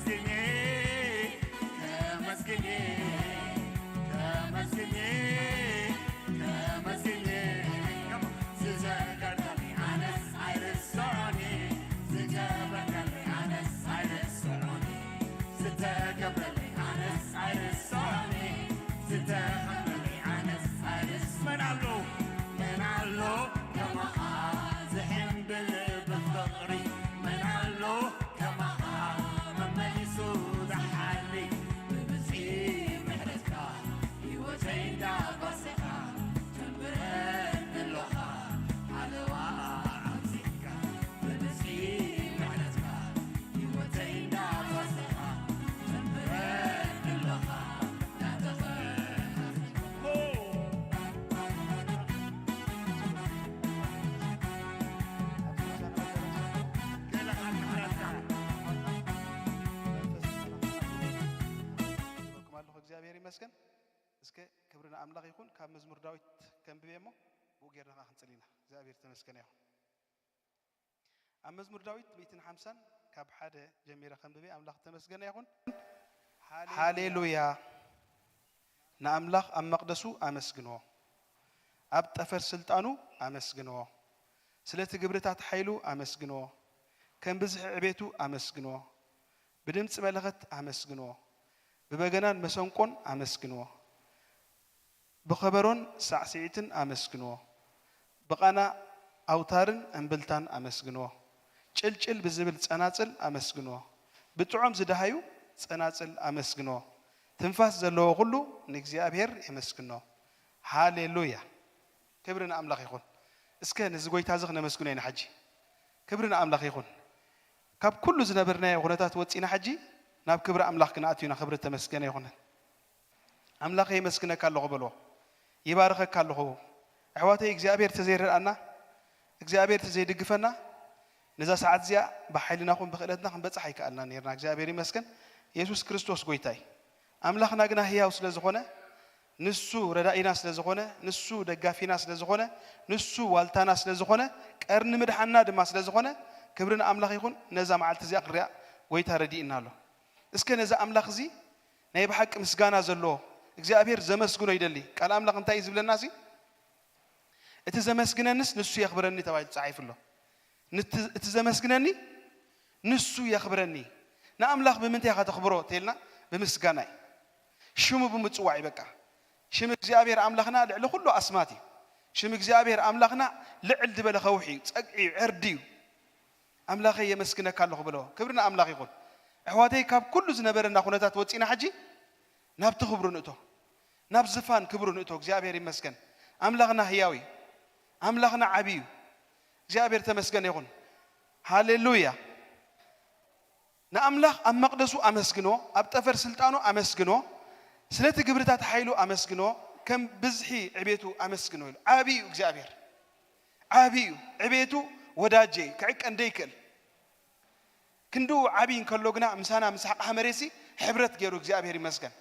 ተመስግኜ፣ ተመስግኜ፣ ተመስግኜ። ዝተገብረለይ ኣነስ ኣይርስዖን፣ ዝተገብረለይ ኣነስ ኣይርስዖን፣ ዝተገብረለይ ኣነስ ኣይርስዖን፣ ዝተገብረለይ ኣነስ ኣይርስ-፣ መን ኣሎ፣ መን ኣሎ ከማኻ ዝሕምብል ብፍቕሪ፣ መን ኣሎ ከማኻ መመሊሱ ዝሓሊ፣ ብብዝሒ ምሕረትካ ህይወተይ እንዳጓሰኻ ተንብረኒ ኣሎኻ፣ ሓለዋ ኣብዚሕካ፣ ብብዝሒ ምሕረትካ ህይወተይ እንዳጓሰኻ ተንብረኒ ኣሎኻ፣ ናተኻ ይበኩም ኣለኹ። እግዚኣብሔር ይመስገን። እስከ ክብሪ ንኣምላኽ ይኹን። ካብ መዝሙር ዳዊት ከንብብ እየ እሞ ብኡ ጌርና ኸዓ ክንጽሊ ኢና። እግዚኣብሔር ተመስገነ ይኹን። ኣብ መዝሙር ዳዊት ሚእትን ሓምሳን ካብ ሓደ ጀሚረ ከንብብ እየ። ኣምላኽ ተመስገነ ይኹን። ሃሌሉያ። ንኣምላኽ ኣብ መቕደሱ ኣመስግንዎ፣ ኣብ ጠፈር ስልጣኑ ኣመስግንዎ፣ ስለቲ ግብርታት ሓይሉ ኣመስግንዎ፣ ከም ብዝሒ ዕቤቱ ኣመስግንዎ፣ ብድምጺ መለኸት ኣመስግንዎ፣ ብበገናን መሰንቆን ኣመስግንዎ፣ ብኸበሮን ሳዕስዒትን ኣመስግንዎ፣ ብቓና ኣውታርን እምብልታን ኣመስግንዎ፣ ጭልጭል ብዝብል ጸናጽል ኣመስግንዎ፣ ብጥዑም ዝደሃዩ ጸናጽል ኣመስግንዎ፣ ትንፋስ ዘለዎ ኹሉ ንእግዚኣብሔር የመስግኖ። ሃሌሉያ! ክብሪ ንኣምላኽ ይኹን። እስከ ነዚ ጐይታ እዚ ክነመስግኖ ኢና ሕጂ። ክብሪ ንኣምላኽ ይኹን። ካብ ኩሉ ዝነበርናዮ ኹነታት ወጺና ሕጂ ናብ ክብሪ ኣምላኽ ክንኣቱ ኢና። ክብሪ ተመስገነ ይኹን። ኣምላኸይ የመስግነካ ኣለኹ በልዎ። ይባርኸካ ኣለኹ። ኣሕዋተይ እግዚኣብሔር ተዘይረድኣና፣ እግዚኣብሔር ተዘይድግፈና፣ ነዛ ሰዓት እዚኣ ብሓይልና ኹን ብኽእለትና ክንበጽሕ ኣይከኣልና ነይርና። እግዚኣብሔር ይመስገን። የሱስ ክርስቶስ ጐይታ እዩ። ኣምላኽና ግና ህያው ስለ ዝኾነ፣ ንሱ ረዳኢና ስለ ዝኾነ፣ ንሱ ደጋፊና ስለ ዝኾነ፣ ንሱ ዋልታና ስለ ዝኾነ፣ ቀርኒ ምድሓንና ድማ ስለ ዝኾነ፣ ክብሪ ንኣምላኽ ይኹን። ነዛ መዓልቲ እዚኣ ክንሪኣ ጐይታ ረዲእና ኣሎ። እስከ ነዚ ኣምላኽ እዚ ናይ ብሓቂ ምስጋና ዘለዎ እግዚኣብሔር ዘመስግኖ ይደሊ። ቃል ኣምላኽ እንታይ እዩ ዝብለና እዚ? "እቲ ዘመስግነንስ ንሱ የኽብረኒ" ተባሂሉ ተጻሒፉ ኣሎ። ንቲ-፣ "እቲ ዘመስግነኒ ንሱ የኽብረኒ።" ንኣምላኽ ብምንታይ ኢኻ ተኽብሮ ተልና? ብምስጋና እዩ። ሽሙ ብምጽዋዕ እዩ በቃ። ሽም እግዚኣብሔር ኣምላኽና ልዕሊ ኩሉ ኣስማት እዩ። ሽም እግዚኣብሔር ኣምላኽና ልዕል ዝበለ ከውሒ እዩ፣ ጸግዒ እዩ፣ ዕርዲ እዩ። ኣምላኸይ የመስግነካ ኣለኹ በሎ። ክብሪ ንኣምላኽ ይኹን። ኣሕዋተይ ካብ ኩሉ ዝነበረና ኩነታት ወጺና ሕጂ ናብቲ ክብሩ ንእቶ። ናብ ዝፋን ክብሩ ንእቶ። እግዚኣብሔር ይመስገን። ኣምላኽና ህያው እዩ። ኣምላኽና ዓቢ እዩ። እግዚኣብሔር ተመስገን ይኹን። ሃሌሉያ። ንኣምላኽ ኣብ መቕደሱ ኣመስግኖ፣ ኣብ ጠፈር ስልጣኑ ኣመስግኖ፣ ስለቲ ግብርታት ሓይሉ ኣመስግኖ፣ ከም ብዝሒ ዕቤቱ ኣመስግኖ ኢሉ። ዓቢ እዩ እግዚኣብሔር። ዓቢ እዩ። ዕቤቱ ወዳጀ እዩ። ክዕቀን ደይክእል። ክንድኡ ዓቢ እንከሎ ግና ምሳና ምስ ኣቕሓ መሬትሲ ሕብረት ገይሩ እግዚኣብሔር ይመስገን።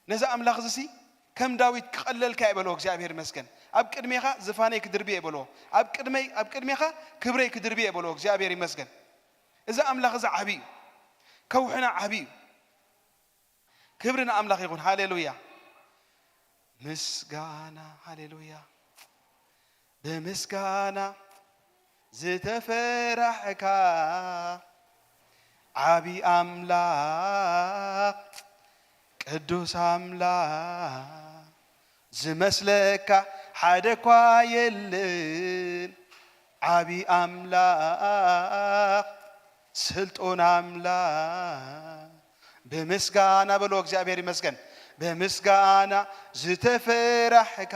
ነዚ ኣምላኽ እዚሲ ከም ዳዊት ክቐለልካ እየ በሎ እግዚኣብሔር ይመስገን። ኣብ ቅድሜኻ ዝፋነይ ክድርቢ እየ በሎ። ኣብ ቅድመይ፣ ኣብ ቅድሜኻ ክብረይ ክድርቢ እየ በሎ እግዚኣብሔር ይመስገን። እዚ ኣምላኽ እዚ ዓቢ እዩ። ከውሕና ዓቢ እዩ። ክብሪ ንኣምላኽ ይኹን። ሃሌሉያ። ምስጋና፣ ሃሌሉያ። ብምስጋና ዝተፈራሕካ ዓቢ ኣምላኽ፣ ቅዱስ ኣምላኽ፣ ዝመስለካ ሓደ እኳ የለን። ዓቢ ኣምላኽ፣ ስልጡን ኣምላኽ፣ ብምስጋና በሎ፣ እግዚኣብሔር ይመስገን። ብምስጋና ዝተፈራሕካ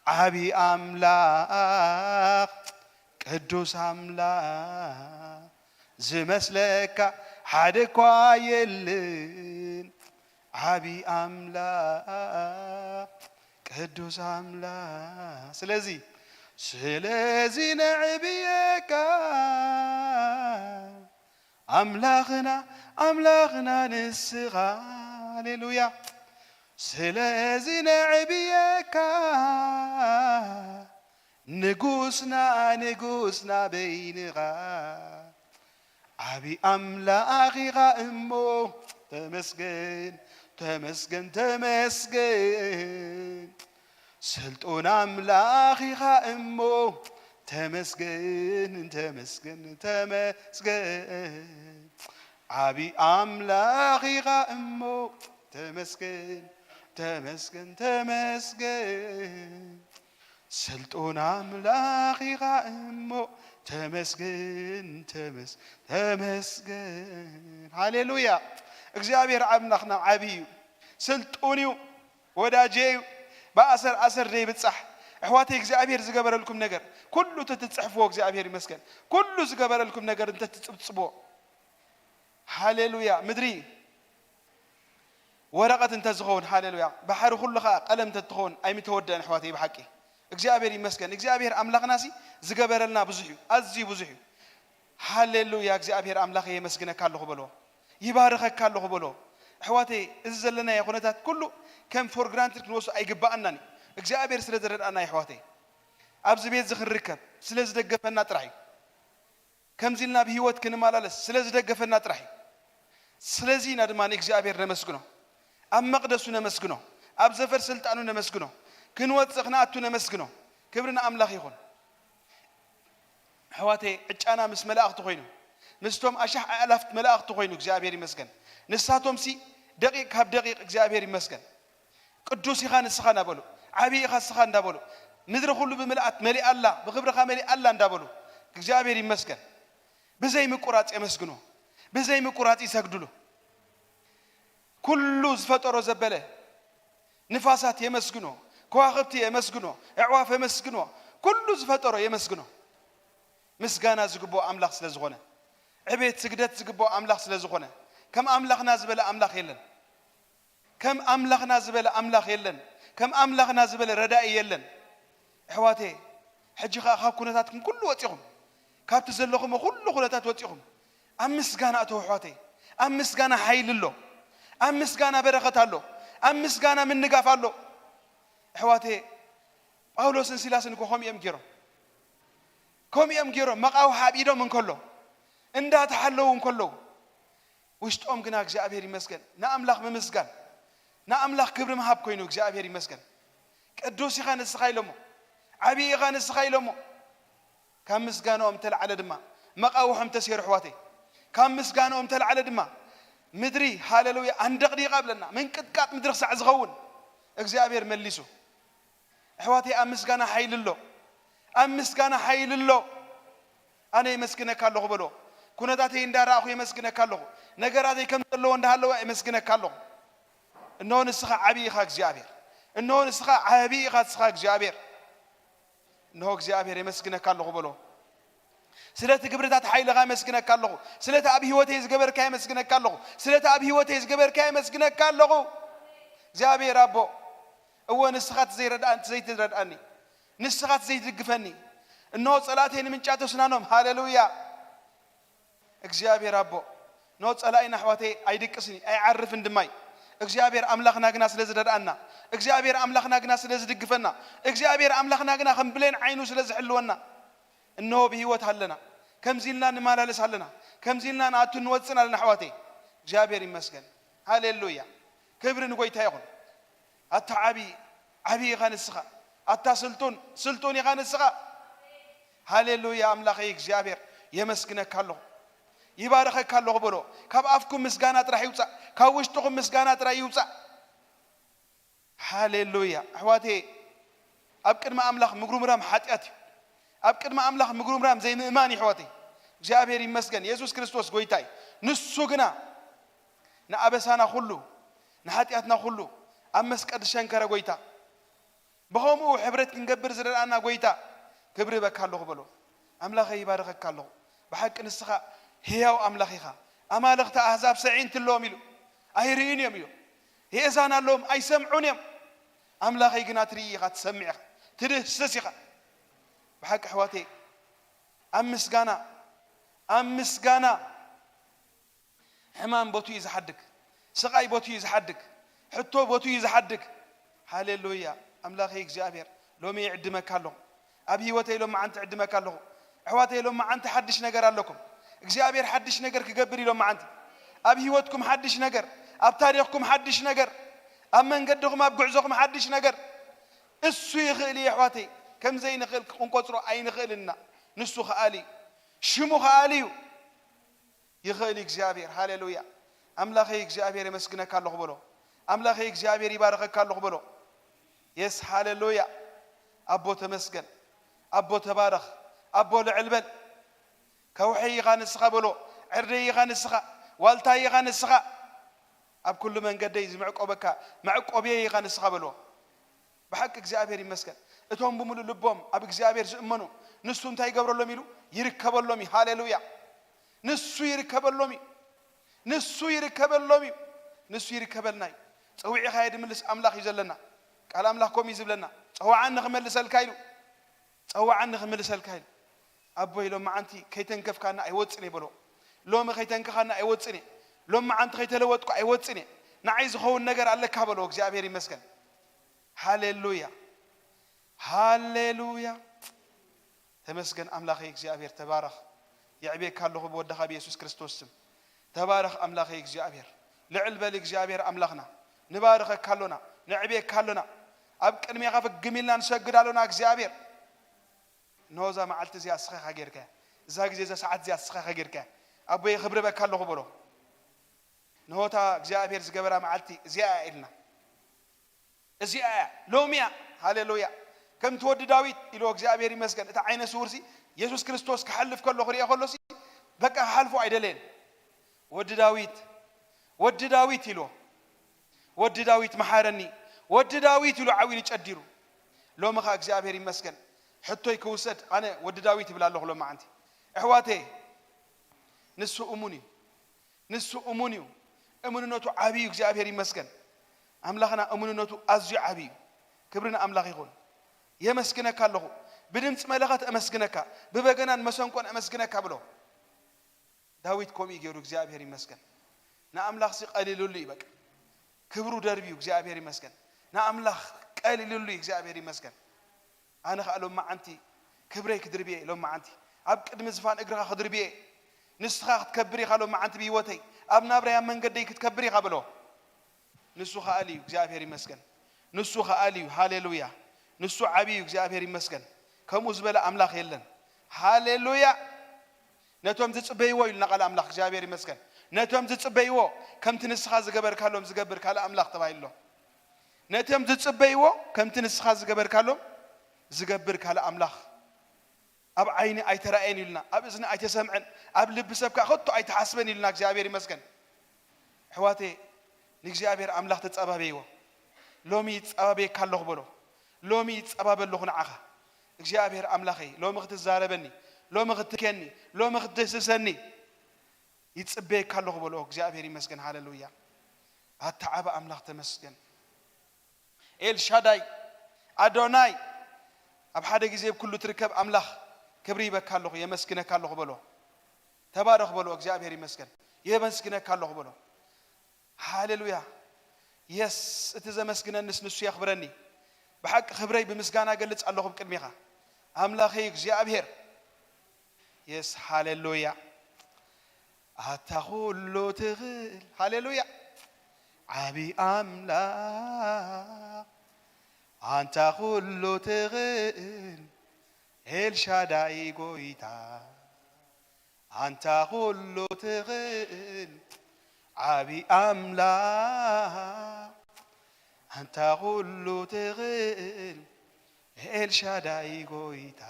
ዓቢ ኣምላኽ፣ ቅዱስ ኣምላኽ፣ ዝመስለካ ሓደ እኳ የለን። ዓቢ ኣምላኽ፣ ቅዱስ ኣምላኽ። ስለዚ፣ ስለዚ ነዕብየካ ኣምላኽና፣ ኣምላኽና ንስኻ። ሃሌሉያ። ስለዚ ነዕብየካ ንጉስና፣ ንጉስና በይንኻ። ዓቢ ኣምላኽ ኢኻ እሞ ተመስገን፣ ተመስገን፣ ተመስገን። ስልጡን ኣምላኽ ኢኻ እሞ ተመስገን፣ ተመስገን፣ ተመስገን። ዓቢ ኣምላኽ ኢኻ እሞ ተመስገን፣ ተመስገን፣ ተመስገን። ስልጡን ኣምላኽ ኢኻ እሞ ተመስገን፣ ተመስ-፣ ተመስገን። ሃሌሉያ። እግዚኣብሔር ኣምላኽና ዓቢ እዩ፣ ስልጡን እዩ፣ ወዳጄ እዩ። ብኣሰር ኣሰር ዘይብጻሕ። ኣሕዋተይ፣ እግዚኣብሔር ዝገበረልኩም ነገር ኩሉ እንተትጽሕፍዎ፣ እግዚኣብሔር ይመስገን፣ ኩሉ ዝገበረልኩም ነገር እንተትጽብጽብዎ። ሃሌሉያ። ምድሪ ወረቐት እንተዝኸውን፣ ሃሌሉያ፣ ባሕሪ ኩሉ ኸኣ ቀለም እንተትኸውን ኣይምተወደአን፣ ኣሕዋተይ። ብሓቂ እግዚኣብሔር ይመስገን። እግዚኣብሔር ኣምላኽናሲ ዝገበረልና ብዙሕ እዩ፣ ኣዝዩ ብዙሕ እዩ። ሃሌሉያ። እግዚኣብሔር ኣምላኸይ የመስግነካ ኣለኹ በሎ፣ ይባርኸካ ኣለኹ በሎ። ኣሕዋተይ፣ እዚ ዘለናዮ ኩነታት ኩሉ ከም for granted ክንወስዶ ኣይግባኣናን እዩ። እግዚኣብሔር ስለ ዝረድኣና እዩ፣ ኣሕዋተይ። ኣብዚ ቤት እዚ ክንርከብ ስለ ዝደገፈና ጥራሕ እዩ። ከምዚ ኢልና ብህይወት ክንመላለስ ስለ ዝደገፈና ጥራሕ እዩ። ስለዚ ኢና ድማ ንእግዚኣብሔር ነመስግኖ። ኣብ መቕደሱ ነመስግኖ። ኣብ ዘፈር ስልጣኑ ነመስግኖ። ክንወጽእ ክንኣቱ ነመስግኖ። ክብሪ ንኣምላኽ ይኹን። ኣሕዋተይ፣ ዕጫና ምስ መላእኽቲ ኮይኑ፣ ምስቶም ኣሻሕ ኣእላፍት መላእኽቲ ኮይኑ፣ እግዚኣብሔር ይመስገን። ንሳቶምሲ ደቂቕ ካብ ደቂቕ እግዚኣብሔር ይመስገን። ቅዱስ ኢኻ ንስኻ እናበሉ፣ ዓብዪ ኢኻ ንስኻ እንዳበሉ፣ ምድሪ ኩሉ ብምልኣት መሊኣ ኣላ፣ ብኽብርኻ መሊኣ ኣላ እንዳበሉ፣ እግዚኣብሔር ይመስገን። ብዘይ ምቁራጽ የመስግኖ፣ ብዘይ ምቁራጽ ይሰግድሉ። ኩሉ ዝፈጠሮ ዘበለ ንፋሳት የመስግኖ፣ ከዋኽብቲ የመስግኖ፣ ኣዕዋፍ የመስግኖ፣ ኩሉ ዝፈጠሮ የመስግኖ። ምስጋና ዝግብኦ ኣምላኽ ስለ ዝኾነ፣ ዕቤት ስግደት ዝግብኦ ኣምላኽ ስለ ዝኾነ፣ ከም ኣምላኽና ዝበለ ኣምላኽ የለን። ከም ኣምላኽና ዝበለ ኣምላኽ የለን። ከም ኣምላኽና ዝበለ ረዳኢ የለን። ኣሕዋተይ፣ ሕጂ ኸኣ ካብ ኩነታትኩም ኩሉ ወጺኹም፣ ካብቲ ዘለኹሞ ኩሉ ኩነታት ወጺኹም፣ ኣብ ምስጋና እተው ኣሕዋተይ። ኣብ ምስጋና ሓይሊ ኣሎ። ኣብ ምስጋና በረኸት ኣሎ። ኣብ ምስጋና ምንጋፍ ኣሎ። ኣሕዋተይ፣ ጳውሎስን ሲላስን እኮ ከምኡ እዮም ገይሮም። ከምኡ እዮም ገይሮም፣ መቓውሕ ኣብ ኢዶም እንከሎ፣ እንዳተሓለዉ እንከለዉ፣ ውሽጦም ግና እግዚኣብሔር ይመስገን፣ ንኣምላኽ ምምስጋን፣ ንኣምላኽ ክብሪ ምሃብ ኮይኑ፣ እግዚኣብሔር ይመስገን። ቅዱስ ኢኻ ንስኻ ኢሎሞ፣ ዓብዪ ኢኻ ንስኻ ኢሎሞ። ካብ ምስጋናኦም ተላዕለ ድማ መቓውሖም ተሰይሩ፣ ኣሕዋተይ። ካብ ምስጋናኦም ተላዕለ ድማ ምድሪ፣ ሃሌሉያ፣ ኣንደቕዲቓ ብለና፣ ምንቅጥቃጥ ምድሪ ክሳዕ ዝኸውን እግዚኣብሔር መሊሱ። ኣሕዋተይ፣ ኣብ ምስጋና ሓይሊ ኣሎ። ኣብ ምስጋና ሓይሊ ኣሎ። ኣነ የመስግነካ ኣለኹ በሎ። ኩነታተይ እንዳረኣኹ የመስግነካ ኣለኹ። ነገራተይ ከም ዘለዎ እንዳሃለወ የመስግነካ ኣለኹ። እንሆ ንስኻ ዓብዪ ኢኻ እግዚኣብሔር። እንሆ ንስኻ ዓብዪ ኢኻ ንስኻ እግዚኣብሔር። እንሆ እግዚኣብሔር የመስግነካ ኣለኹ በሎ። ስለቲ ግብርታት ሓይልኻ የመስግነካ ኣለኹ። ስለቲ ኣብ ህይወተይ ዝገበርካ የመስግነካ ኣለኹ። ስለቲ ኣብ ህይወተይ ዝገበርካ የመስግነካ ኣለኹ። እግዚኣብሔር ኣቦ፣ እወ ንስኻ እቲ ዘይረድኣኒ፣ እቲ ዘይትረድኣኒ፣ ንስኻ እቲ ዘይትድግፈኒ። እንሆ ጸላእተይ ንምንጫ ተስናኖም። ሃሌሉያ። እግዚኣብሔር ኣቦ፣ ኖ ጸላኢና ኣሕዋተይ ኣይድቅስን እዩ፣ ኣይዓርፍን ድማ እዩ። እግዚኣብሔር ኣምላኽና ግና ስለ ዝረድኣና፣ እግዚኣብሔር ኣምላኽና ግና ስለ ዝድግፈና፣ እግዚኣብሔር ኣምላኽና ግና ከም ብሌን ዓይኑ ስለ ዝሕልወና፣ እንሆ ብህይወት ኣለና። ከምዚ ኢልና ንመላለስ ኣለና። ከምዚ ኢልና ንኣቱ ንወጽን ኣለና ኣሕዋተይ። እግዚኣብሔር ይመስገን። ሃሌሉያ። ክብሪ ንጎይታ ይኹን። ኣታ ዓቢ፣ ዓቢ ኢኻ ንስኻ። ኣታ ስልጡን፣ ስልጡን ኢኻ ንስኻ። ሃሌሉያ። ኣምላኸይ እግዚኣብሔር፣ የመስግነካ ኣለኹ፣ ይባርኸካ ኣለኹ በሎ። ካብ ኣፍኩም ምስጋና ጥራሕ ይውጻእ፣ ካብ ውሽጥኹም ምስጋና ጥራይ ይውጻእ። ሃሌሉያ። ኣሕዋተይ፣ ኣብ ቅድሚ ኣምላኽ ምግሩምራም ሓጢኣት እዩ። ኣብ ቅድሚ ኣምላኽ ምግሩምራም ዘይምእማን እዩ፣ ኣሕዋተይ። እግዚኣብሔር ይመስገን፣ የሱስ ክርስቶስ ጎይታ እዩ። ንሱ ግና ንኣበሳና ኩሉ፣ ንሓጢኣትና ኩሉ ኣብ መስቀል ዝሸንከረ ጎይታ፣ ብኸምኡ ሕብረት ክንገብር ዝረድኣና ጎይታ፣ ክብሪ እበካ ኣለኹ በሎ። ኣምላኸይ ይባርኸካ ኣለኹ። ብሓቂ ንስኻ ህያው ኣምላኽ ኢኻ። ኣማልኽቲ ኣህዛብ ሰዒንቲ ኣለዎም ኢሉ፣ ኣይርእዩን እዮም ኢሉ። የእዛን ኣለዎም፣ ኣይሰምዑን እዮም። ኣምላኸይ ግና ትርኢ ኢኻ፣ ትሰምዕ ኢኻ፣ ትድህስስ ኢኻ። ብሓቂ ኣሕዋተይ፣ ኣብ ምስጋና፣ ኣብ ምስጋና ሕማም ቦቱ እዩ ዝሓድግ፣ ስቓይ ቦቱ እዩ ዝሓድግ፣ ሕቶ ቦቱ እዩ ዝሓድግ። ሃሌሉያ። ኣምላኸይ እግዚኣብሔር፣ ሎሚ ይዕድመካ ኣለኹ። ኣብ ህይወተይ ሎሚ መዓንቲ ዕድመካ ኣለኹ። ኣሕዋተይ፣ ሎሚ መዓንቲ ሓድሽ ነገር ኣለኩም። እግዚኣብሔር ሓድሽ ነገር ክገብር ኢሎም መዓንቲ። ኣብ ህይወትኩም ሓድሽ ነገር፣ ኣብ ታሪኽኩም ሓድሽ ነገር፣ ኣብ መንገድኹም ኣብ ጉዕዞኹም ሓድሽ ነገር። እሱ ይኽእል እዩ ኣሕዋተይ። ከም ዘይንኽእል ክንቆጽሮ ኣይንኽእልና። ንሱ ከኣል እዩ። ሽሙ ከኣል እዩ። ይኽእል እዩ እግዚኣብሔር። ሃሌሉያ። ኣምላኸይ እግዚኣብሔር የመስግነካ ኣለኹ በሎ። ኣምላኸይ እግዚኣብሔር ይባረኸካ ኣለኹ በሎ። የስ ሃሌሉያ። ኣቦ ተመስገን። ኣቦ ተባረኽ። ኣቦ ልዕል በል። ከውሒ ኢኻ ንስኻ በሎ። ዕርደይ ኢኻ ንስኻ። ዋልታይ ኢኻ ንስኻ። ኣብ ኩሉ መንገደይ ዝምዕቆበካ መዕቆብየይ ኢኻ ንስኻ በሎ። ብሓቂ እግዚኣብሔር ይመስገን። እቶም ብምሉእ ልቦም ኣብ እግዚኣብሔር ዝእመኑ ንሱ እንታይ ይገብረሎም ኢሉ ይርከበሎም እዩ። ሃሌሉያ። ንሱ ይርከበሎም እዩ። ንሱ ይርከበሎም እዩ። ንሱ ይርከበልና እዩ። ጸዊዕኻዮ ድምልስ ኣምላኽ እዩ ዘለና። ቃል ኣምላኽ ከምኡ እዩ ዝብለና። ጸዋዓኒ ክመልሰልካ ኢሉ። ጸዋዓኒ ክምልሰልካ ኢሉ። ኣቦይ ሎመዓንቲ ከይተንከፍካና ኣይወጽን እየ በሎ። ሎሚ ከይተንከኻና ኣይወጽን እየ። ሎመዓንቲ ከይተለወጥኩ ኣይወጽን እየ። ንዓይ ዝኸውን ነገር ኣለካ በሎ። እግዚኣብሔር ይመስገን። ሃሌሉያ። ሃሌሉያ። ተመስገን ኣምላኸይ እግዚኣብሔር ተባረኽ። የዕብየካ ኣለኹ ብወድኻ ብየሱስ ክርስቶስ ስም። ተባረኽ ኣምላኸይ እግዚኣብሔር። ልዕል በል እግዚኣብሔር ኣምላኽና። ንባርኸካ ኣሎና። ነዕብየካ ኣሎና። ኣብ ቅድሜኻ ፍግም ኢልና ንሰግድ ኣሎና እግዚኣብሔር። እንሆ እዛ መዓልቲ እዚኣ እስኻ ኢኻ ጌርካያ። እዛ ግዜ እዛ ሰዓት እዚኣ እስኻ ኢኻ ጌርካያ። ኣቦየ ክብርበካ ኣለኹ በሎ። እንሆ እታ እግዚኣብሔር ዝገበራ መዓልቲ እዚኣ እያ ኢልና። እዚኣ እያ፣ ሎሚ እያ። ሃሌሉያ። ከምቲ ወዲ ዳዊት ኢልዎ እግዚኣብሔር ይመስገን። እታ ዓይነ ስውርሲ የሱስ ክርስቶስ ክሓልፍ ከሎ ክሪኦ ከሎሲ በቃ ክሓልፎ ኣይደለየን። ወዲ ዳዊት፣ ወዲ ዳዊት ኢልዎ። ወዲ ዳዊት መሓረኒ፣ ወዲ ዳዊት ኢሉ ዓው ኢሉ ጨዲሩ። ሎሚ ኸኣ እግዚኣብሔር ይመስገን ሕቶይ ክውሰድ ኣነ ወዲ ዳዊት ይብል ኣለኹ ሎመዓንቲ። ኣሕዋተየ ንሱ እሙን እዩ። ንሱ እሙን እዩ። እሙንነቱ ዓብዪ እዩ። እግዚኣብሔር ይመስገን። ኣምላኽና እሙንነቱ ኣዝዩ ዓብዪ እዩ። ክብሪ ንኣምላኽ ይኹን። የመስግነካ ኣለኹ። ብድምፂ መለኸት እመስግነካ፣ ብበገናን መሰንቆን እመስግነካ ብሎ። ዳዊት ከምኡ እዩ ገይሩ። እግዚኣብሔር ይመስገን። ንኣምላኽሲ ቀሊሉሉ እዩ በቃ። ክብሩ ደርብዩ እግዚኣብሔር ይመስገን። ንኣምላኽ ቀሊሉሉ እዩ። እግዚኣብሔር ይመስገን። ኣነ ኸኣ ሎመዓንቲ ክብረይ ክድርብየ ሎመዓንቲ ኣብ ቅድሚ ዝፋን እግርኻ ክድርብየ። ንስኻ ክትከብር ኢኻ ሎመዓንቲ ብህይወተይ ኣብ ናብራይ ኣብ መንገደይ ክትከብር ኢኻ ብሎ። ንሱ ከኣል እዩ እግዚኣብሔር ይመስገን። ንሱ ከኣል እዩ። ሃሌሉያ። ንሱ ዓብዪ እዩ። እግዚኣብሔር ይመስገን። ከምኡ ዝበለ ኣምላኽ የለን። ሃሌሉያ። ነቶም ዝጽበይዎ ኢሉና ቃል ኣምላኽ እግዚኣብሔር ይመስገን። ነቶም ዝጽበይዎ ከምቲ ንስኻ ዝገበርካሎም ዝገብር ካልእ ኣምላኽ ተባሂሉ ኣሎ። ነቶም ዝጽበይዎ ከምቲ ንስኻ ዝገበርካሎም ዝገብር ካልእ ኣምላኽ ኣብ ዓይኒ ኣይተራእየን ኢሉና፣ ኣብ እዝኒ ኣይተሰምዐን፣ ኣብ ልቢ ሰብ ከኣ ከቶ ኣይተሓስበን ኢሉና እግዚኣብሔር ይመስገን። ኣሕዋተየ ንእግዚኣብሔር ኣምላኽ ተጸባበይዎ። ሎሚ ይጸባበየካ ኣለኹ በሎ። ሎሚ ይጸባበ ኣለኹ ንዓኻ። እግዚኣብሔር ኣምላኸይ ሎሚ ክትዛረበኒ፣ ሎሚ ክትከኒ፣ ሎሚ ክትድህስሰኒ ይጽበየካ ኣለኹ በሎ። እግዚኣብሔር ይመስገን። ሃሌሉያ። ኣታ ዓቢ ኣምላኽ ተመስገን። ኤልሻዳይ ኣዶናይ ኣብ ሓደ ግዜ ኣብ ኩሉ ትርከብ ኣምላኽ ክብሪ ይበካ ኣለኹ፣ የመስግነካ ኣለኹ በሎ። ተባረኽ በሎ። እግዚኣብሔር ይመስገን። የመስግነካ ኣለኹ በሎ። ሃሌሉያ። የስ እቲ ዘመስግነንስ ንሱ የኽብረኒ። ብሓቂ ክብረይ ብምስጋና ገልጽ ኣለኹ ብቅድሜኻ ኣምላኸይ እግዚኣብሔር። የስ ሃሌሉያ። ኣታ ኩሉ ትኽእል ሃሌሉያ ዓቢ ኣምላኽ ኣንታ ኩሉ ትኽእል ኤልሻዳይ ጎይታ ኣንታ ኩሉ ትኽእል ዓቢ ኣምላኽ ኣንታ ኩሉ ትኽእል ኤልሻዳይ ጎይታ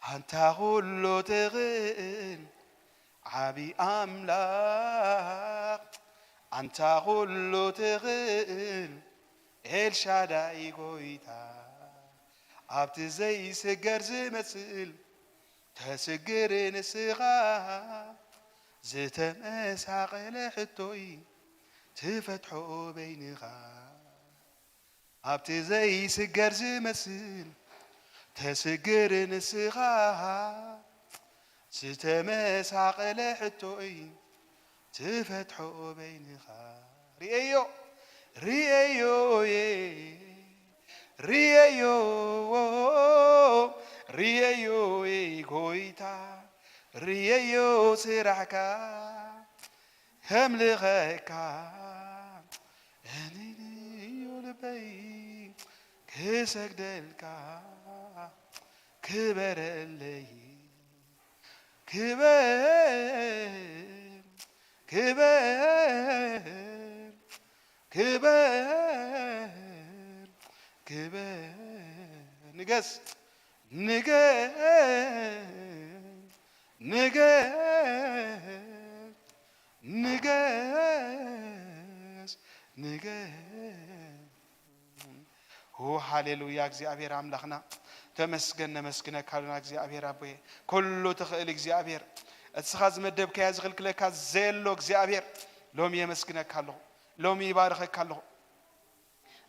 ኣንታ ኩሉ ትኽእል ዓቢ ኣምላኽ ኣንታ ኩሉ ትኽእል ኤልሻዳይ ጎይታ ኣብቲ ዘይስገር ዝመስል ተስግር ንስኻ ዝተመሳቐለ ሕቶይ ትፈትሖ በይንኻ ኣብቲ ዘይስገር ዝመስል ተስግር ንስኻ ዝተመሳቐለ ሕቶይ ትፈትሖ በይንኻ ርኤዮ ርኤዮየ ርኤዮ ርኤዮየ ጎይታ ርየዮ ስራሕካ ከምልኸካ እኔንዮ ልበይ ክሰግደልካ ክበረለይ ክበር ክበር ክበር ክበር ንገስ ንገስ ንገስ ንገስ ንገስ ኦ ሃሌሉያ እግዚኣብሔር ኣምላኽና ተመስገን ነመስግነካ ኣለና እግዚኣብሔር ኣቦየ ኩሉ ትኽእል እግዚኣብሔር እስኻ ዝመደብካያ ዝኽልክለካ ዘየሎ እግዚኣብሔር ሎሚ የመስግነካ ኣለኹ ሎሚ ይባርኸካ ኣለኹ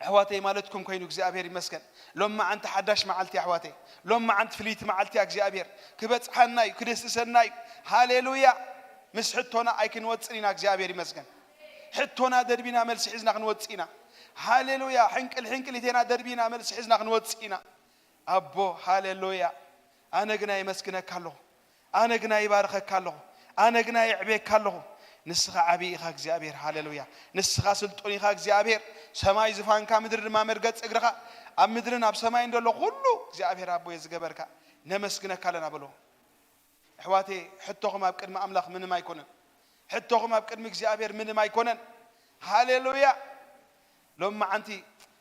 ኣሕዋተይ ማለትኩም ኮይኑ እግዚኣብሔር ይመስገን ሎም መዓንቲ ሓዳሽ መዓልቲ ኣሕዋተይ ሎም መዓንቲ ፍልይቲ መዓልቲ እግዚኣብሔር ክበፅሓና እዩ ክደስሰና እዩ ሃሌሉያ ምስ ሕቶና ኣይክንወፅን ኢና እግዚኣብሔር ይመስገን ሕቶና ደርቢና መልሲ ሒዝና ክንወፅእ ኢና ሃሌሉያ ሕንቅል ሕንቅሊቴና ደርቢና መልሲ ሒዝና ክንወፅእ ኢና ኣቦ ሃሌሉያ ኣነ ግና የመስግነካ ኣለኹ ኣነ ግና ይባርኸካ ኣለኹ ኣነ ግና የዕቤካ ኣለኹ ንስኻ ዓብዪ ኢኻ እግዚኣብሔር ሃሌሉያ ንስኻ ስልጡን ኢኻ እግዚኣብሔር ሰማይ ዝፋንካ ምድሪ ድማ መርገፅ እግርኻ ኣብ ምድርን ኣብ ሰማይን ዘሎ ኩሉ እግዚኣብሔር ኣቦየ ዝገበርካ ነመስግነካ ኣለና በሎ ኣሕዋተይ ሕቶኹም ኣብ ቅድሚ ኣምላኽ ምንም ኣይኮነን ሕቶኹም ኣብ ቅድሚ እግዚኣብሔር ምንም ኣይኮነን ሃሌሉያ ሎም መዓንቲ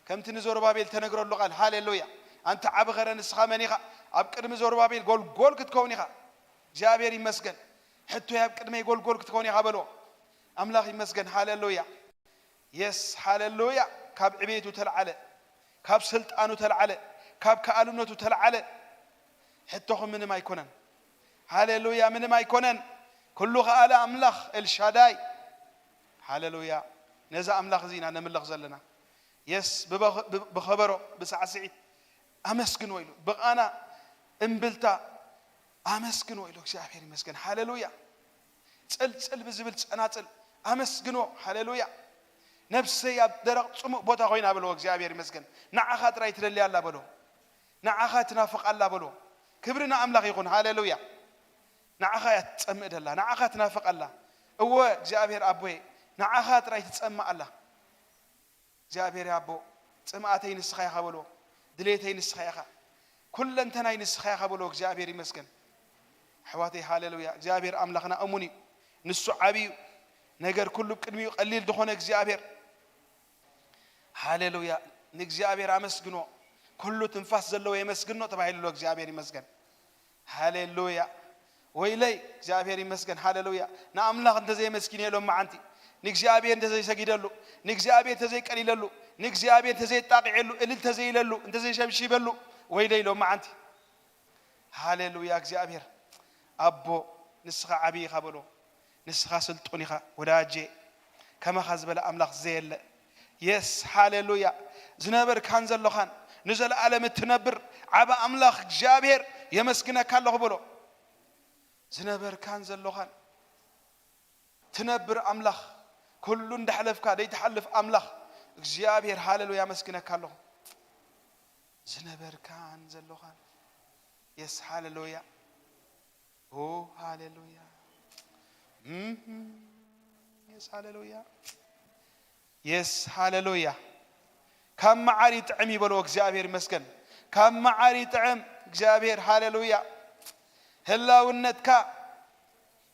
ከምቲ ንዘሩባቤል ተነግረሉ ቃል ሃሌሉያ ኣንቲ ዓቢ ኸረ ንስኻ መን ኢኻ ኣብ ቅድሚ ዘሩባቤል ጎልጎል ክትከውን ኢኻ እግዚኣብሔር ይመስገን ሕቶይ ኣብ ቅድመይ ጎልጎል ክትከውን ኢኻ በልዎ ኣምላኽ ይመስገን ሃሌሉያ የስ ሃሌሉያ ካብ ዕቤቱ ተልዓለ ካብ ስልጣኑ ተልዓለ ካብ ከኣልነቱ ተልዓለ ሕቶኹም ምንም ኣይኮነን ሃሌሉያ ምንም ኣይኮነን ኩሉ ከኣለ ኣምላኽ ኤልሻዳይ ሃሌሉያ ነዚ ኣምላኽ እዚ ኢና ነምልኽ ዘለና የስ ብኸበሮ ብሳዕስዒት ኣመስግንዎ ኢሉ ብቓና እምብልታ ኣመስግንዎ ኢሉ እግዚኣብሔር ይመስገን ሃሌሉያ ፅልፅል ብዝብል ፀናፅል ኣመስግንዎ ሃሌሉያ ነብሰይ ኣብ ደረቕ ፅሙእ ቦታ ኮይና በልዎ እግዚኣብሔር ይመስገን ንዓኻ ጥራይ ትደልያ ኣላ በልዎ ንዓኻ ትናፍቕ ኣላ በልዎ ክብሪ ንኣምላኽ ይኹን ሃሌሉያ ንዓኻ እያ ትጸምእ ደላ ንዓኻ ትናፍቕ ኣላ እወ እግዚኣብሔር ኣቦየ ንዓኻ ጥራይ ትጸምእ ኣላ እግዚኣብሔር ኣቦ ጽምኣተይ ንስኻ ኢኻ በልዎ ድሌተይ ንስኻ ኢኻ ኩለንተናይ ንስኻ ኢኻ በልዎ እግዚኣብሔር ይመስገን ኣሕዋተይ ሃሌሉያ እግዚኣብሔር ኣምላኽና እሙን እዩ ንሱ ዓብዩ ነገር ኩሉ ቅድሚኡ ቀሊል ዝኾነ እግዚኣብሔር ሃሌሉያ ንእግዚኣብሔር ኣመስግኖ ኩሉ ትንፋስ ዘለዎ የመስግኖ ተባሂሉ ኣሎ እግዚኣብሔር ይመስገን ሃሌሉያ ወይለይ እግዚኣብሔር ይመስገን ሃሌሉያ ንኣምላኽ እንተዘየመስኪነ ሎም መዓንቲ ንእግዚኣብሔር እንተዘይሰጊደሉ ንእግዚኣብሔር እንተዘይቀሊለሉ ንእግዚኣብሔር እንተዘይጣቂዐሉ እልል እንተዘይለሉ እንተዘይሸብሺበሉ ወይለይ ሎም መዓንቲ ሃሌሉያ እግዚኣብሔር ኣቦ ንስኻ ዓብዪ ኢኻ በሎ ንስኻ ስልጡን ኢኻ ወዳጄ ከማኻ ዝበለ ኣምላኽ ዘየለ የስ ሃሌሉያ ዝነበርካን ዘሎኻን ንዘለኣለም እትነብር ዓብ ኣምላኽ እግዚኣብሔር የመስግነካ ኣለኹ በሎ ዝነበርካን ዘሎኻን ትነብር ኣምላኽ ኩሉ እንዳሕለፍካ ደይትሓልፍ ኣምላኽ እግዚኣብሔር ሃሌሉያ የመስግነካ ኣለኹ ዝነበርካን ዘሎኻን የስ ሃሌሉያ ኦ ሃሌሉያ የስ ሃሌሉያ የስ ሃሌሉያ ካብ መዓር ይጥዕም ይበልዎ እግዚኣብሔር ይመስገን ካብ መዓር ይጥዕም እግዚኣብሔር ሃሌሉያ ህላውነትካ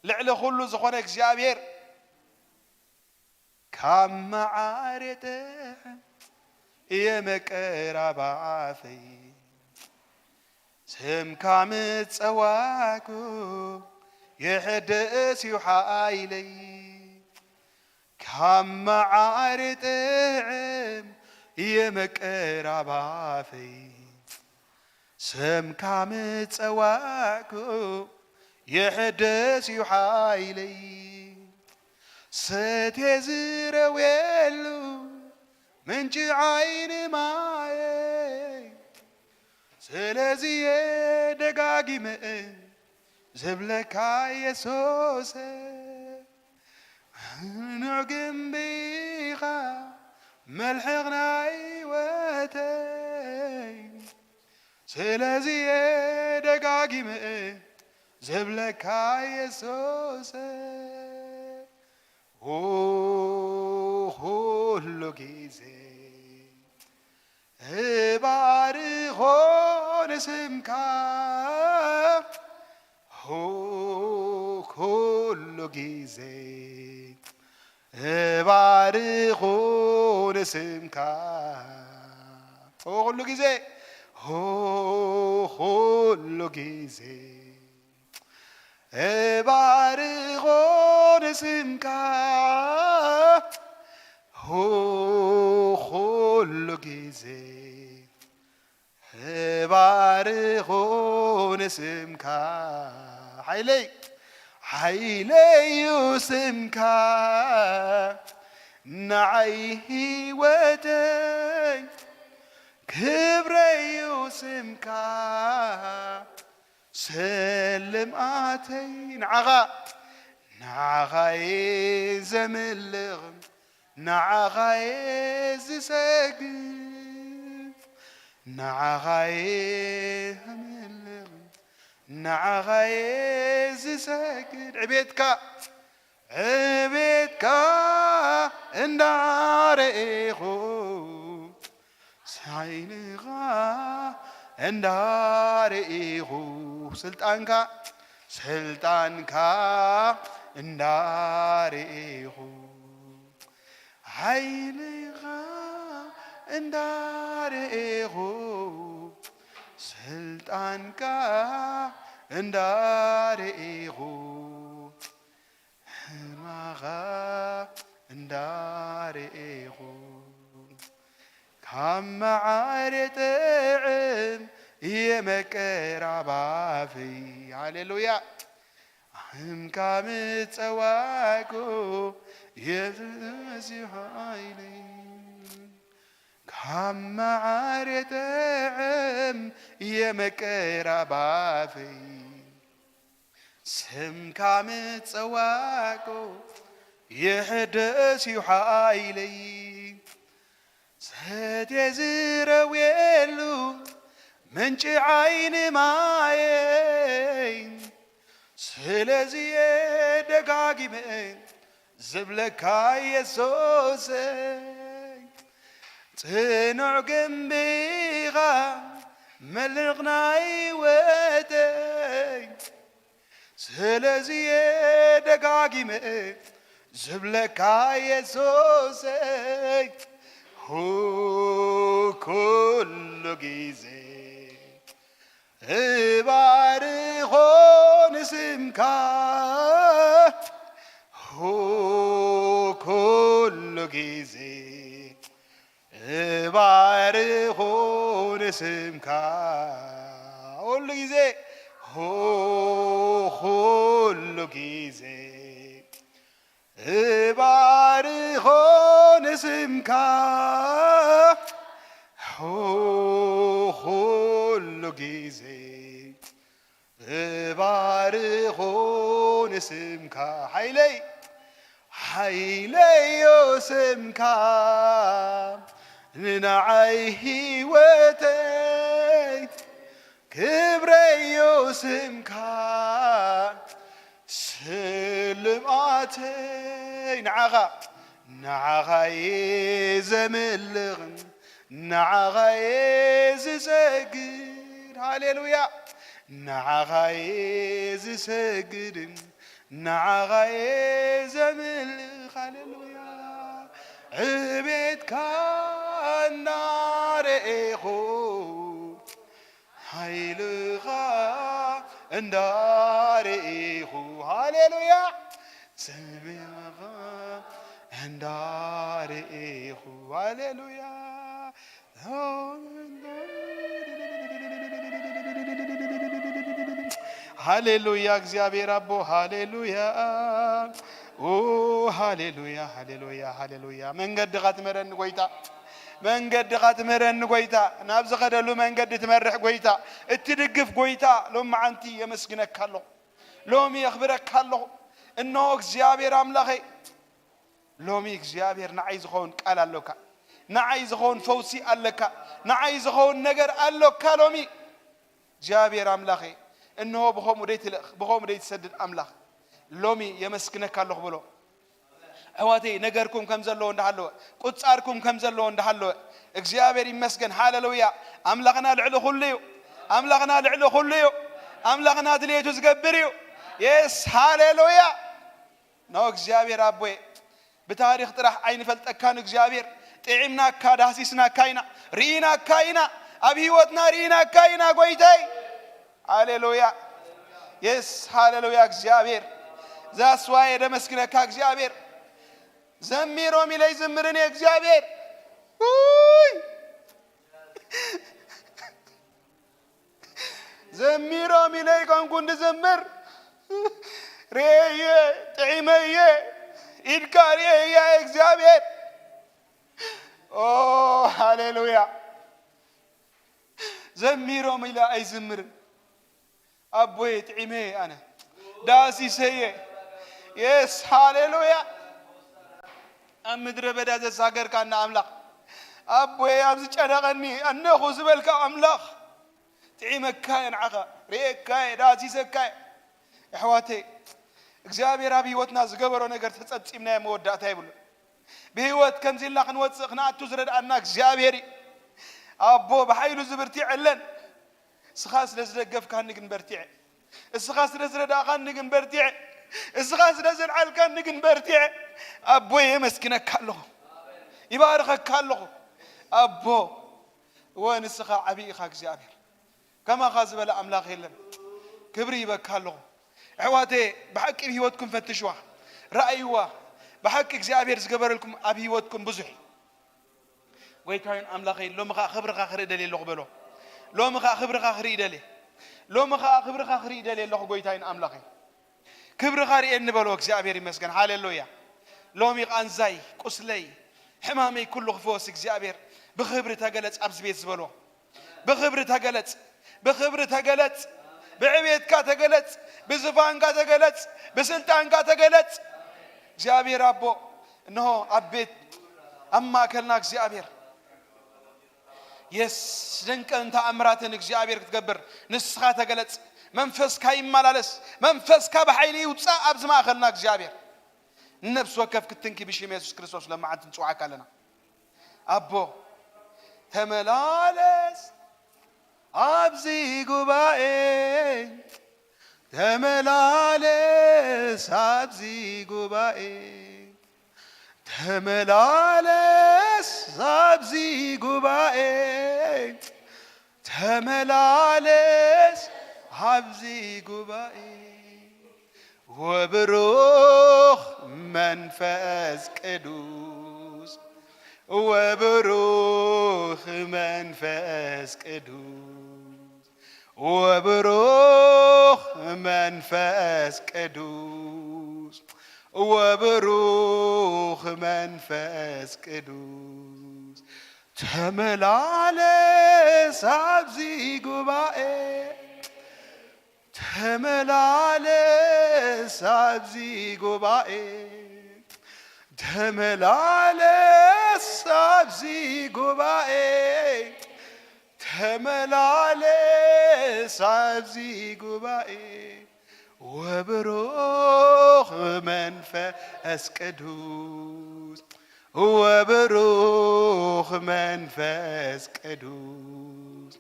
ልዕሊ ኩሉ ዝኾነ እግዚኣብሔር ካብ መዓር የጥዕም እየ መቀራብ ኣፈይ ስምካ ምጸዋዕኩ ይሕደስ እዩ ሓይለይ ካብ መዓር ጥዕም እየ መቀራብ ኣፈይ ስምካ ምጸዋዕኩ ይሕደስ እዩ ሓይለይ ሰቴ ዝረውየሉ ምንጪ ዓይኒ ማየይ ስለዚ እየ ደጋጊመ ዝብለካ የሱሰ ንዕ ግንቢ ኢኻ መልሕቕ ናይ ህይወተይ ስለዚ እየ ደጋጊመ ዝብለካ የሱሰይ፣ ኦ፣ ኩሉ ግዜ እባርኾ ንስምካ፣ ኦ፣ ኩሉ ግዜ እባርኾ ንስምካ፣ ኦ፣ ኩሉ ግዜ፣ ኦ፣ ኩሉ ግዜ እባርኾ ንስምካ፣ ኦ፣ ኩሉ ግዜ እባርኾ ንስምካ። ሓይለይ፣ ሓይለይ እዩ ስምካ፣ ንዓይ ህይወተይ ክብረይ እዩ ስምካ። ስልማተይ ንዓኻ፣ ንዓኻ እየ ዘምልኽ፣ ንዓኻ እየ ዝሰግድ፣ ንዓኻ እየ ዘምልኽ፣ ንዓኻ እየ ዝሰግድ። ዕቤትካ፣ ዕቤትካ እንዳረኤኹ፣ ሓይልኻ እንዳረኤኹ፣ ስልጣንካ፣ ስልጣንካ እንዳረኤኹ፣ ሓይልኻ እንዳረኤኹ፣ ስልጣንካ እንዳረኤኹ፣ ሕልማኻ እንዳረኤኹ፣ ካብ መዓር የጥዕም እየ መቀር ኣብ ኣፈይ። ሃሌሉያ። ኣህም ካብ ጸዋዕኩ የዝዚ ሓይለይ፣ ካብ መዓር የጥዕም እየ መቀር ኣብ ኣፈይ። ስምካ ምጸዋዕኩ ይሕደስ እዩ ሓይለይ። ሰትየ ዝረውየሉ ምንጪ ዓይኒ ማየይ። ስለዚ እየ ደጋጊመ ዝብለካ የሱሰይ፣ ጽኑዕ ግምቢ ኢኻ መልሕቕ ናይ ህይወተይ። ስለዚ እየ ደጋጊመ ዝብለካ የሱሰይ፣ ሁ-፣ ኩሉ ግዜ እባርኾ ንስምካ፣ ሁ-፣ ኩሉ ግዜ እባርኾ ንስምካ። ኩሉ ግዜ፣ ሁ-፣ ኩሉ ግዜ እባርኾ ንስምካ፣ ሁ-፣ ኩሉ ግዜ እባርኾ ንስምካ። ሓይለይ፣ ሓይለዮ ስምካ፣ ንንዓይ ህይወተይ ክብረዮ ስምካ። ስልማተይ ንዓኻ፣ ንዓኻ እየ ዘምልኽ፣ ንዓኻ እየ ዝሰግድ። ሃሌሉያ። ንዓኻ እየ ዝሰግድ፣ ንዓኻ እየ ዘምልኽ። ሃሌሉያ። ዕቤትካ እናረኤኹ፣ ሓይልኻ እንዳረኤኹ፣ ሃሌሉያ፣ ስምኻ እንዳረኤኹ፣ ሃሌሉያ፣ ሃሌሉያ፣ እግዚኣብሔር ኣቦ፣ ሃሌሉያ፣ ኦ፣ ሃሌሉያ፣ ሃሌሉያ፣ ሃሌሉያ። መንገድኻ ትመረኒ ጎይታ፣ መንገድኻ ትመረኒ ጎይታ። ናብ ዝኸደሉ መንገዲ ትመርሕ ጎይታ፣ እትድግፍ ጎይታ፣ ሎሚ መዓንቲ የመስግነካ ኣለኹ። ሎሚ የኽብረካ ኣለኹ። እነሆ እግዚኣብሔር ኣምላኸይ፣ ሎሚ እግዚኣብሔር ንዓይ ዝኸውን ቃል ኣሎካ። ንዓይ ዝኸውን ፈውሲ ኣለካ። ንዓይ ዝኸውን ነገር ኣሎካ ሎሚ። እግዚኣብሔር ኣምላኸይ፣ እንሆ ብኸምኡ ደይትልእኽ፣ ብኸምኡ ደይትሰድድ ኣምላኽ ሎሚ የመስግነካ ኣለኹ በሎ። ኣሕዋተይ፣ ነገርኩም ከም ዘለዎ እንዳሃለወ፣ ቁጻርኩም ከም ዘለዎ እንዳሃለወ፣ እግዚኣብሔር ይመስገን። ሃሌሉያ። ኣምላኽና ልዕሊ ኩሉ እዩ። ኣምላኽና ልዕሊ ኩሉ እዩ። ኣምላኽና ድሌቱ ዝገብር እዩ። የስ፣ ሃሌሉያ። ኖ፣ እግዚኣብሔር ኣቦየ፣ ብታሪኽ ጥራሕ ኣይንፈልጠካን። እግዚኣብሔር፣ ጥዒምናካ፣ ዳህሲስናካ ኢና፣ ርኢናካ ኢና፣ ኣብ ህይወትና ርኢናካ ኢና ጎይታይ። ሃሌሉያ። የስ፣ ሃሌሉያ። እግዚኣብሔር፣ ዛስዋየ ደመስግነካ እግዚኣብሔር። ዘሚሮም ኢለ ይዝምርን እየ እግዚኣብሔር። ውይ! ዘሚሮም ኢለ ይኮንኩ እንድዘምር፣ ርእየ እየ፣ ጥዒመ እየ፣ ኢድካ ርእየ እያ እግዚኣብሔር። ኦ፣ ሃሌሉያ። ዘሚሮም ኢለ ኣይዝምርን። ኣቦየ፣ ጥዒመ እየ ኣነ። ዳሲሰ እየ። የስ፣ ሃሌሉያ። ኣብ ምድረ በዳ ዘሳገርካና ኣምላኽ፣ ኣቦየ፣ ኣብ ዝጨነቐኒ ኣነኹ ዝበልካ ኣምላኽ፣ ጥዒመካ እየ ንዓኻ፣ ርእየካ እየ፣ ዳሲሰካ እየ። ኣሕዋተይ፣ እግዚኣብሔር ኣብ ህይወትና ዝገበሮ ነገር ተጸብጺብናዮ መወዳእታ የብሉን። ብህይወት ከምዚ ኢልና ክንወጽእ ክንኣቱ ዝረድኣና እግዚኣብሔር እዩ። ኣቦ፣ ብሓይሉ ዝብርትዕ የለን። እስኻ ስለ ዝደገፍካኒ ግን በርቲዐ። እስኻ ስለ ዝረዳእካኒ ግን በርቲዐ። እስኻ ስለ ዘልዓልካኒ ግን በርቲዐ። ኣቦ፣ የመስግነካ ኣለኹ። ይባርኸካ ኣለኹ። ኣቦ፣ እወ፣ ንስኻ ዓብዪ ኢኻ እግዚኣብሔር። ከማኻ ዝበለ ኣምላኽ የለን። ክብሪ ይበካ ኣለኹ። ኣሕዋተይ፣ ብሓቂ ኣብ ህይወትኩም ፈትሽዋ፣ ረኣይዋ። ብሓቂ እግዚኣብሔር ዝገበረልኩም ኣብ ህይወትኩም ብዙሕ እዩ። ጎይታይን ኣምላኸይ፣ ሎሚ ኸኣ ክብርኻ ክርኢ ደልየ ኣለኹ በሎ። ሎሚ ኸኣ ክብርኻ ክርኢ ደልየ። ሎሚ ኸኣ ክብርኻ ክርኢ ደልየ ኣለኹ ጎይታይን ኣምላኸይ። ክብርኻ ርእየኒ በሎ። እግዚኣብሔር ይመስገን። ሃሌሉያ። ሎሚ ቃንዛይ፣ ቁስለይ፣ ሕማመይ ኩሉ ክፈወስ እግዚኣብሔር ብኽብሪ ተገለጽ ኣብዚ ቤት ዝበሎ። ብኽብሪ ተገለጽ፣ ብኽብሪ ተገለጽ፣ ብዕቤትካ ተገለጽ፣ ብዝፋንካ ተገለጽ፣ ብስልጣንካ ተገለጽ። እግዚኣብሔር ኣቦ፣ እንሆ ኣብ ቤት፣ ኣብ ማእከልና እግዚኣብሔር የስ፣ ድንቅን ተኣምራትን እግዚኣብሔር ክትገብር ንስኻ ተገለጽ። መንፈስካ ይመላለስ፣ መንፈስካ ብሓይሊ ይውጻእ ኣብዚ ማእከልና እግዚኣብሔር። ንነፍሲ ወከፍ ክትንኪ ብሽም የሱስ ክርስቶስ ለመዓንቲ ንጽውዓካ ኣለና። ኣቦ፣ ተመላለስ ኣብዚ ጉባኤ፣ ተመላለስ ኣብዚ ጉባኤ፣ ተመላለስ ኣብዚ ጉባኤ፣ ተመላለስ ኣብዚ ጉባኤ። ወብሩኽ መንፈስ ቅዱስ፣ ወብሩኽ መንፈስ ቅዱስ፣ ወብሩኽ መንፈስ ቅዱስ፣ ወብሩኽ መንፈስ ቅዱስ፣ ተመላለስ ኣብዚ ጉባኤ። ተመላለስ ኣብዚ ጉባኤ፣ ተመላለስ ኣብዚ ጉባኤ፣ ተመላለስ ኣብዚ ጉባኤ። ወብሩኽ መንፈስ ቅዱስ፣ ወብሩኽ መንፈስ ቅዱስ፣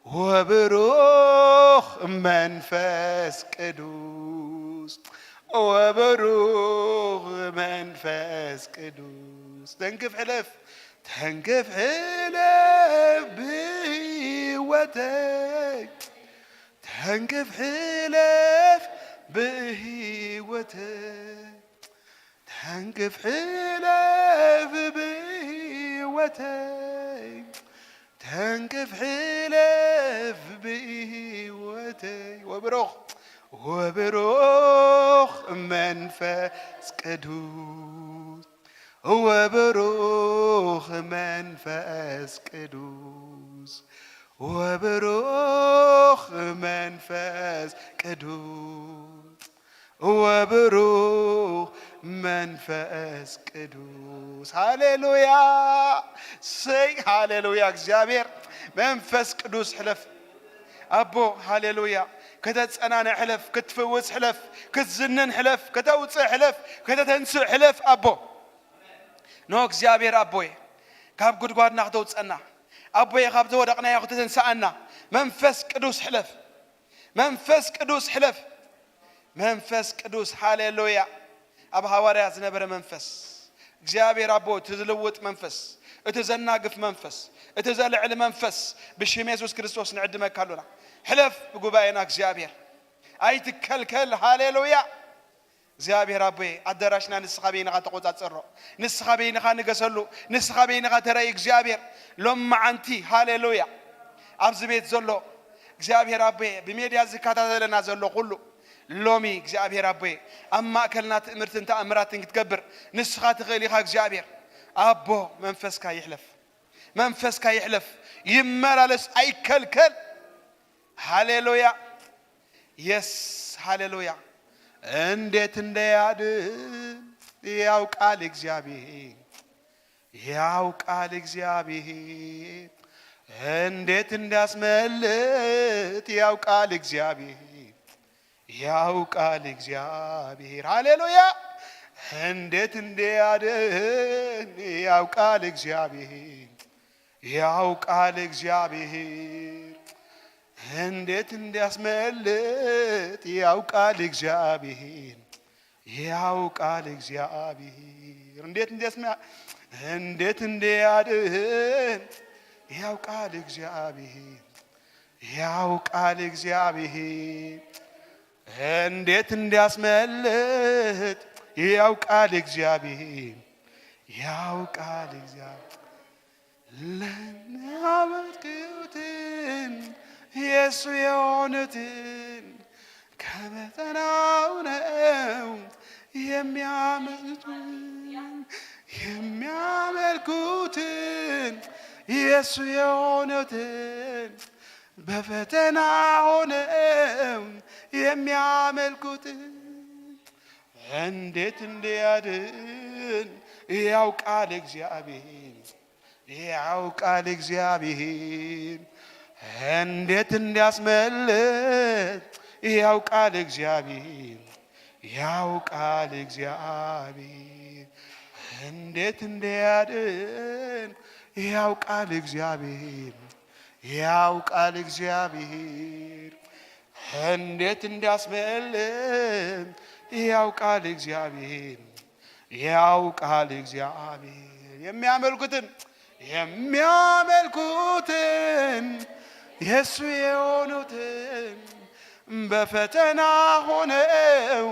ወብሩኽ መንፈስ ቅዱስ፣ ወብሩኽ መንፈስ ቅዱስ። ተንክፍ ሕለፍ፣ ተንክፍ ሕለፍ ብህይወተይ፣ ተንክፍ ሕለፍ ብህይወተይ፣ ተንክፍ ሕለፍ ብህይወተይ፣ ተንክፍ ሕለፍ ብህይወተይ። ወብሩኽ፣ ወብሩኽ መንፈስ ቅዱስ፣ ወብሩኽ መንፈስ ቅዱስ፣ ወብሩኽ መንፈስ ቅዱስ፣ ወብሩኽ መንፈስ ቅዱስ። ሃሌሉያ! ሰይ፣ ሃሌሉያ! እግዚኣብሔር መንፈስ ቅዱስ ሕለፍ ኣቦ። ሃሌሉያ! ከተጸናንዕ ሕለፍ፣ ክትፍውስ ሕለፍ፣ ክትዝንን ሕለፍ፣ ከተውጽእ ሕለፍ፣ ከተተንስእ ሕለፍ ኣቦ። ኖ እግዚኣብሔር ኣቦየ፣ ካብ ጉድጓድና ክተውጸና ኣቦየ፣ ካብ ዝወደቕናዮ ክተተንስኣና መንፈስ ቅዱስ ሕለፍ፣ መንፈስ ቅዱስ ሕለፍ፣ መንፈስ ቅዱስ። ሃሌሉያ። ኣብ ሃዋርያ ዝነበረ መንፈስ እግዚኣብሔር ኣቦ፣ እቲ ዝልውጥ መንፈስ፣ እቲ ዘናግፍ መንፈስ፣ እቲ ዘልዕል መንፈስ ብሽም የሱስ ክርስቶስ ንዕድመካ ኣሎና። ሕለፍ ብጉባኤና እግዚኣብሔር፣ ኣይትከልከል። ሃሌሉያ። እግዚኣብሔር ኣቦየ፣ ኣዳራሽና ንስኻ በይንኻ ተቆጻጸሮ፣ ንስኻ በይንኻ ንገሰሉ፣ ንስኻ በይንኻ ተራይ እግዚኣብሔር። ሎም መዓንቲ፣ ሃሌሉያ፣ ኣብዚ ቤት ዘሎ እግዚኣብሔር ኣቦየ፣ ብሜድያ ዝከታተለና ዘሎ ኩሉ፣ ሎሚ እግዚኣብሔር ኣቦየ፣ ኣብ ማእከልና ትእምርትን ተኣምራትን ክትገብር ንስኻ ትኽእል ኢኻ እግዚኣብሔር ኣቦ። መንፈስካ ይሕለፍ፣ መንፈስካ ይሕለፍ፣ ይመላለስ፣ ኣይከልከል። ሃሌሉያ። የስ፣ ሃሌሉያ። እንዴት እንደያድን ያው ቃል እግዚአብሔር፣ ያው ቃል እግዚአብሔር፣ እንዴት እንዳስመልጥ ያው ቃል እግዚአብሔር፣ ያው ቃል እግዚአብሔር። ሃሌሉያ። እንዴት እንደያድን ያው ቃል እግዚአብሔር፣ ያው ቃል እግዚአብሔር፣ እንዴት እንዲያስመልጥ ያው ቃል እግዚአብሔር፣ ያው ቃል እግዚአብሔር፣ እንዴት እንዲያስመ-፣ እንዴት እንዲያድን ያው ቃል እግዚአብሔር፣ ያው ቃል እግዚአብሔር፣ እንዴት እንዲያስመልጥ ያው ቃል እግዚአብሔር፣ ያው ቃል እግዚአብሔር። ለሚያመልኩትን የእሱ የሆኑትን ከመጠን ሆነው የሚያመልኩትን፣ የሚያመልኩትን የእሱ የሆኑትን በፈተና ሆነው የሚያመልኩትን እንዴት እንዲያድን ያው ቃል እግዚአብሔር፣ ያው ቃል እግዚአብሔር፣ እንዴት እንዲያስመልጥ ያው ቃል እግዚአብሔር፣ ያው ቃል እግዚአብሔር፣ እንዴት እንዲያድን ያው ቃል እግዚአብሔር፣ ያው ቃል እግዚአብሔር፣ እንዴት እንዲያስመልጥ ያው ቃል እግዚአብሔር፣ ያው ቃል እግዚአብሔር። የሚያመልኩትን፣ የሚያመልኩትን የእሱ የሆኑትን በፈተና ሆነው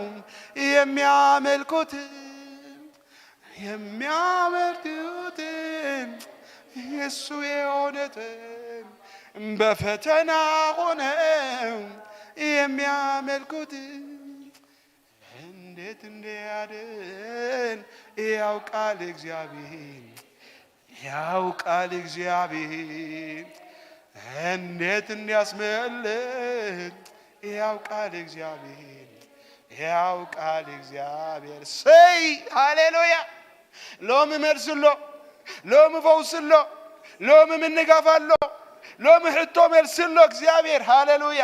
የሚያመልኩትን፣ የሚያመልኩትን የእሱ የሆኑትን በፈተና ሆነው የሚያመልኩትን እንዴት እንዲያድን ያው ቃል እግዚአብሔር፣ ያው ቃል እግዚአብሔር፣ እንዴት እንዲያስመልጥ ያው ቃል እግዚአብሔር፣ ያው ቃል እግዚአብሔር። ሰይ ሃሌሉያ። ሎሚ መልሲ ኣሎ፣ ሎሚ ፈውሲ ኣሎ፣ ሎሚ ምንጋፍ ኣሎ፣ ሎሚ ሕቶ መልሲ ኣሎ። እግዚኣብሔር ሃሌሉያ።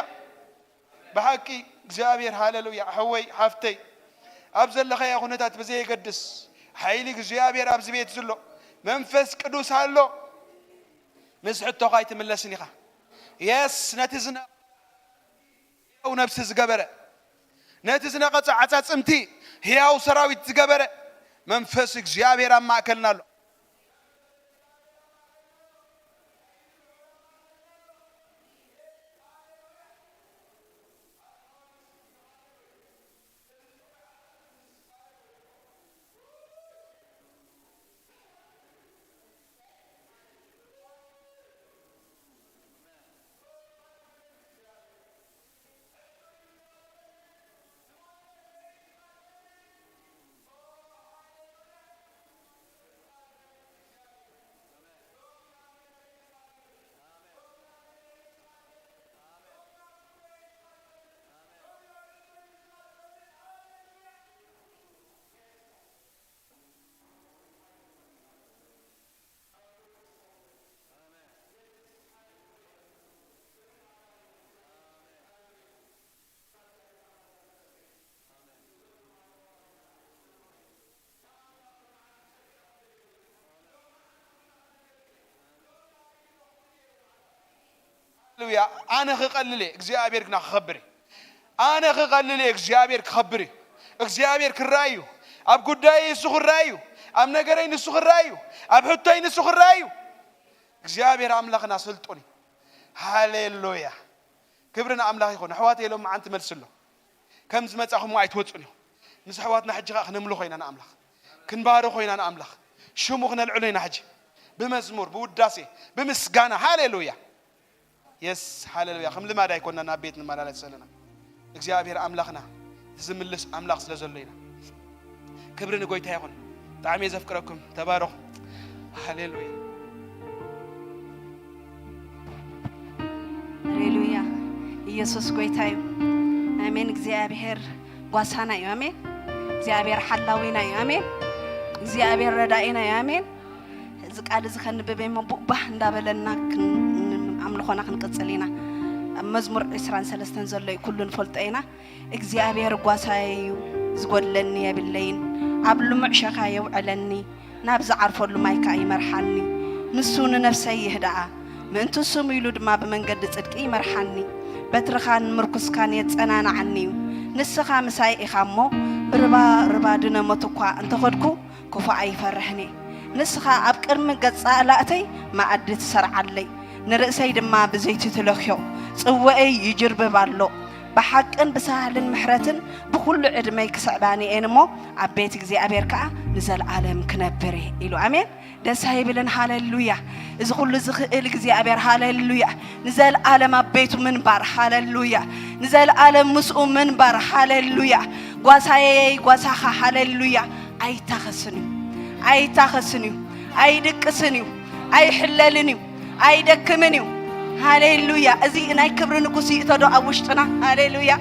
ብሓቂ እግዚኣብሔር ሃሌሉያ። ሓወይ ሓፍተይ፣ ኣብ ዘለኻዮ ኩነታት ብዘየገድስ፣ ሓይሊ እግዚኣብሔር ኣብዚ ቤት ዘሎ መንፈስ ቅዱስ ኣሎ። ምስ ሕቶኻ ኣይትምለስን ኢኻ። የስ፣ ነቲ ዝነ-፣ ህያው ነብሲ ዝገበረ፣ ነቲ ዝነቐጸ ዓጻጽምቲ ህያው ሰራዊት ዝገበረ መንፈስ እግዚኣብሔር ኣብ ማእከልና ኣሎ። ሃሌሉያ። ኣነ ክቐልል እየ፣ እግዚኣብሔር ግና ክኸብር እዩ። ኣነ ክቐልል እየ፣ እግዚኣብሔር ክኸብር እዩ። እግዚኣብሔር ክረኣይ እዩ። ኣብ ጉዳይ ንሱ ክረኣይ እዩ። ኣብ ነገረይ ንሱ ክረኣይ እዩ። ኣብ ሕቶይ ንሱ ክረኣይ እዩ። እግዚኣብሔር ኣምላኽና ስልጡን እዩ። ሃሌሉያ። ክብሪ ንኣምላኽ ይኹን። ኣሕዋተይ፣ ሎማዓንቲ መልሲ ኣሎ። ከም ዝመጻኹምዎ ኣይትወጹን ኢኹም። ምስ ኣሕዋትና ሕጂ ኸኣ ክነምልኾ ኢና ንኣምላኽ። ክንባርኾ ኢና ንኣምላኽ። ሽሙ ክነልዕሎ ኢና ሕጂ። ብመዝሙር፣ ብውዳሴ፣ ብምስጋና። ሃሌሉያ። የስ፣ ሃሌሉያ። ከም ልማድ ኣይኮንና ናብ ቤት ንመላለስ ዘለና። እግዚኣብሔር ኣምላኽና ዝምልስ ኣምላኽ ስለ ዘሎ ኢና። ክብሪ ንጎይታ ይኹን። ብጣዕሚ እየ ዘፍቅረኩም። ተባረኹ። ሃሌሉያ። ሃሌሉያ። ኢየሱስ ጎይታ እዩ። ኣሜን። እግዚኣብሔር ጓሳና እዩ። ኣሜን። እግዚኣብሔር ሓላዊና እዩ። ኣሜን። እግዚኣብሔር ረዳኢና እዩ። ኣሜን። እዚ ቃል እዚ ከንብብ እሞ ቡባህ እንዳበለና ክን- ኣምልኾና ክንቅጽል ኢና። ኣብ መዝሙር ዕስራን ሰለስተን ዘሎ እዩ፣ ኩሉ ንፈልጦ ኢና። እግዚኣብሔር ጓሳይ እዩ፣ ዝጎድለኒ የብለይን። ኣብ ልሙዕ ሸኻ የውዕለኒ፣ ናብ ዝዓርፈሉ ማይ ከኣ ይመርሓኒ። ንሱ ንነፍሰይ ይህድኣ፣ ምእንቲ ስሙ ኢሉ ድማ ብመንገዲ ጽድቂ ይመርሓኒ። በትርኻን ምርኩስካን የጸናንዓኒ እዩ። ንስኻ ምሳይ ኢኻ እሞ፣ ብርባ ርባ ድነ ሞት እኳ እንተኸድኩ፣ ክፉእ ኣይፈርሕን እየ። ንስኻ ኣብ ቅድሚ ገጽ ጸላእተይ መኣዲ ትሰርዓለይ፣ ንርእሰይ ድማ ብዘይቲ ትለኽዮ። ጽዋኤይ ይጅርብብ ኣሎ። ብሓቅን ብሳህልን ምሕረትን ብኹሉ ዕድመይ ክስዕባኒ እየን እሞ፣ ኣብ ቤት እግዚኣብሔር ከኣ ንዘለኣለም ክነብር እየ ኢሉ። ኣሜን። ደስ ኣይብልን? ሃሌሉያ። እዚ ኩሉ ዝኽእል እግዚኣብሔር፣ ሃሌሉያ። ንዘለኣለም ኣብ ቤቱ ምንባር፣ ሃሌሉያ። ንዘለኣለም ምስኡ ምንባር፣ ሃሌሉያ። ጓሳየይ ጓሳኻ፣ ሃሌሉያ። ኣይታኸስን እዩ፣ ኣይታኸስን እዩ፣ ኣይድቅስን እዩ፣ ኣይሕለልን እዩ፣ ኣይደክምን እዩ። ሃሌሉያ። እዚ ናይ ክብሪ ንጉስ ይእተዶ ኣብ ውሽጥና። ሃሌሉያ።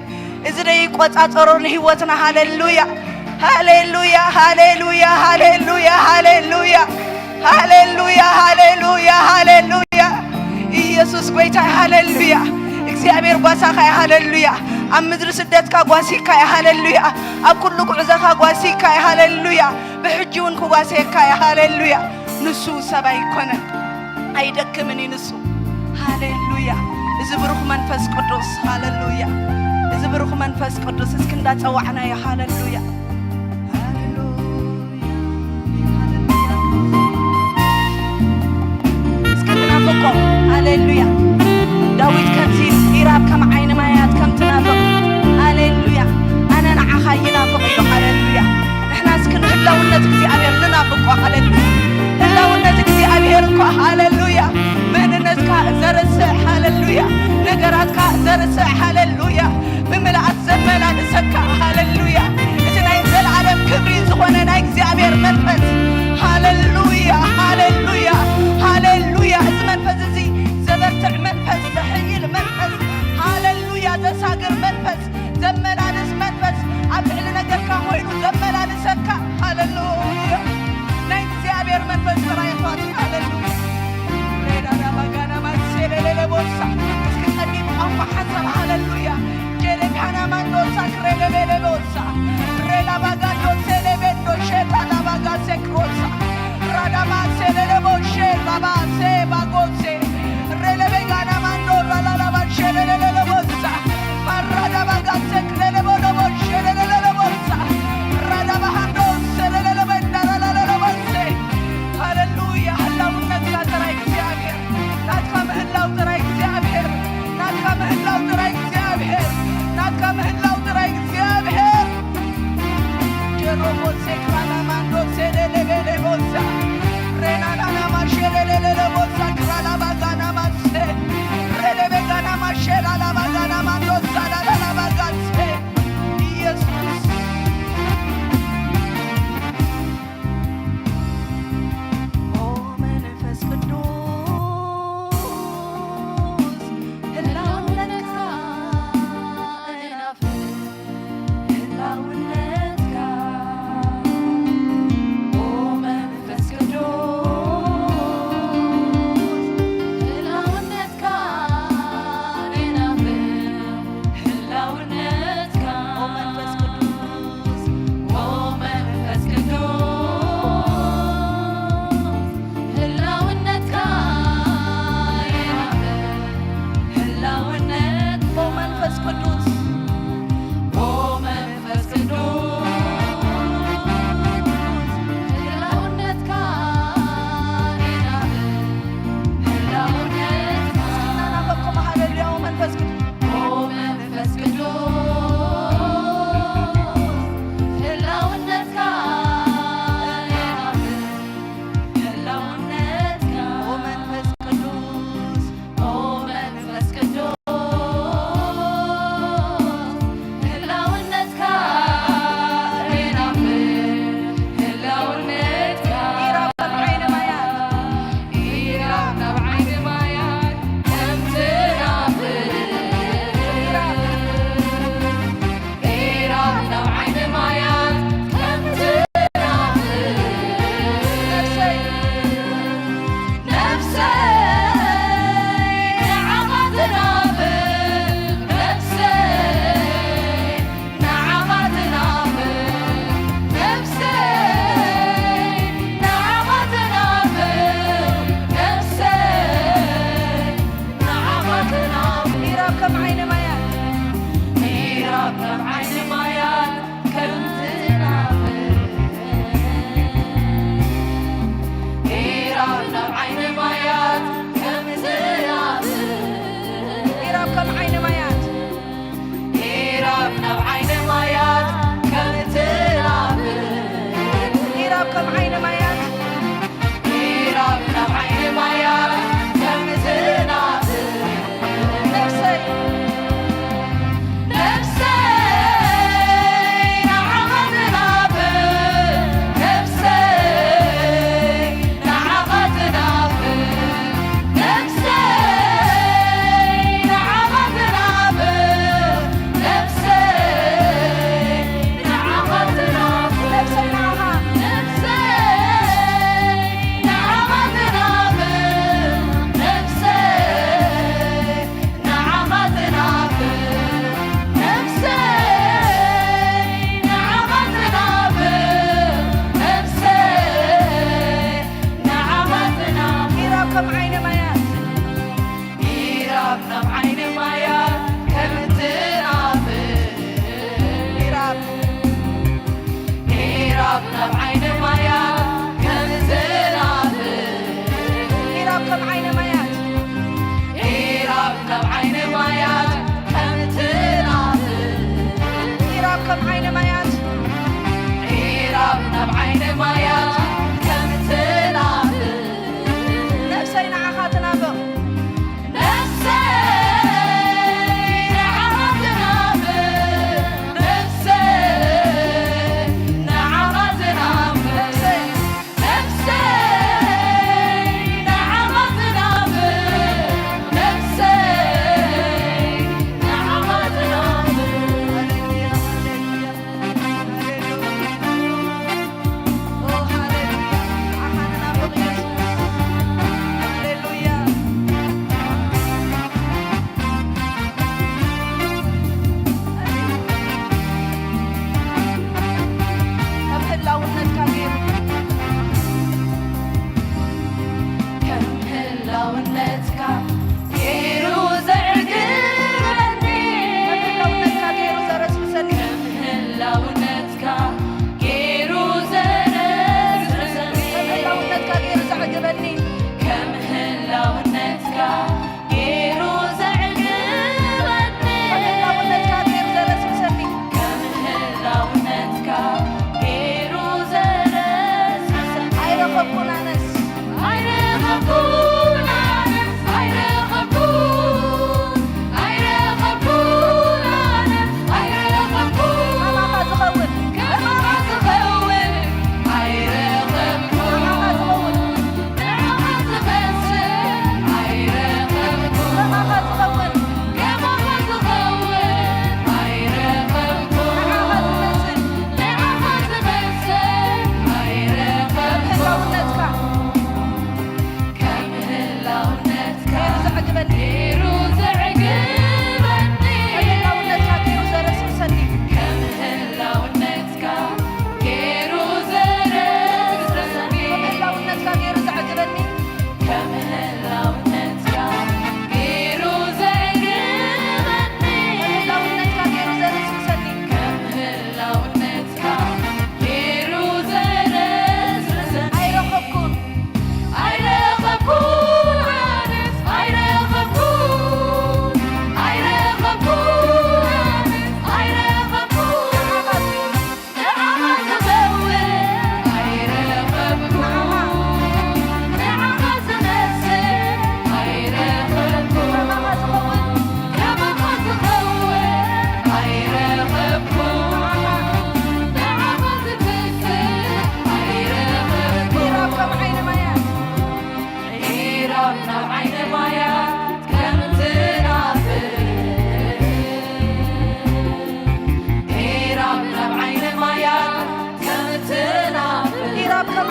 እዚ ዶ ይቆጻጸሮ ንህይወትና። ሃሌሉያ፣ ሃሌሉያ፣ ሃሌሉያ፣ ሃሌሉያ፣ ሃሌሉያ፣ ሃሌሉያ፣ ሃሌሉያ፣ ሃሌሉያ። ኢየሱስ ጎይታ፣ ሃሌሉያ። እግዚኣብሔር ጓሳኻ እዩ። ሃሌሉያ። ኣብ ምድሪ ስደትካ ጓሲካ እዩ። ሃሌሉያ። ኣብ ኩሉ ጉዕዞኻ ጓሲካ እዩ። ሃሌሉያ። ብሕጂ እውን ክጓስየካ እዩ። ሃሌሉያ። ንሱ ሰብ ኣይኮነን፣ ኣይደክምን እዩ ንሱ። ሃሌሉያ። እዚ ብሩኽ መንፈስ ቅዱስ፣ ሃሌሉያ። እዚ ብሩኽ መንፈስ ቅዱስ እስኪ እንዳጸዋዕናዮ፣ ሃሌሉያ። ሃሌሉያ። እስኪ ንናፍቆ። ሃሌሉያ። ዳዊት ከምዚ ኢሉ፣ ኢራብ ከም ዓይኒ ማያት ከም ትናፍቕ። ሃሌሉያ። ኣነ ንዓኻ ይናፍቕ ኢሉ። ሃሌሉያ። ንሕና እስኪ ንህላውነት እግዚኣብሔር ንናፍቆ። ሃሌሉያ። ህላውነት እግዚኣብሔር እኮ፣ ሃሌሉያ፣ መንነትካ ዘርስዕ፣ ሃሌሉያ፣ ነገራትካ ዘርስዕ፣ ሃሌሉያ፣ ብምልኣት ዘመላልሰካ፣ ሃሌሉያ፣ እቲ ናይ ዘለዓለም ክብሪ ዝኾነ ናይ እግዚኣብሔር መንፈስ፣ ሃሌሉያ፣ ሃሌሉያ፣ ሃሌሉያ። እዚ መንፈስ እዚ ዘበርትዕ መንፈስ፣ ዘሕይል መንፈስ፣ ሃሌሉያ፣ ዘሳግር መንፈስ፣ ዘመላልስ መንፈስ፣ ኣብ ልዕሊ ነገርካ ኮይኑ ዘመላልሰካ፣ ሃሌሉያ፣ ናይ እግዚኣብሔር መንፈስ ጥራይ ይኾን። ሃሌሉያ። ሬዳዳ ባጋና ማሴሌሌሌ ቦሳ። እስኪ ጸሊም ቋንቋ ሓሳብ፣ ሃሌሉያ። ጀሬካና ማንዶሳ ክሬሌሌሌ ቦሳ። ሬላ ባጋዶ ሴሌቤንዶ ሼታላ ባጋ ሴክሮሳ። ራዳማ ሴሌሌ ቦሼ ራባ ሴ ባጎሴ። ሬሌቤ ጋና ማንዶ ራላላ ባሼ ሌሌሌሌ ቦሳ። ማራዳ ባጋ ሴክሬሌ ቦሎ ቦሼ ሌሌሌሌ ቦሳ። ራዳ ባሃንዶ ሴሌሌሌ ቤንዳ ራላላላ ቦሴ። ሃሌሉያ። ህላውነትካ ጥራይ እግዚኣብሔር። ናትካ ምህላው ጥራይ እግዚኣብሔር። ናትካ ምህላው ጥራይ እግዚኣብሔር። ናትካ ምህላው ጥራይ እግዚኣብሔር። ጀሮቦ ሴክራና ማንዶ ሴሌሌቤሌ ቦሳ። ሬናናና ማሼ ሌሌሌሌ ቦሳ።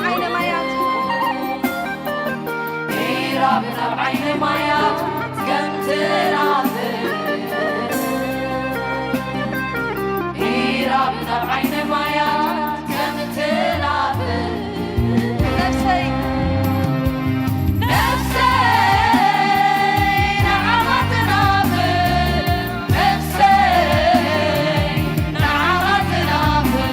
ዓይነ ማያት ኢራብ ናብ ዓይነ ማያት ከም ትናፍር፣ ኢራብ ናብ ዓይነ ማያት ከም ትናፍር፣ ነፍሰይ፣ ነፍሰይ ንዓኻ ትናፍር፣ ነፍሰይ ንዓኻ ትናፍር።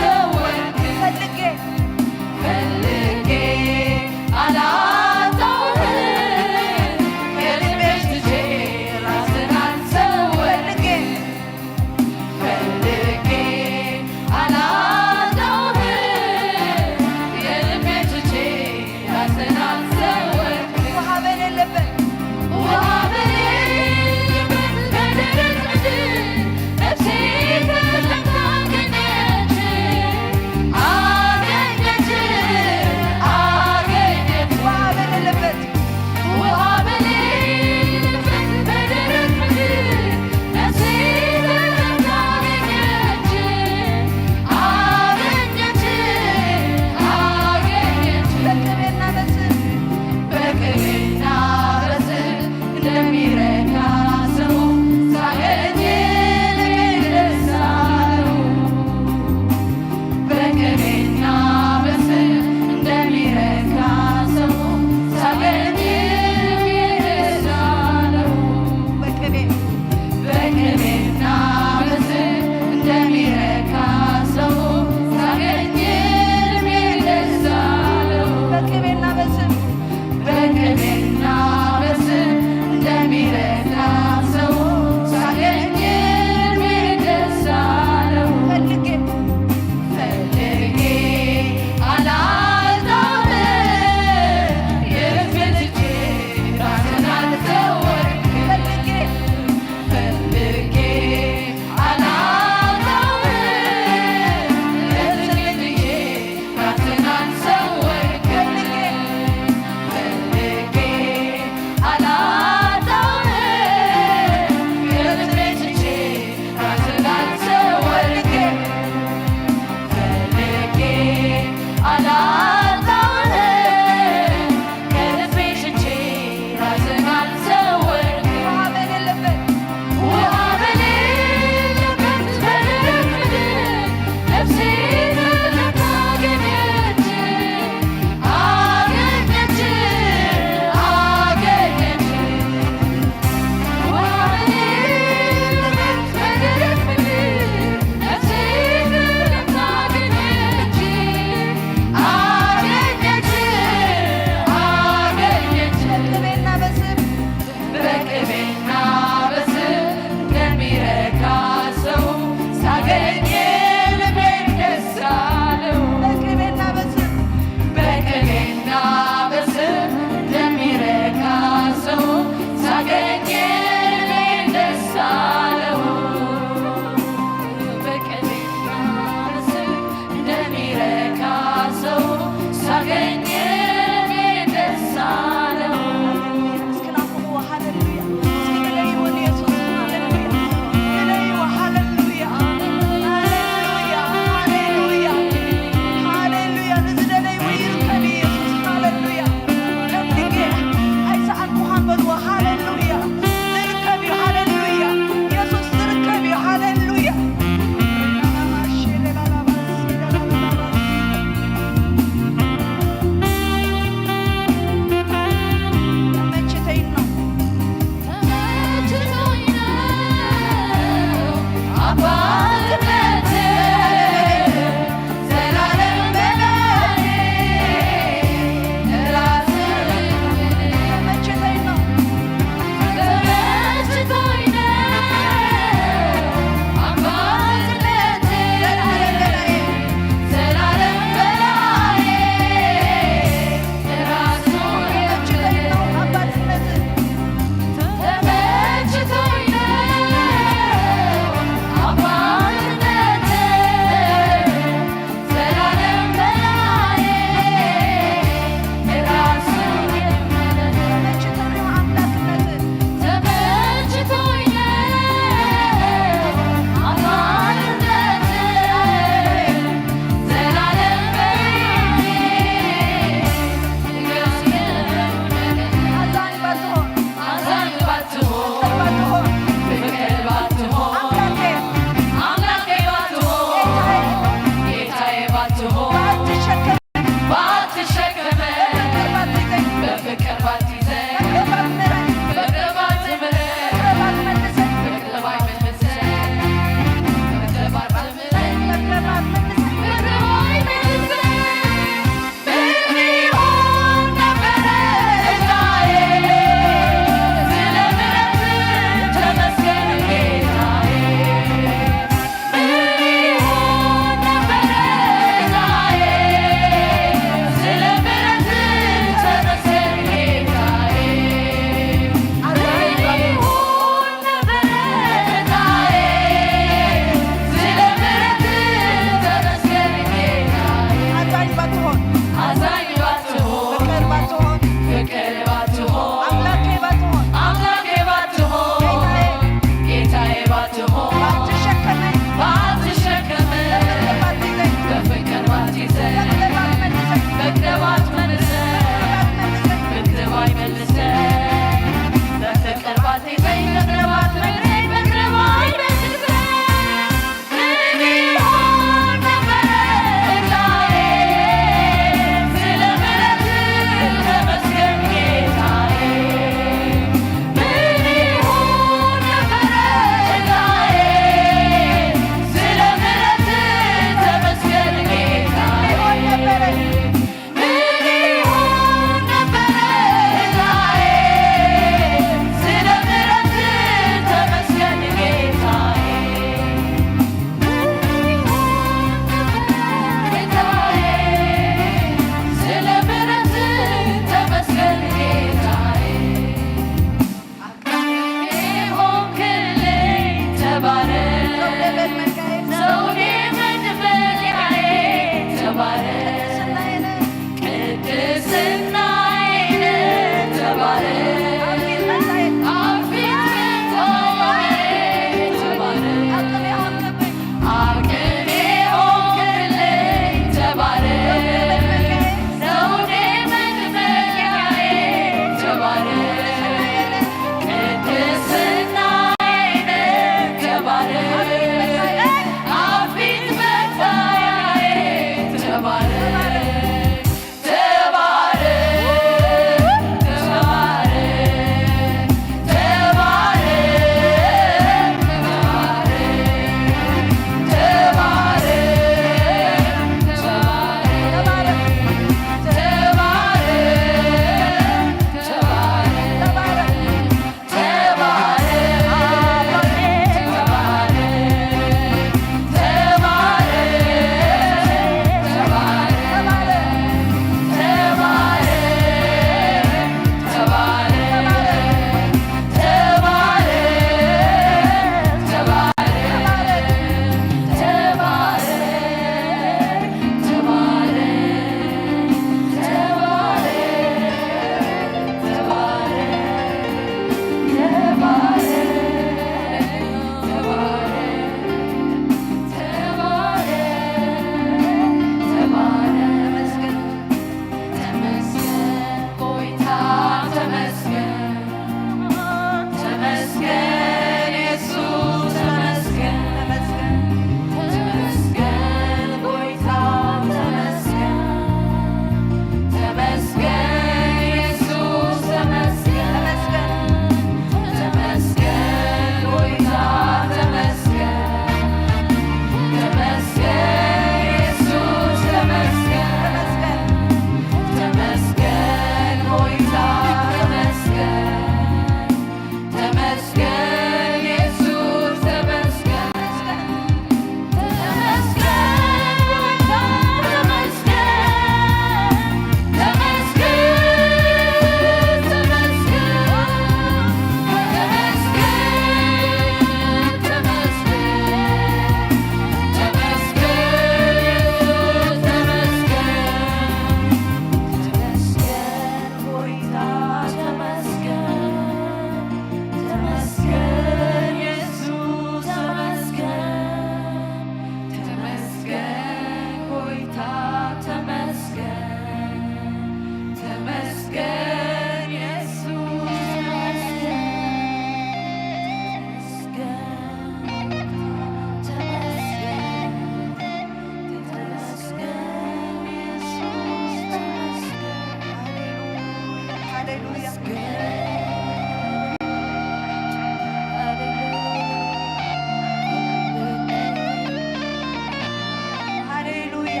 ሃሌሉያ።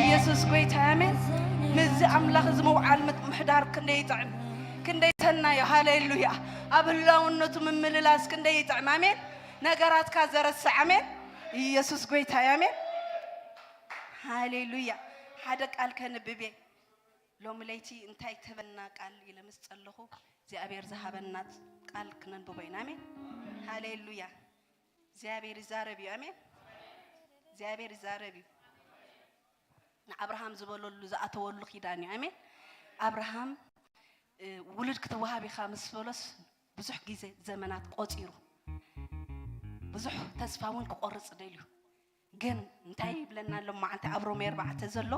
ኢየሱስ ጎይታ፣ ኣሜን። ምስዚ ኣምላኽ እዚ ምውዓል ምት-፣ ምሕዳር ክንደይ ይጥዕም፣ ክንደይ ሰናዩ። ሃሌሉያ። ኣብ ህላውነቱ ምምልላስ ክንደይ ይጥዕም። ኣሜን። ነገራትካ ዘረስዕ። ኣሜን። ኢየሱስ ጎይታ፣ ኣሜን። ሃሌሉያ። ሓደ ቃል ከንብብ እየ። ሎሚ ለይቲ እንታይ ትህበና ቃል ኢለ ምስ ጸለኹ፣ እግዚኣብሔር ዝሃበና ቃል ክነንብቦ ኢና። ኣሜን። ሃሌሉያ። እግዚኣብሔር ይዛረብ እዩ። ኣሜን። እግዚኣብሔር ይዛረብ እዩ። ንኣብርሃም ዝበለሉ፣ ዝኣተወሉ ኪዳን እዩ። ኣሜን። ኣብርሃም፣ እ፣ ውሉድ ክትወሃብ ኢኻ ምስ በሎስ፣ ብዙሕ ግዜ ዘመናት ቆጺሩ፣ ብዙሕ ተስፋ እውን ክቆርጽ ደልዩ። ግን እንታይ ይብለና ኣሎ መዓልቲ ኣብ ሮሜ ኣርባዕተ ዘሎ?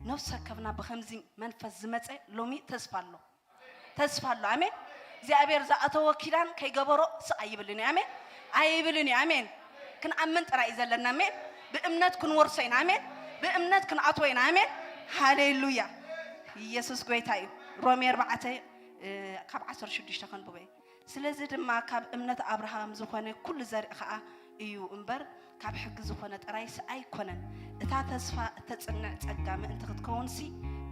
ነፍሲ ወከፍና ብኸምዚ መንፈስ ዝመጸ ሎሚ ተስፋ ኣሎ። ተስፋ ኣሎ። ኣሜን። እግዚኣብሔር ዝኣተዎ ኪዳን ከይገበሮ ስቕ ኣይብልን እዩ። ኣሜን። ኣይብልን እዩ። ኣሜን። ክንኣምን ጥራይ እዩ ዘለና። ኣሜን። ብእምነት ክንወርሶ ኢና። ኣሜን። ብእምነት ክንኣትዎ ኢና። ኣሜን። ሃሌሉያ። ኢየሱስ ጎይታ እዩ። ሮሜ ኣርባዕተ፣ እ፣ ካብ ዓሰርተ ሽዱሽተ ከንብቦ እየ። ስለዚ ድማ ካብ እምነት ኣብርሃም ዝኾነ ኩሉ ዘርኢ ኸኣ እዩ እምበር፣ ካብ ሕጊ ዝኾነ ጥራይስ ኣይኮነን። እታ ተስፋ እተጽንዕ ጸጋ ምእንቲ ክትከውንሲ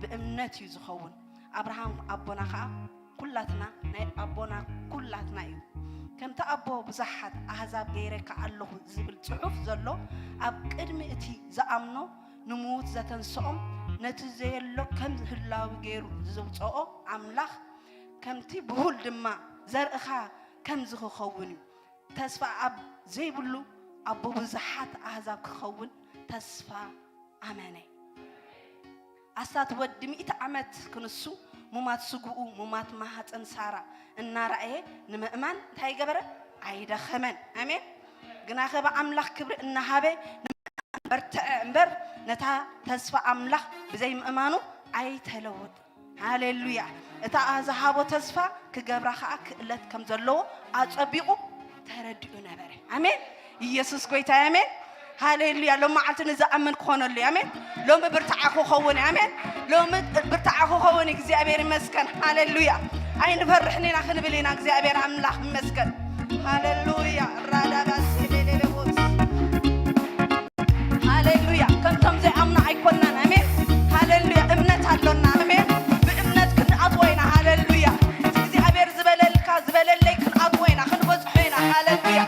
ብእምነት እዩ ዝኸውን። ኣብርሃም ኣቦና ኸኣ ኩላትና ናይ ኣቦና ኩላትና እዩ። ከምቲ ኣቦ ብዙሓት ኣህዛብ ገይረካ ኣለኹ ዝብል ጽሑፍ ዘሎ፣ ኣብ ቅድሚ እቲ ዝኣምኖ ንምዉት ዘተንስኦም፣ ነቲ ዘየሎ ከም ህላዊ ገይሩ ዘውጽኦ ኣምላኽ፣ ከምቲ ብሁል ድማ ዘርእኻ ከምዚ ክኸውን እዩ። ተስፋ ኣብ ዘይብሉ ኣቦ ብዙሓት ኣህዛብ ክኸውን ተስፋ ኣመነ። ኣስታት ወዲ ሚእቲ ዓመት ክንሱ፣ ሙማት ስግኡ፣ ሙማት ማህፀን ሳራ እናረኣየ ንምእማን እንታይ ገበረ? ኣይደኸመን። ኣሜን። ግናኸ ብኣምላኽ ክብሪ እናሃበ በርትዐ እምበር፣ ነታ ተስፋ ኣምላኽ ብዘይ ምእማኑ ኣይተለወጠ። ሃሌሉያ። እታ ዝሃቦ ተስፋ ክገብራ ኸኣ ክእለት ከም ዘለዎ ኣጸቢቑ ተረዲኡ ነበረ። ኣሜን። ኢየሱስ ጎይታ እዩ። ኣሜን። ሃሌሉያ። ሎሚ መዓልቲ ንዝኣምን ክኾነሉ እዩ። ኣሜን። ሎሚ ብርታዓ ክኸውን እዩ። ኣሜን። ሎሚ ብርታዓ ክኸውን እዩ። እግዚኣብሔር ይመስገን። ሃሌሉያ። ኣይንፈርሕን ኢና ክንብል ኢና። እግዚኣብሔር ኣምላኽ ይመስገን። ሃሌሉያ። ራዳባስ ቤሌሌቦስ። ሃሌሉያ። ከምቶም ዘይኣምኑ ኣይኮናን። ኣሜን። ሃሌሉያ። እምነት ኣሎና። ኣሜን። ብእምነት ክንኣትዎ ኢና። ሃሌሉያ። እግዚኣብሔር ዝበለልካ፣ ዝበለለይ ክንኣትዎ ኢና፣ ክንበጽሖ ኢና። ሃሌሉያ።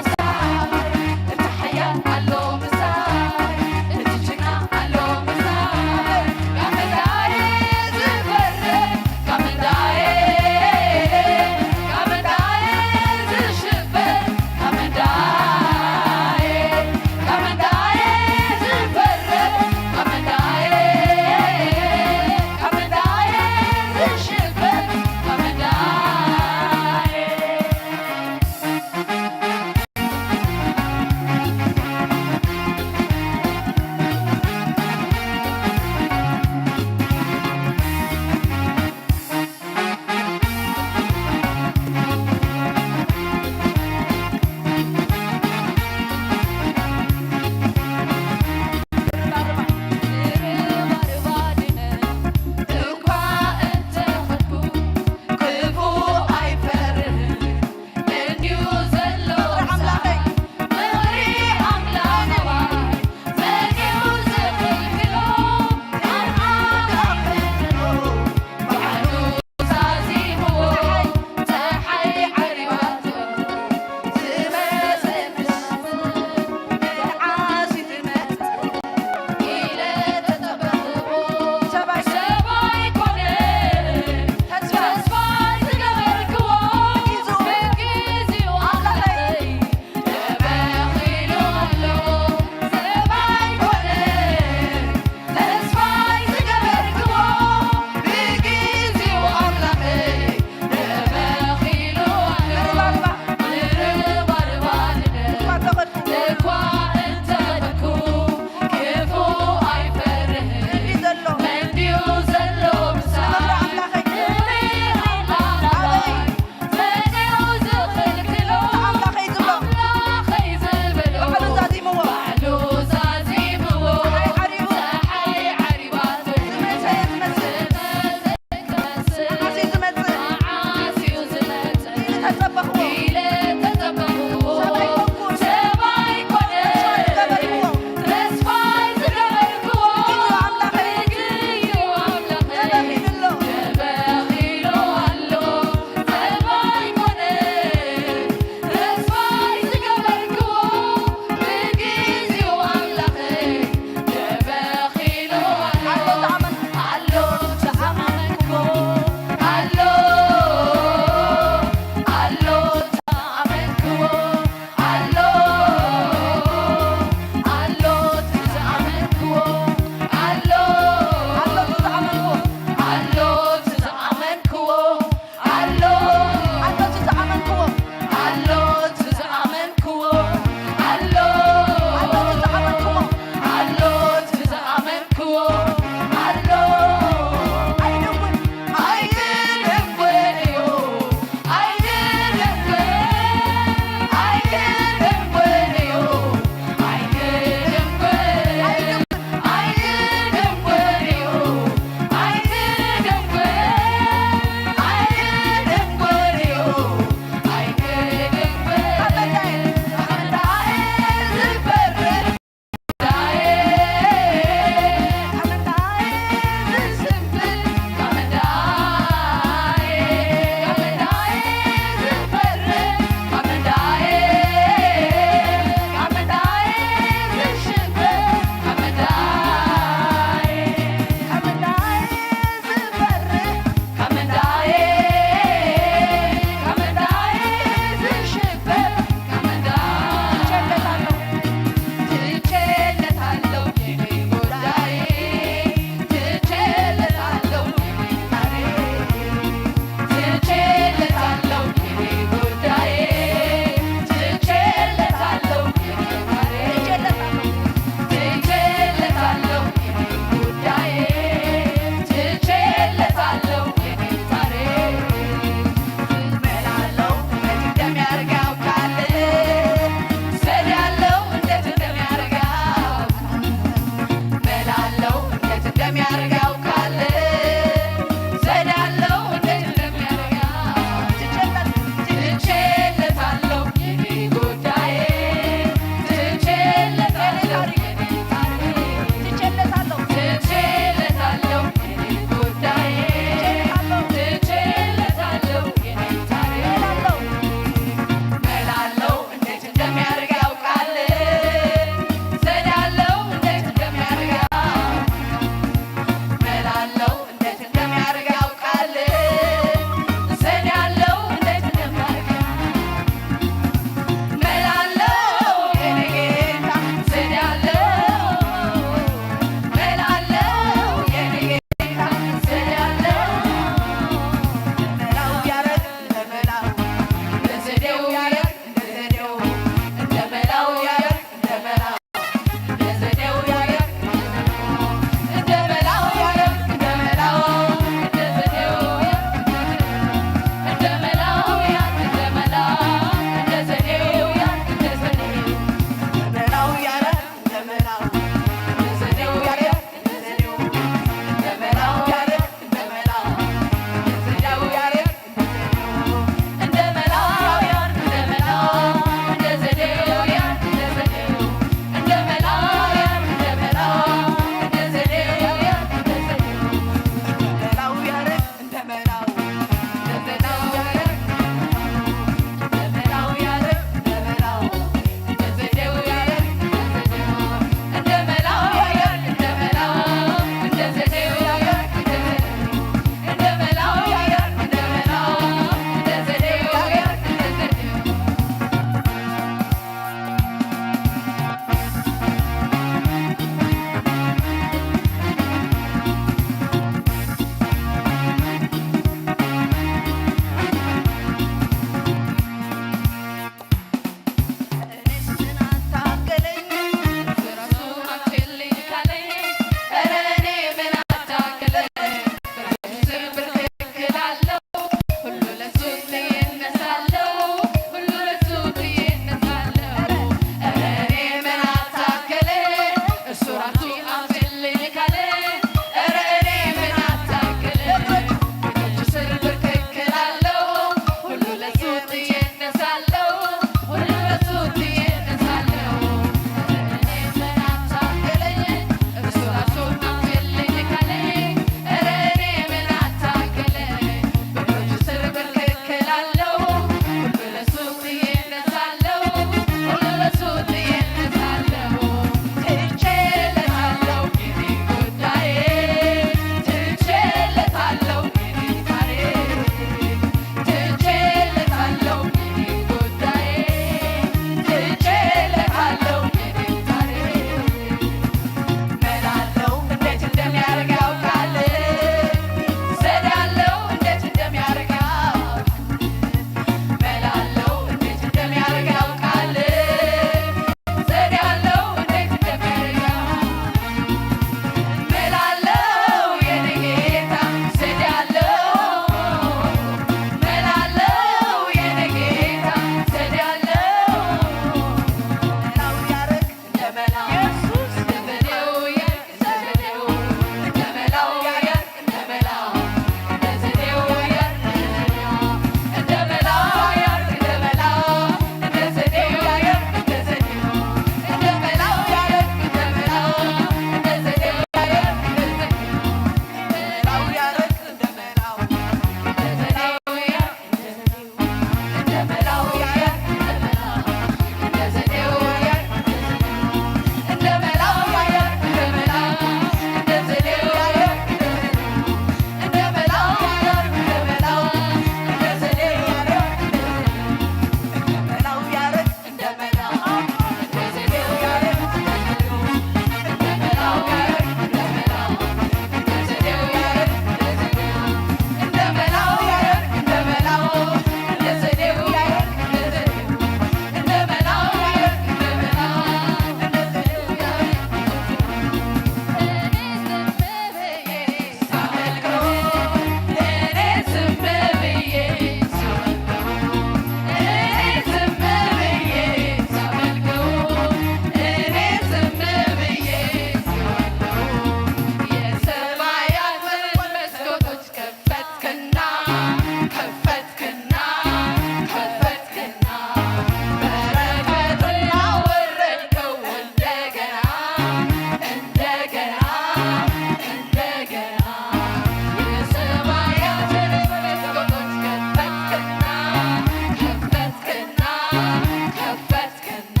ከፈትክና፣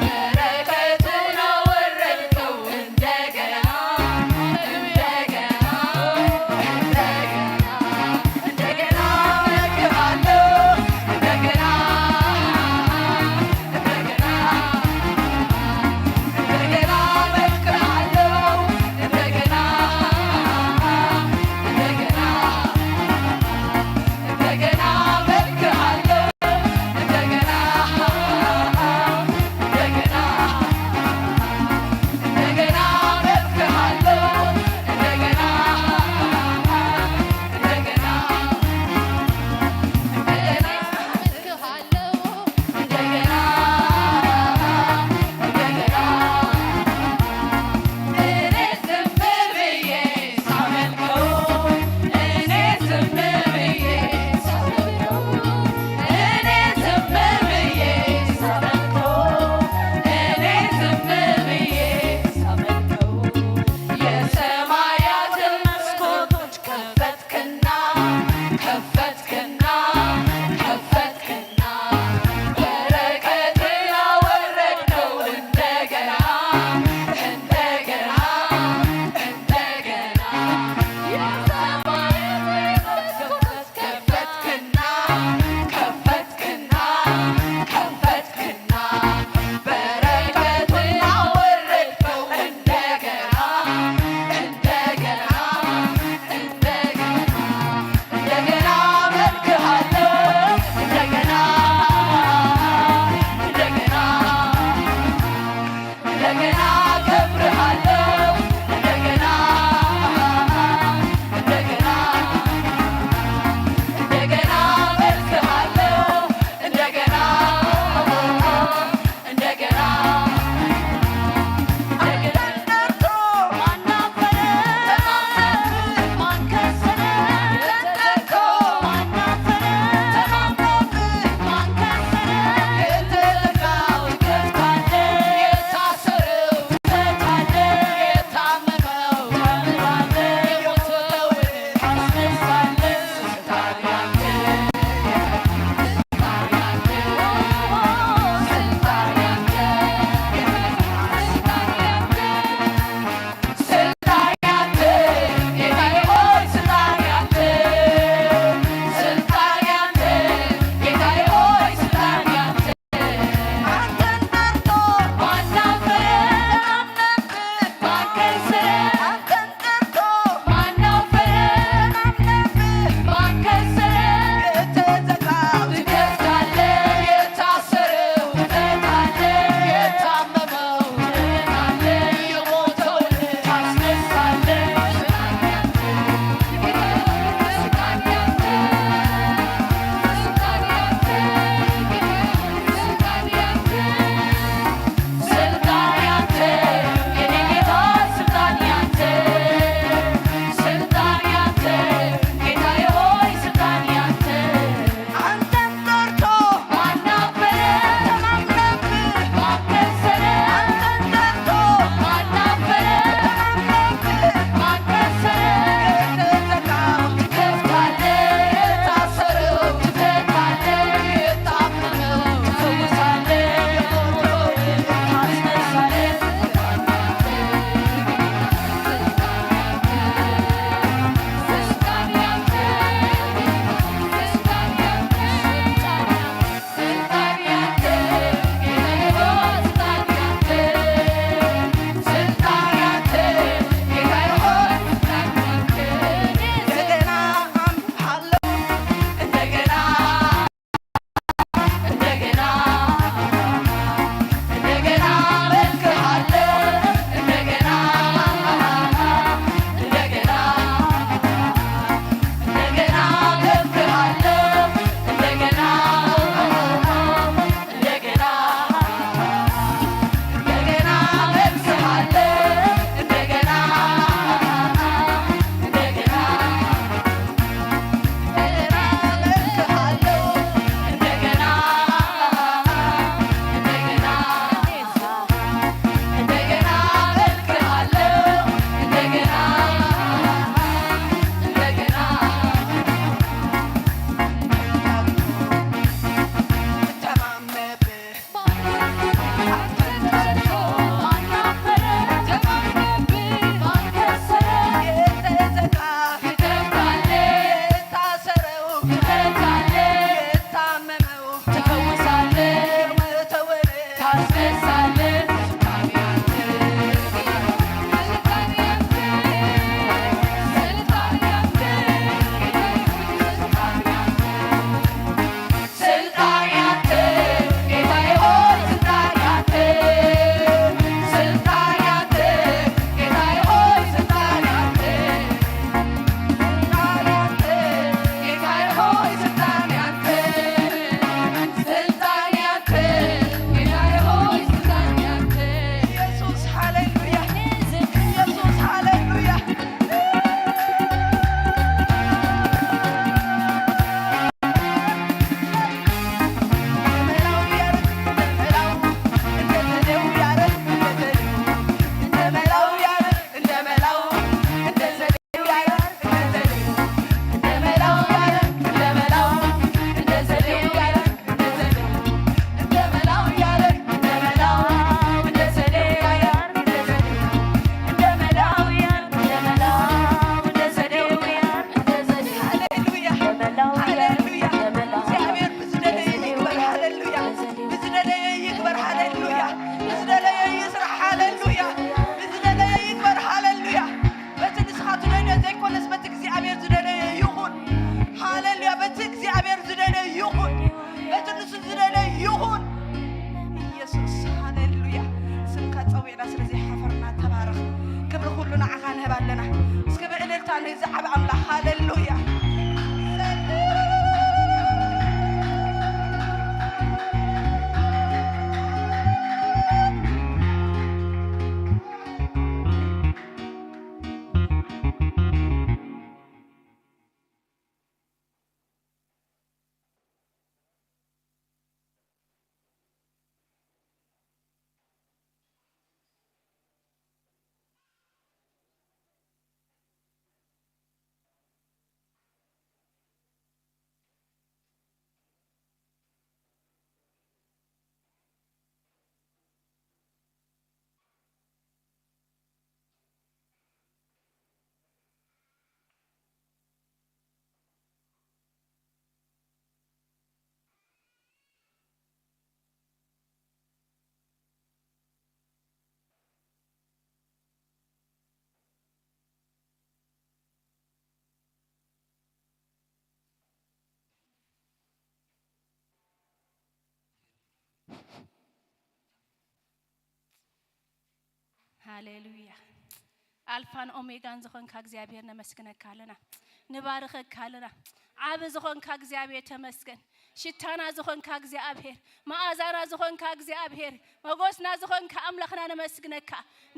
በረከትን አወረድከው እንደገና፣ እንደገና፣ እንደገና፣ እንደገና እመልክሃለሁ፣ እንደገና፣ እንደገና፣ እንደገና እመልክሃለሁ፣ እንደገና፣ እንደገና፣ እንደገና እመልክሃለሁ፣ እንደገና ንዝዓብ ኣምላኽ። ሃሌሉያ። ሃሌሉያ። ኣልፋን ኦሜጋን ዝኾንካ እግዚኣብሔር ነመስግነካ ኣለና፣ ንባርኸካ ኣለና። ዓቢ ዝኾንካ እግዚኣብሔር ተመስገን። ሽታና ዝኾንካ እግዚኣብሔር፣ መኣዛና ዝኾንካ እግዚኣብሔር፣ መጎስና ዝኾንካ ኣምላኽና ነመስግነካ፣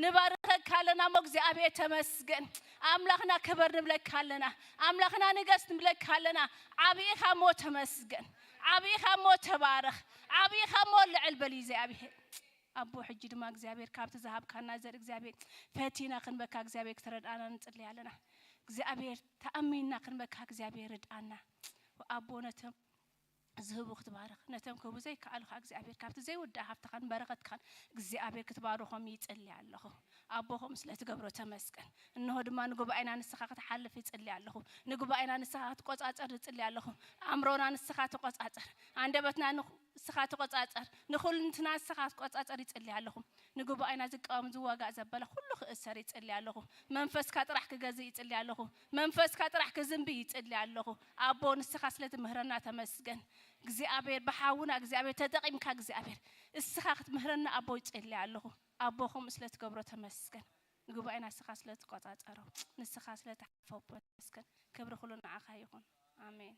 ንባርኸካ ኣለና። እሞ እግዚኣብሔር ተመስገን። ኣምላኽና ክበር ንብለካ ኣለና። ኣምላኽና ንገስ ንብለካ ኣለና። ዓቢ ኢኻ እሞ ተመስገን። ዓቢ ኢኻ እሞ ተባረኽ። ዓቢ ኢኻ እሞ ልዕል በል እግዚኣብሔር። ኣቦ፣ ሕጂ ድማ እግዚኣብሔር ካብቲ ዝሃብካና ዘርኢ እግዚኣብሔር ፈቲና ክንበካ እግዚኣብሔር ክተረድኣና ንጽሊ ኣለና። እግዚኣብሔር ተኣሚንና ክንበካ እግዚኣብሔር ርድኣና። ኣቦ፣ ነቶም ዝህቡ ክትባርኽ፣ ነቶም ክህቡ ዘይከኣሉ ከዓ እግዚኣብሔር ካብቲ ዘይውዳእ ሃብትኻን በረኸትካን እግዚኣብሔር ክትባርኾም ይጽሊ ኣለኹ። ኣቦ፣ ከምኡ ስለ ትገብሮ ተመስገን። እንሆ ድማ ንጉባኤና ንስኻ ክትሓልፍ ይጽሊ ኣለኹ። ንጉባኤና ንስኻ ክትቆጻጸር ይጽሊ ኣለኹ። ኣእምሮና ንስኻ ተቆጻጸር። ኣንደበትና ንስኻ ተቆጻጸር፣ ንኹልንትና ንስኻ ክትቆጻጸር ይጽሊ ኣለኹ። ንጉባኤና ዝቃወም ዝዋጋእ ዘበለ ኩሉ ክእሰር ይጽሊ ኣለኹ። መንፈስካ ጥራሕ ክገዝእ ይጽሊ ኣለኹ። መንፈስካ ጥራሕ ክዝንቢ ይጽሊ ኣለኹ። ኣቦ፣ ንስኻ ስለ ትምህረና ተመስገን። እግዚኣብሔር ብሓውና እግዚኣብሔር ተጠቒምካ እግዚኣብሔር እስኻ ክትምህረና ኣቦ ይጽሊ ኣለኹ። ኣቦ፣ ከምኡ ስለ ትገብሮ ተመስገን። ንጉባኤና ንስኻ ስለ ትቆጻጸሮ፣ ንስኻ ስለ ትሓልፎ ኣቦ ተመስገን። ክብሪ ኩሉ ንዓኻ ይኹን። ኣሜን።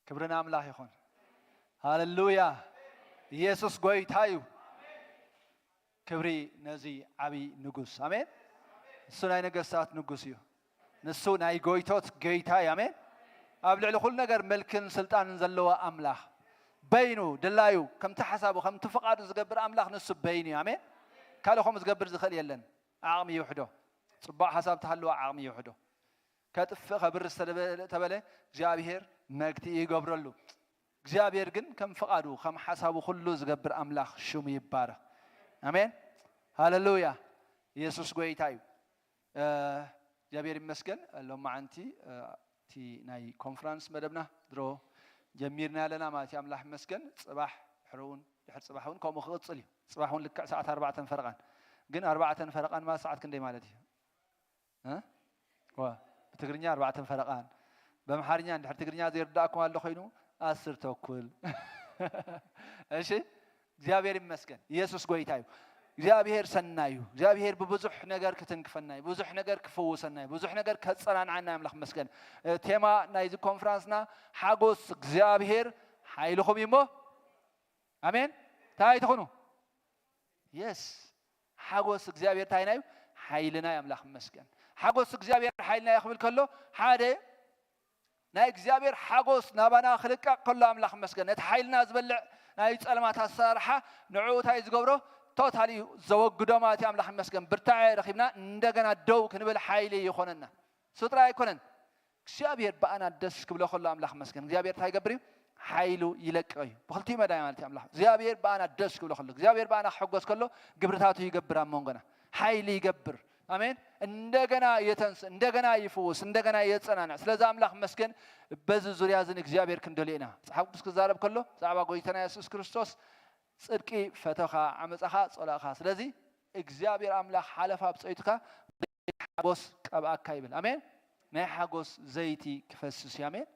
ክብሪ ንኣምላኽ ይኹን። ሃሌሉያ። ኢየሱስ ጎይታ እዩ። ክብሪ ነዚ ዓብዪ ንጉስ። ኣሜን። እሱ ናይ ነገስታት ንጉስ እዩ። ንሱ ናይ ጎይቶት ጌታ እዩ። ኣሜን። ኣብ ልዕሊ ኩሉ ነገር መልክን ስልጣንን ዘለዎ ኣምላኽ፣ በይኑ ድላዩ፣ ከምቲ ሓሳቡ፣ ከምቲ ፍቓዱ ዝገብር ኣምላኽ ንሱ በይኑ እዩ። ኣሜን። ካልእ ከምኡ ዝገብር ዝኽእል የለን። ዓቕሚ ይውሕዶ። ጽቡቕ ሓሳብ ተሃለወ ዓቕሚ ይውሕዶ። ከጥፍእ ከብርስ ተደበ-፣ ተበለ እግዚኣብሔር መግትኢ ይገብረሉ። እግዚኣብሔር ግን ከም ፍቓዱ፣ ከም ሓሳቡ ኩሉ ዝገብር ኣምላኽ ሽሙ ይባረኽ። ኣሜን። ሃሌሉያ። ኢየሱስ ጎይታ እዩ። እ፣ እግዚኣብሔር ይመስገን። ሎማዓንቲ፣ እ፣ እቲ ናይ ኮንፈረንስ መደብና ድሮ ጀሚርና ኣለና ማለት እዩ። ኣምላኽ ይመስገን። ጽባሕ ድሕሪ እውን ድሕሪ ጽባሕ እውን ከምኡ ክቕጽል እዩ። ጽባሕ እውን ልክዕ ሰዓት ኣርባዕተን ፈረቓን፣ ግን ኣርባዕተን ፈረቓን ማለት ሰዓት ክንደይ ማለት እዩ? እ? ዋ፣ ብትግርኛ ኣርባዕተን ፈረቓን፣ በምሓርኛ እንድሕር ትግርኛ ዘይርዳእኩም ኣሎ ኮይኑ ኣስር ተኩል። እሺ፣ እግዚኣብሔር ይመስገን። ኢየሱስ ጎይታ እዩ። እግዚኣብሔር ሰናይ እዩ። እግዚኣብሔር ብብዙሕ ነገር ክትንክፈና እዩ። ብዙሕ ነገር ክፍውሰና እዩ። ብዙሕ ነገር ከጸናንዓና እዩ። ኣምላኽ ይመስገን። እ፣ ቴማ ናይዚ ኮንፈረንስና ሓጎስ እግዚኣብሔር ሓይልኹም እዩ እሞ፣ ኣሜን። እንታይ ትኹኑ? የስ፣ ሓጎስ እግዚኣብሔር እንታይ እዩ? ሓይልና እዩ። ኣምላኽ ይመስገን። ሓጎስ እግዚኣብሔር ሓይልና እዩ ክብል ከሎ፣ ሓደ ናይ እግዚኣብሔር ሓጎስ ናባና ክልቀቕ ከሎ፣ ኣምላኽ ይመስገን፣ ነቲ ሓይልና ዝበልዕ ናይ ጸልማት ኣሰራርሓ ንዕኡ እንታይ ዝገብሮ? ቶታሊ ዘወግዶ ማለት እዩ። ኣምላኽ ይመስገን። ብርታዐ ረኺብና እንደገና ደው ክንብል ሓይሊ ይኾነና። እሱ ጥራይ ኣይኮነን። እግዚኣብሔር ብኣና ደስ ክብሎ ከሎ፣ ኣምላኽ ይመስገን፣ እግዚኣብሔር እንታይ ይገብር እዩ? ሓይሉ ይለቅቕ እዩ። ብኽልቲኡ መዳይ ማለት እዩ። ኣምላኽ እግዚኣብሔር ብኣና ደስ ክብሎ ከሎ፣ እግዚኣብሔር ብኣና ክሕጎስ ከሎ፣ ግብርታቱ ይገብር ኣብ መንጎና። ሓይሊ ይገብር። ኣሜን። እንደገና የተንስ፣ እንደገና ይፍውስ፣ እንደገና የጸናንዕ። ስለዚ ኣምላኽ ይመስገን፣ በዚ ዙርያ እዚ ንእግዚኣብሔር ክንደልዮ ኢና። መጽሓፍ ቅዱስ ክዛረብ ከሎ፣ ብዛዕባ ጎይታና የሱስ ክርስቶስ ጽድቂ ፈተኻ፣ ዓመጻኻ ጸላእኻ። ስለዚ እግዚኣብሔር ኣምላኽ ሓለፋ ብጸይቱካ ሓጎስ ቀብኣካ ይብል። ኣሜን። ናይ ሓጎስ ዘይቲ ክፈስስ እዩ። ኣሜን።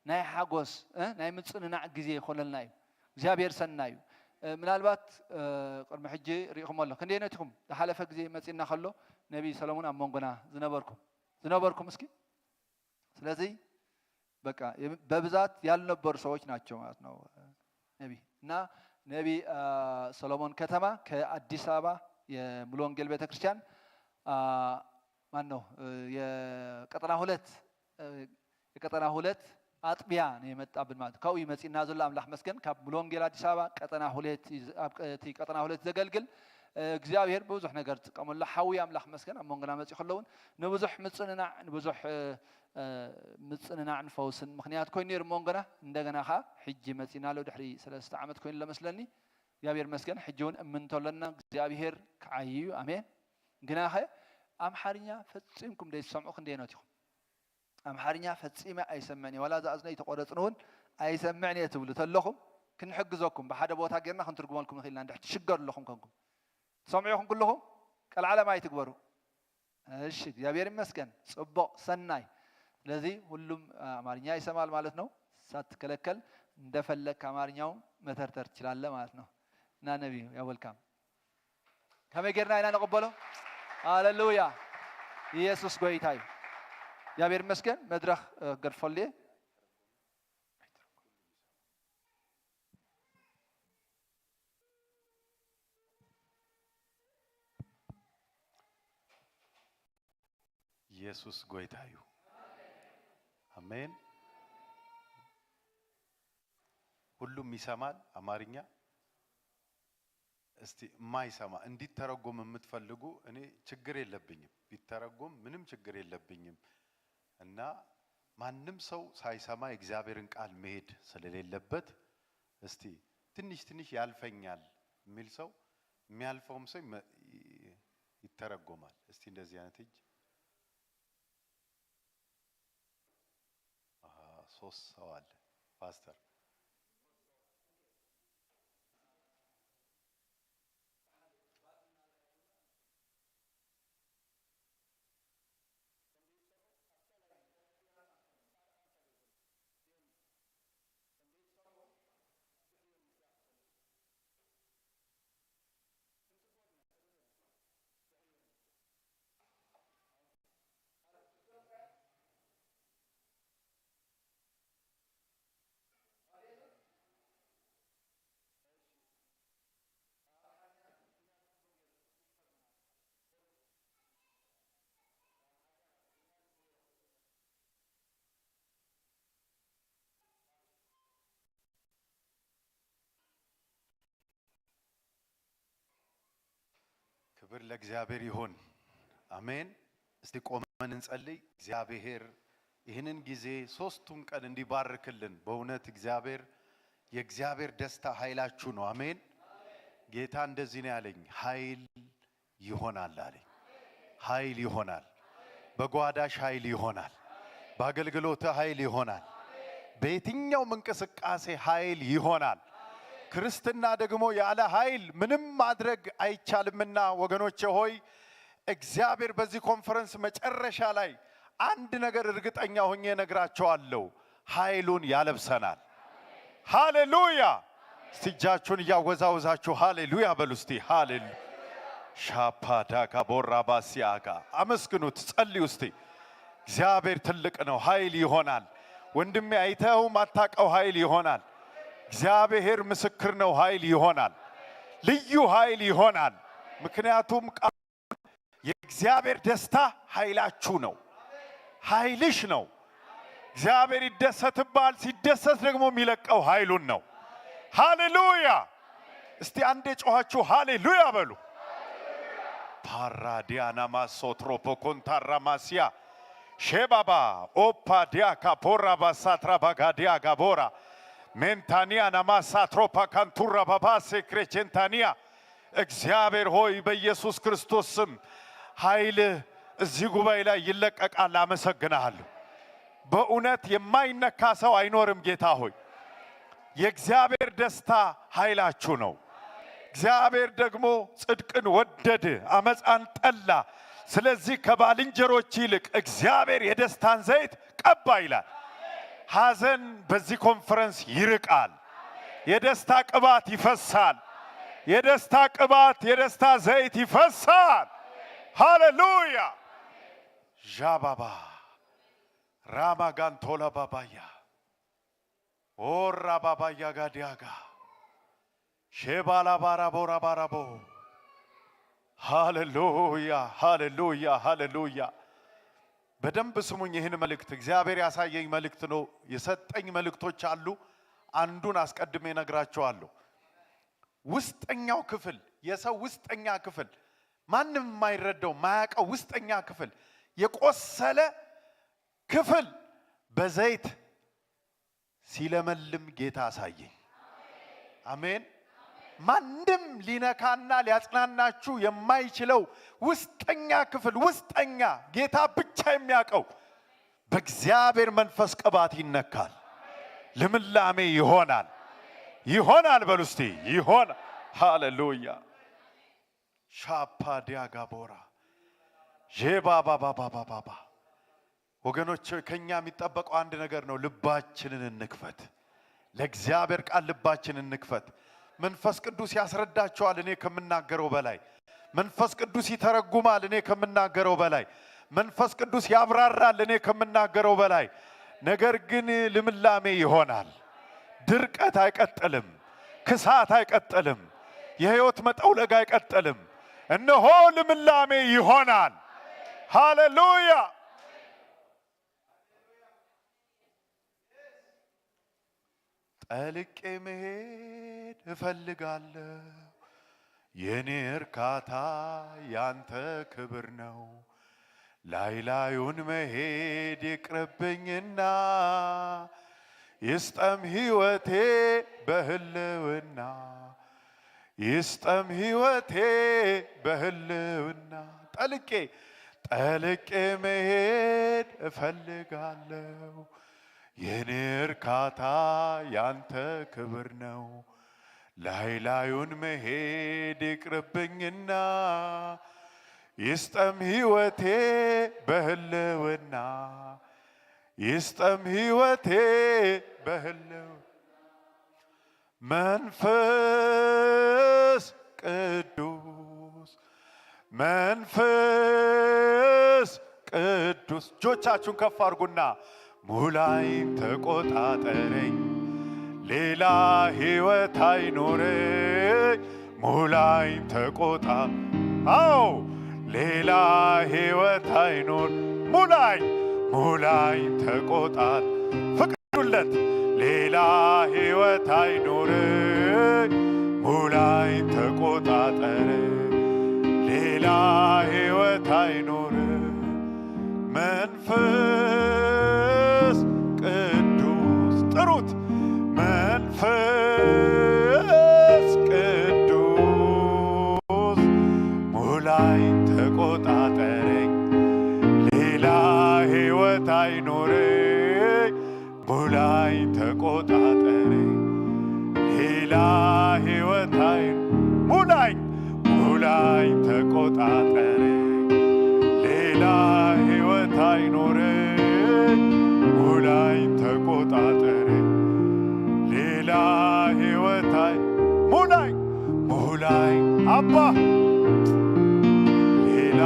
ናይ ሓጎስ፣ እ፣ ናይ ምጽንናዕ ግዜ ይኾነልና እዩ። እግዚኣብሔር ሰናይ እዩ። እ፣ ምናልባት፣ እ፣ ቅድሚ ሕጂ ርኢኹም ኣሎ። ክንደይ ነቲኹም ዝሓለፈ ግዜ መጺና ከሎ ነቢይ ሰሎሞን ኣብ መንጎና ዝነበርኩም፣ ዝነበርኩም እስኪ? ስለዚ በቃ የም-፣ በብዛት ያልነበሩ ሰዎች ናቸው ማለት ነው። ነቢ እና ነቢ፣ አ፣ ሰሎሞን ከተማ ከአዲስ አበባ የሙሉ ወንጌል ቤተክርስቲያን፣ አ፣ ማን ነው፣ እ፣ የቀጠና ሁለት፣ እ፣ የቀጠና ሁለት አጥቢያ ነው የመጣብን ማለት ነው። ካብኡ ይመጺና ዘሎ ኣምላኽ መስገን ካብ ሙሉ ወንጌል ኣዲስ ኣበባ ቀጠና ሁለት ይዝ-፣ ኣብ ቀ-፣ እቲ ቀጠና ሁለት ዘገልግል፣ እ፣ እግዚኣብሔር ብዙሕ ነገር ዝጥቀመሉ ሓዊ ኣምላኽ መስገን ኣብ መንጎና መጺኡ ከለውን ንብዙሕ ምጽንናዕ፣ ንብዙሕ፣ እ፣ እ፣ ምጽንናዕን ፈውስን ምኽንያት ኮይኑ ነይሩ መንጎና። እንደገና ኸኣ ሕጂ መጺና ኣሎ ድሕሪ ሰለስተ ዓመት ኮይኑ ኣሎ መስለኒ። እግዚኣብሔር መስገን ሕጂ እውን እምንቶ ኣለና እግዚኣብሔር ክዓዪ እዩ። ኣሜን። ግናኸ ኣምሓርኛ ፈጺምኩም ደይትሰምዑ ክንደየኖት ኢኹም? ኣምሓርኛ ፈጺመ ኣይሰምዕን እየ። ዋላ እዛ እዝነይ ተቆረጽን እውን ኣይሰምዕን እየ ትብሉ ተለኹም ክንሕግዘኩም ብሓደ ቦታ ጌርና ክንትርጉመልኩም ንኽእል ኢና። እንድሕር ትሽገሩ ኣለኹም ኮንኩም። ትሰምዑ ኢኹም ኩልኹም? ቀልዓለም ኣይትግበሩ። እሺ፣ እግዚኣብሔር ይመስገን። ጽቡቕ፣ ሰናይ። ስለዚህ ሁሉም አማርኛ ይሰማል ማለት ነው። ሳትከለከል እንደፈለግክ አማርኛውን መተርተር ትችላለህ ማለት ነው። እና ነቢዩ፣ you're welcome። ከመይ ጌርና ኢና ንቕበሎ? ሃሌሉያ። ኢየሱስ ጎይታ እዩ። እግዚኣብሔር ይመስገን። መድረኽ፣ እ፣ ገድፈሉ እየ። ኢየሱስ ጎይታ እዩ። አሜን። ሁሉም ይሰማል አማርኛ? እስቲ የማይሰማ እንዲተረጎም የምትፈልጉ፣ እኔ ችግር የለብኝም፣ ቢተረጎም ምንም ችግር የለብኝም። እና ማንም ሰው ሳይሰማ የእግዚአብሔርን ቃል መሄድ ስለሌለበት፣ እስቲ ትንሽ ትንሽ ያልፈኛል የሚል ሰው፣ የሚያልፈውም ሰው ይመ-፣ ይ-፣ ይተረጎማል። እስቲ እንደዚህ አይነት እጅ። አሃ፣ ሶስት ሰው አለ ፓስተር። ክብር ለእግዚአብሔር ይሁን። አሜን። እስቲ ቆመን እንጸልይ። እግዚአብሔር ይህንን ጊዜ ሶስቱን ቀን እንዲባርክልን። በእውነት እግዚአብሔር፣ የእግዚአብሔር ደስታ ኃይላችሁ ነው። አሜን። ጌታ እንደዚህ ነው ያለኝ፣ «ኃይል ይሆናል» አለኝ። ኃይል ይሆናል። በጓዳሽ ኃይል ይሆናል። በአገልግሎት ኃይል ይሆናል። በየትኛውም እንቅስቃሴ ኃይል ይሆናል። ክርስትና ደግሞ ያለ ኃይል ምንም ማድረግ አይቻልምና ወገኖቼ ሆይ፣ እግዚአብሔር በዚህ ኮንፈረንስ መጨረሻ ላይ አንድ ነገር እርግጠኛ ሆኜ እነግራቸዋለሁ፣ ኃይሉን ያለብሰናል። ሃሌሉያ! እስቲ እጃችሁን እያወዛወዛችሁ ሃሌሉያ በሉ እስቲ። ሃሌሉ ሻፓዳ ጋቦራ ባሲያጋ አመስግኑት፣ ጸልዩ እስቲ። እግዚአብሔር ትልቅ ነው፣ ኃይል ይሆናል። ወንድሜ፣ አይተኸው ማታቀው ኃይል ይሆናል። እግዚአብሔር ምስክር ነው፣ ኃይል ይሆናል። ልዩ ኃይል ይሆናል። ምክንያቱም ቃ- የእግዚአብሔር ደስታ ኃይላችሁ ነው፣ ኃይልሽ ነው። እግዚአብሔር ይደሰትባል። ሲደሰት ደግሞ የሚለቀው ኃይሉን ነው። ሃሌሉያ! እስቲ አንዴ ጮኻችሁ ሃሌሉያ በሉ። ፓራዲያና ማሶትሮፖ ኮንታራ ማሲያ ሼባባ ኦፓ ዲያካ ፖራ ባሳትራ ባጋዲያ ጋቦራ ሜንታኒያ ናማሳ ትሮፓ ካንቱራ ባባሴ ክሬቼንታኒያ። እግዚአብሔር ሆይ፣ በኢየሱስ ክርስቶስ ስም ኃይልህ እዚህ ጉባኤ ላይ ይለቀቃል። አመሰግናለሁ። በእውነት የማይነካ ሰው አይኖርም። ጌታ ሆይ፣ የእግዚአብሔር ደስታ ኃይላችሁ ነው። እግዚአብሔር ደግሞ ጽድቅን ወደደ፣ አመፃን ጠላ። ስለዚህ ከባልንጀሮች ይልቅ እግዚአብሔር የደስታን ዘይት ቀባ ይላል። ሐዘን በዚህ ኮንፈረንስ ይርቃል። የደስታ ቅባት ይፈሳል። የደስታ ቅባት፣ የደስታ ዘይት ይፈሳል። ሃሌሉያ! ዣባባ ራማጋንቶላ ባባያ ኦራ ባባያ ጋዲያጋ ሼባላ ባራቦራ ባራቦ። ሃሌሉያ፣ ሃሌሉያ፣ ሃሌሉያ። በደንብ ስሙኝ። ይህን መልእክት እግዚአብሔር ያሳየኝ መልእክት ነው። የሰጠኝ መልእክቶች አሉ። አንዱን አስቀድሜ እነግራቸዋለሁ። ውስጠኛው ክፍል፣ የሰው ውስጠኛ ክፍል፣ ማንም የማይረዳው ማያውቀው ውስጠኛ ክፍል፣ የቆሰለ ክፍል በዘይት ሲለመልም ጌታ አሳየኝ። አሜን። ማንም ሊነካና ሊያጽናናችሁ የማይችለው ውስጠኛ ክፍል፣ ውስጠኛ ጌታ ብቻ የሚያውቀው በእግዚአብሔር መንፈስ ቅባት ይነካል። ልምላሜ ይሆናል። ይሆናል በሉ እስቲ። ይሆን። ሃሌሉያ። ሻፓ ዲያጋቦራ ሼባባባባባባ። ወገኖች፣ ከኛ የሚጠበቀው አንድ ነገር ነው። ልባችንን እንክፈት። ለእግዚአብሔር ቃል ልባችንን እንክፈት። መንፈስ ቅዱስ ያስረዳቸዋል እኔ ከምናገረው በላይ። መንፈስ ቅዱስ ይተረጉማል እኔ ከምናገረው በላይ። መንፈስ ቅዱስ ያብራራል እኔ ከምናገረው በላይ። ነገር ግን ልምላሜ ይሆናል። ድርቀት አይቀጥልም። ክሳት አይቀጥልም። የህይወት መጠውለግ አይቀጥልም። እነሆ ልምላሜ ይሆናል። ሃሌሉያ። ጠልቄ መሄድ እፈልጋለሁ። የኔ እርካታ ያንተ ክብር ነው። ላይ ላዩን መሄድ ይቅረብኝና ይስጠም ህይወቴ በህልውና፣ ይስጠም ህይወቴ በህልውና። ጠልቄ፣ ጠልቄ መሄድ እፈልጋለሁ። የኔ እርካታ ያንተ ክብር ነው። ላይ ላዩን መሄድ ይቅርብኝና ይስጠም ህይወቴ በህልውና፣ ይስጠም ህይወቴ በህልው መንፈስ ቅዱስ፣ መንፈስ ቅዱስ። እጆቻችሁን ከፍ አድርጉና ሙላኝ፣ ተቆጣጠረኝ፣ ሌላ ህይወት አይኖረኝ። ሙላኝ፣ ተቆጣ አዎ፣ ሌላ ህይወት አይኖር። ሙላኝ፣ ሙላኝ፣ ተቆጣ ፍቀዱለት። ሌላ ህይወት አይኖር። ሙላኝ፣ ተቆጣጠር። ሌላ ህይወት አይኖር። መንፈስ ቅዱስ ጥሩት። መንፈስ ቅዱስ ሙላኝ፣ ተቆጣጠረኝ፣ ሌላ ህይወት አይኖረኝ። ሙላኝ ተቆጣጠረኝ፣ ሌላ ሕይወት አይ-፣ ሙላኝ፣ ሙላኝ ተቆጣጠረኝ፣ ሌላ ሕይወት አይኖረኝ። ሙላኝ ተቆጣጠረኝ፣ ሌላ ሕይወት አይ-፣ ሙላኝ፣ ሙላኝ አባ፣ ሌላ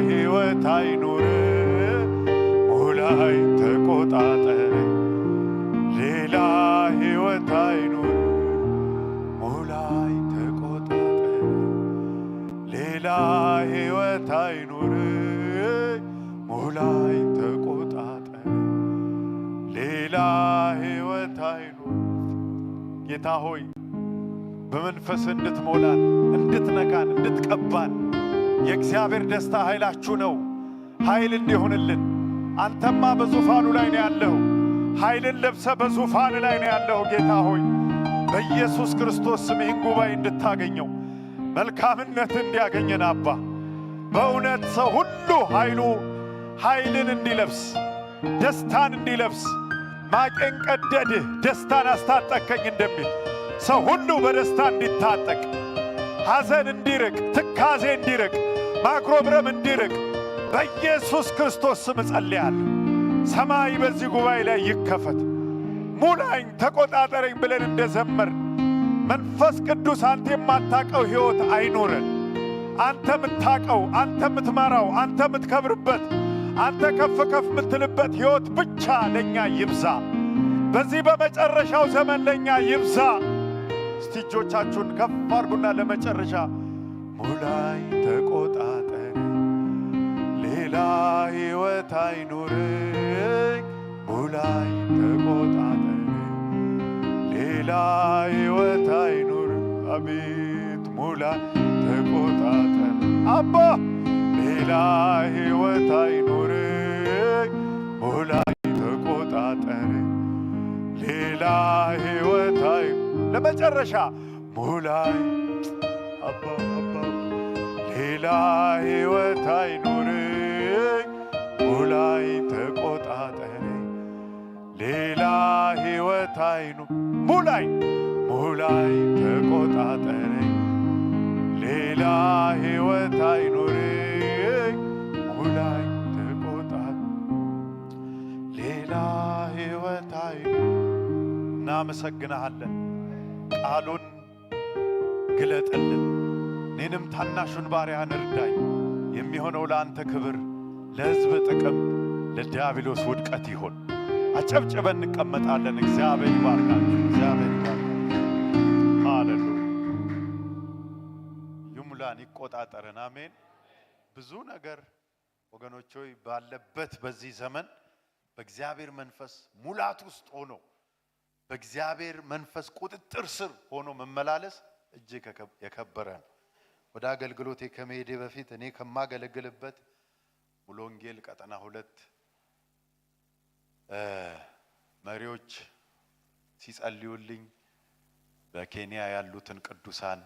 ሕይወት አይኖረኝ። ሙላኝ ተቆጣጠረኝ፣ ሌላ ሕይወት አይኖረኝ። ሙላኝ ተቆጣጠረኝ፣ ሌላ ሕይወት አይኖረኝ። ሙላኝ ተቆጣጠረኝ፣ ሌላ ሕይወት አይኖረኝ። ጌታ ሆይ፣ በመንፈስ እንድትሞላን፣ እንድትነካን፣ እንድትቀባን። የእግዚአብሔር ደስታ ኃይላችሁ ነው። ኃይል እንዲሆንልን። አንተማ በዙፋኑ ላይ ነው ያለው። ኃይልን ለብሰ በዙፋን ላይ ነው ያለው። ጌታ ሆይ፣ በኢየሱስ ክርስቶስ ስም ይህን ጉባኤ እንድታገኘው፣ መልካምነት እንዲያገኘን አባ፣ በእውነት ሰው ሁሉ ኃይሉ፣ ኃይልን እንዲለብስ፣ ደስታን እንዲለብስ፣ «ማቄን ቀደድህ፣ ደስታን አስታጠቅከኝ» እንደሚል ሰው ሁሉ በደስታ እንዲታጠቅ፣ ሐዘን እንዲርቅ፣ ትካዜ እንዲርቅ፣ ማጉረምረም እንዲርቅ በኢየሱስ ክርስቶስ ስም እጸልያለሁ። ሰማይ በዚህ ጉባኤ ላይ ይከፈት። «ሙላኝ፣ ተቆጣጠረኝ» ብለን እንደዘመር፣ መንፈስ ቅዱስ፣ አንተ የማታቀው ሕይወት አይኖረን። አንተ የምታቀው፣ አንተ የምትመራው፣ አንተ የምትከብርበት፣ አንተ ከፍ ከፍ የምትልበት ሕይወት ብቻ ለእኛ ይብዛ። በዚህ በመጨረሻው ዘመን ለእኛ ይብዛ። እስቲ እጆቻችሁን ከፍ አድርጉና ለመጨረሻ «ሙላኝ ተቆጣጠረኝ፣ ሌላ ሕይወት አይኖረኝ፣ ሙላኝ ተቆጣጠረኝ፣ ሌላ ሕይወት አይኖረኝ። አቤት ሙላኝ ተቆጣጠረኝ አባ፣ ሌላ ሕይወት አይኖረኝ፣ ሙላኝ ተቆጣጠረኝ፣ ሌላ ሕይወት አይ-» ለመጨረሻ «ሙላኝ አባ፣ አባ፣ ሌላ ሕይወት አይኖረኝ፣ ሙላኝ ተቆጣጠረኝ፣ ሌላ ሕይወት አይኖ-» ሙላኝ፣ ሙላኝ ተቆጣጠረኝ፣ ሌላ ሕይወት አይኖረኝ፣ ሙላኝ ተቆጣ-፣ ሌላ ሕይወት አይኖ-። እናመሰግንሃለን። ቃሉን ግለጥልን፣ እኔንም ታናሹን ባሪያህን እርዳኝ። የሚሆነው ለአንተ ክብር፣ ለሕዝብ ጥቅም፣ ለዲያብሎስ ውድቀት ይሁን። አጨብጭበን እንቀመጣለን። እግዚአብሔር ይባርካችሁ። እግዚአብሔር ይባርካችሁ። ሃሌሉያ። ይሙላን፣ ይቆጣጠረን። አሜን። ብዙ ነገር ወገኖች ሆይ ባለበት በዚህ ዘመን በእግዚአብሔር መንፈስ ሙላት ውስጥ ሆኖ በእግዚአብሔር መንፈስ ቁጥጥር ስር ሆኖ መመላለስ እጅግ የከብ-፣ የከበረ ነው። ወደ አገልግሎቴ ከመሄዴ በፊት እኔ ከማገለግልበት ሙሉ ወንጌል ቀጠና ሁለት፣ እ፣ መሪዎች ሲጸልዩልኝ በኬንያ ያሉትን ቅዱሳን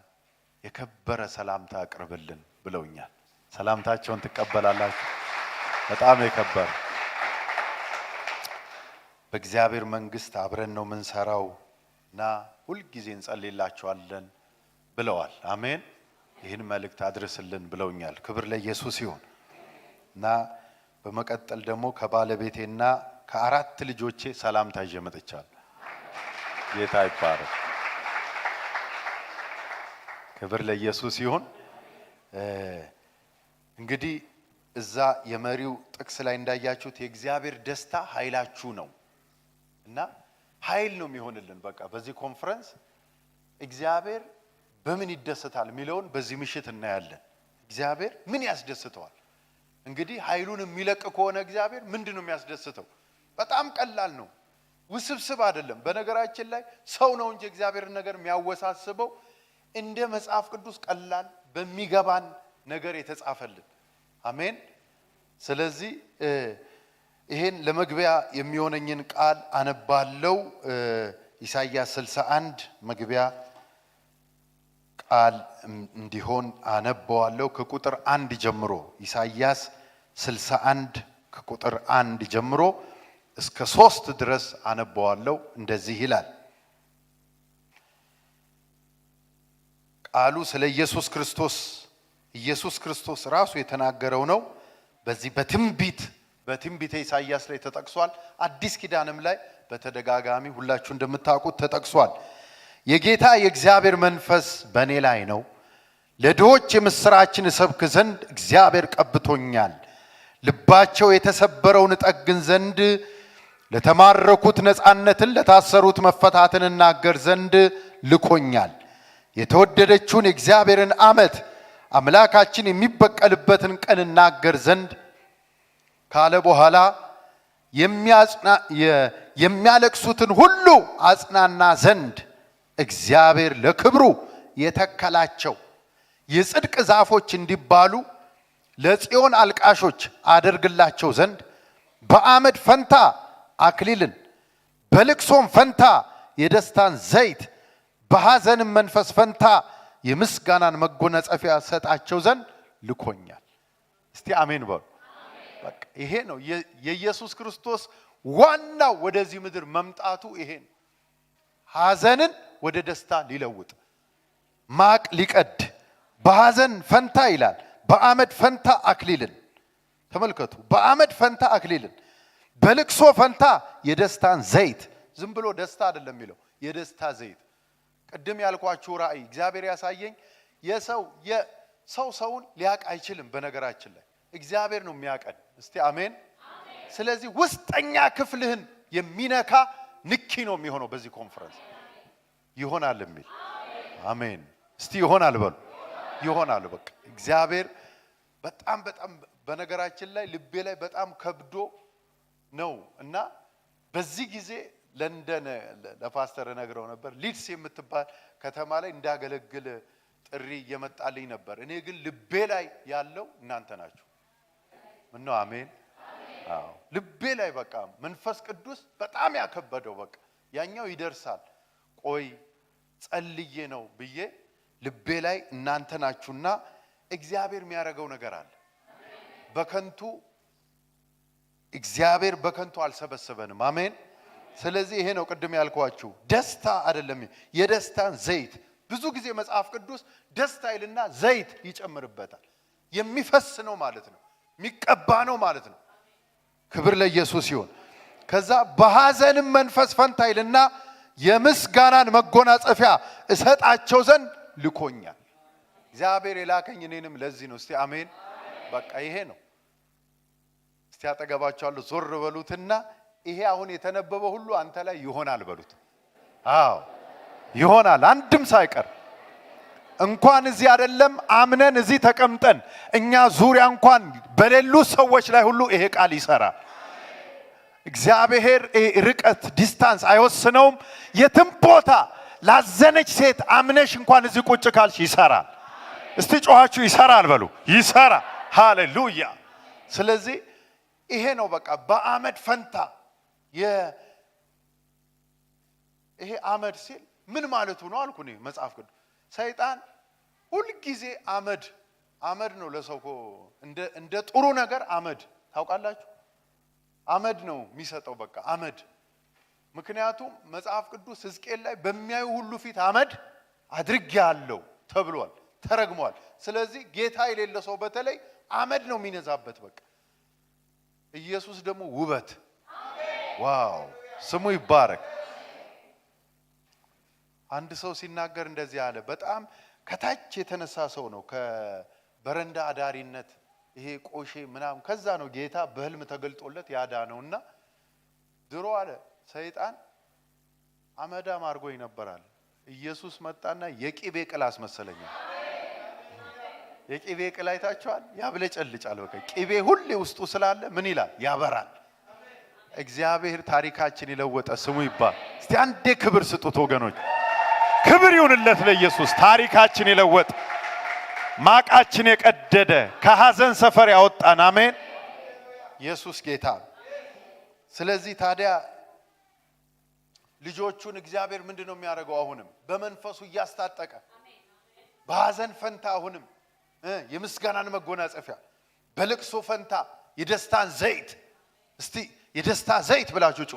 «የከበረ ሰላምታ አቅርብልን» ብለውኛል። ሰላምታቸውን ትቀበላላችሁ? በጣም የከበረ። «በእግዚአብሔር መንግስት አብረን ነው የምንሰራው እና ሁልጊዜ እንጸልይላችኋለን» ብለዋል። አሜን። «ይህን መልእክት አድርስልን» ብለውኛል። ክብር ለኢየሱስ ይሁን። እና በመቀጠል ደግሞ ከባለቤቴና ከአራት ልጆቼ ሰላምታ ይዤ መጥቻለሁ። ጌታ ይባረክ። ክብር ለኢየሱስ ይሁን። እ፣ እንግዲህ እዛ የመሪው ጥቅስ ላይ እንዳያችሁት «የእግዚአብሔር ደስታ ኃይላችሁ ነው» እና ኃይል ነው የሚሆንልን። በቃ በዚህ ኮንፈረንስ እግዚአብሔር በምን ይደሰታል የሚለውን በዚህ ምሽት እናያለን። እግዚአብሔር ምን ያስደስተዋል? እንግዲህ ኃይሉን የሚለቅ ከሆነ እግዚአብሔር ምንድን ነው የሚያስደስተው? በጣም ቀላል ነው፣ ውስብስብ አይደለም። በነገራችን ላይ ሰው ነው እንጂ እግዚአብሔርን ነገር የሚያወሳስበው፣ እንደ መጽሐፍ ቅዱስ ቀላል በሚገባን ነገር የተጻፈልን። አሜን። ስለዚህ፣ እ፣ ይሄን ለመግቢያ የሚሆነኝን ቃል አነባለው። እ፣ ኢሳይያስ ስልሳ አንድ መግቢያ ቃል እም-፣ እንዲሆን አነበዋለሁ። ከቁጥር አንድ ጀምሮ፣ ኢሳይያስ ስልሳ አንድ ከቁጥር አንድ ጀምሮ እስከ ሶስት ድረስ አነበዋለሁ። እንደዚህ ይላል ቃሉ ስለ ኢየሱስ ክርስቶስ። ኢየሱስ ክርስቶስ ራሱ የተናገረው ነው። በዚህ በትንቢት በትንቢተ ኢሳይያስ ላይ ተጠቅሷል። አዲስ ኪዳንም ላይ በተደጋጋሚ ሁላችሁ እንደምታውቁት ተጠቅሷል። የጌታ የእግዚአብሔር መንፈስ በእኔ ላይ ነው፣ ለድሆች የምስራችን እሰብክ ዘንድ እግዚአብሔር ቀብቶኛል። ልባቸው የተሰበረውን እጠግን ዘንድ፣ ለተማረኩት ነፃነትን ለታሰሩት መፈታትን እናገር ዘንድ ልኮኛል። የተወደደችውን የእግዚአብሔርን ዓመት አምላካችን የሚበቀልበትን ቀን እናገር ዘንድ ካለ በኋላ የሚያጽና- የ- የሚያለቅሱትን ሁሉ አጽናና ዘንድ እግዚአብሔር ለክብሩ የተከላቸው የጽድቅ ዛፎች እንዲባሉ ለጽዮን አልቃሾች አደርግላቸው ዘንድ በአመድ ፈንታ አክሊልን በልቅሶም ፈንታ የደስታን ዘይት በሐዘንም መንፈስ ፈንታ የምስጋናን መጎናጸፊያ ሰጣቸው ዘንድ ልኮኛል። እስቲ አሜን በሉ። በቃ ይሄ ነው የ- የኢየሱስ ክርስቶስ ዋናው ወደዚህ ምድር መምጣቱ ይሄ ነው። ሐዘንን ወደ ደስታ ሊለውጥ፣ ማቅ ሊቀድ፣ በሐዘን ፈንታ ይላል በአመድ ፈንታ አክሊልን። ተመልከቱ፣ በአመድ ፈንታ አክሊልን፣ በልቅሶ ፈንታ የደስታን ዘይት። ዝም ብሎ ደስታ አይደለም የሚለው፣ የደስታ ዘይት። ቅድም ያልኳችሁ ራእይ እግዚአብሔር ያሳየኝ የሰው የሰው ሰውን ሊያቅ አይችልም። በነገራችን ላይ እግዚአብሔር ነው የሚያቀን። እስቲ አሜን። ስለዚህ ውስጠኛ ክፍልህን የሚነካ ንኪ ነው የሚሆነው በዚህ ኮንፈረንስ። ይሆናል የሚል አሜን። እስቲ ይሆናል በሉ። ይሆናል። በቃ እግዚአብሔር በጣም በጣም በነገራችን ላይ ልቤ ላይ በጣም ከብዶ ነው እና በዚህ ጊዜ ለንደን ለፓስተር እነግረው ነበር። ሊድስ የምትባል ከተማ ላይ እንዳገለግል ጥሪ እየመጣልኝ ነበር። እኔ ግን ልቤ ላይ ያለው እናንተ ናችሁ። ምነው አሜን። አዎ ልቤ ላይ በቃ መንፈስ ቅዱስ በጣም ያከበደው በቃ ያኛው ይደርሳል። ቆይ ጸልዬ ነው ብዬ ልቤ ላይ እናንተ ናችሁና እግዚአብሔር የሚያደርገው ነገር አለ። በከንቱ እግዚአብሔር በከንቱ አልሰበሰበንም። አሜን። ስለዚህ ይሄ ነው ቅድም ያልኳችሁ ደስታ አይደለም፣ የደስታን ዘይት። ብዙ ጊዜ መጽሐፍ ቅዱስ ደስታ ይልና ዘይት ይጨምርበታል። የሚፈስ ነው ማለት ነው፣ የሚቀባ ነው ማለት ነው። ክብር ለኢየሱስ ይሁን። ከዛ በሐዘንም መንፈስ ፈንታ ይልና የምስጋናን መጎናጸፊያ እሰጣቸው ዘንድ ልኮኛል። እግዚአብሔር የላከኝ እኔንም ለዚህ ነው። እስቲ አሜን። በቃ ይሄ ነው። እስቲ አጠገባቸው አሉ ዞር በሉትና ይሄ አሁን የተነበበ ሁሉ አንተ ላይ ይሆናል በሉት። አዎ ይሆናል። አንድም ሳይቀር እንኳን እዚህ አይደለም አምነን እዚህ ተቀምጠን እኛ ዙሪያ እንኳን በሌሉ ሰዎች ላይ ሁሉ ይሄ ቃል ይሰራል። እግዚአብሔር ይሄ ርቀት ዲስታንስ አይወስነውም። የትም ቦታ ላዘነች ሴት አምነሽ እንኳን እዚህ ቁጭ ካልሽ ይሰራል። እስቲ ጮኻችሁ ይሰራል በሉ። ይሰራል። ሃሌሉያ። ስለዚህ ይሄ ነው በቃ በአመድ ፈንታ የ- ይሄ አመድ ሲል ምን ማለቱ ነው አልኩ እኔ። መጽሐፍ ቅዱስ ሰይጣን ሁልጊዜ አመድ አመድ ነው ለሰው እኮ እንደ እንደ ጥሩ ነገር አመድ ታውቃላችሁ፣ አመድ ነው የሚሰጠው። በቃ አመድ። ምክንያቱም መጽሐፍ ቅዱስ ሕዝቅኤል ላይ በሚያዩ ሁሉ ፊት አመድ አድርጌአለሁ ተብሏል፣ ተረግሟል። ስለዚህ ጌታ የሌለ ሰው በተለይ አመድ ነው የሚነዛበት። በቃ ኢየሱስ ደግሞ ውበት። ዋው ስሙ ይባረክ። አንድ ሰው ሲናገር እንደዚህ አለ። በጣም ከታች የተነሳ ሰው ነው፣ ከበረንዳ አዳሪነት ይሄ ቆሼ ምናምን። ከዛ ነው ጌታ በህልም ተገልጦለት ያዳነው። እና ድሮ አለ ሰይጣን አመዳም አድርጎኝ ነበር አለ። ኢየሱስ መጣና የቂቤ ቅል አስመሰለኝ። የቂቤ ቅል አይታችኋል? ያብለጨልጫል። በቃ ቂቤ ሁሌ ውስጡ ስላለ ምን ይላል? ያበራል። እግዚአብሔር ታሪካችን የለወጠ ስሙ ይባል። እስቲ አንዴ ክብር ስጡት ወገኖች፣ ክብር ይሁንለት ለኢየሱስ። ታሪካችን የለወጠ፣ ማቃችን የቀደደ፣ ከሐዘን ሰፈር ያወጣን። አሜን። ኢየሱስ ጌታ። ስለዚህ ታዲያ ልጆቹን እግዚአብሔር ምንድን ነው የሚያደርገው? አሁንም በመንፈሱ እያስታጠቀ በሐዘን ፈንታ አሁንም እ የምስጋናን መጎናጸፊያ፣ በልቅሶ ፈንታ የደስታን ዘይት። እስቲ የደስታ ዘይት ብላችሁ ጩ።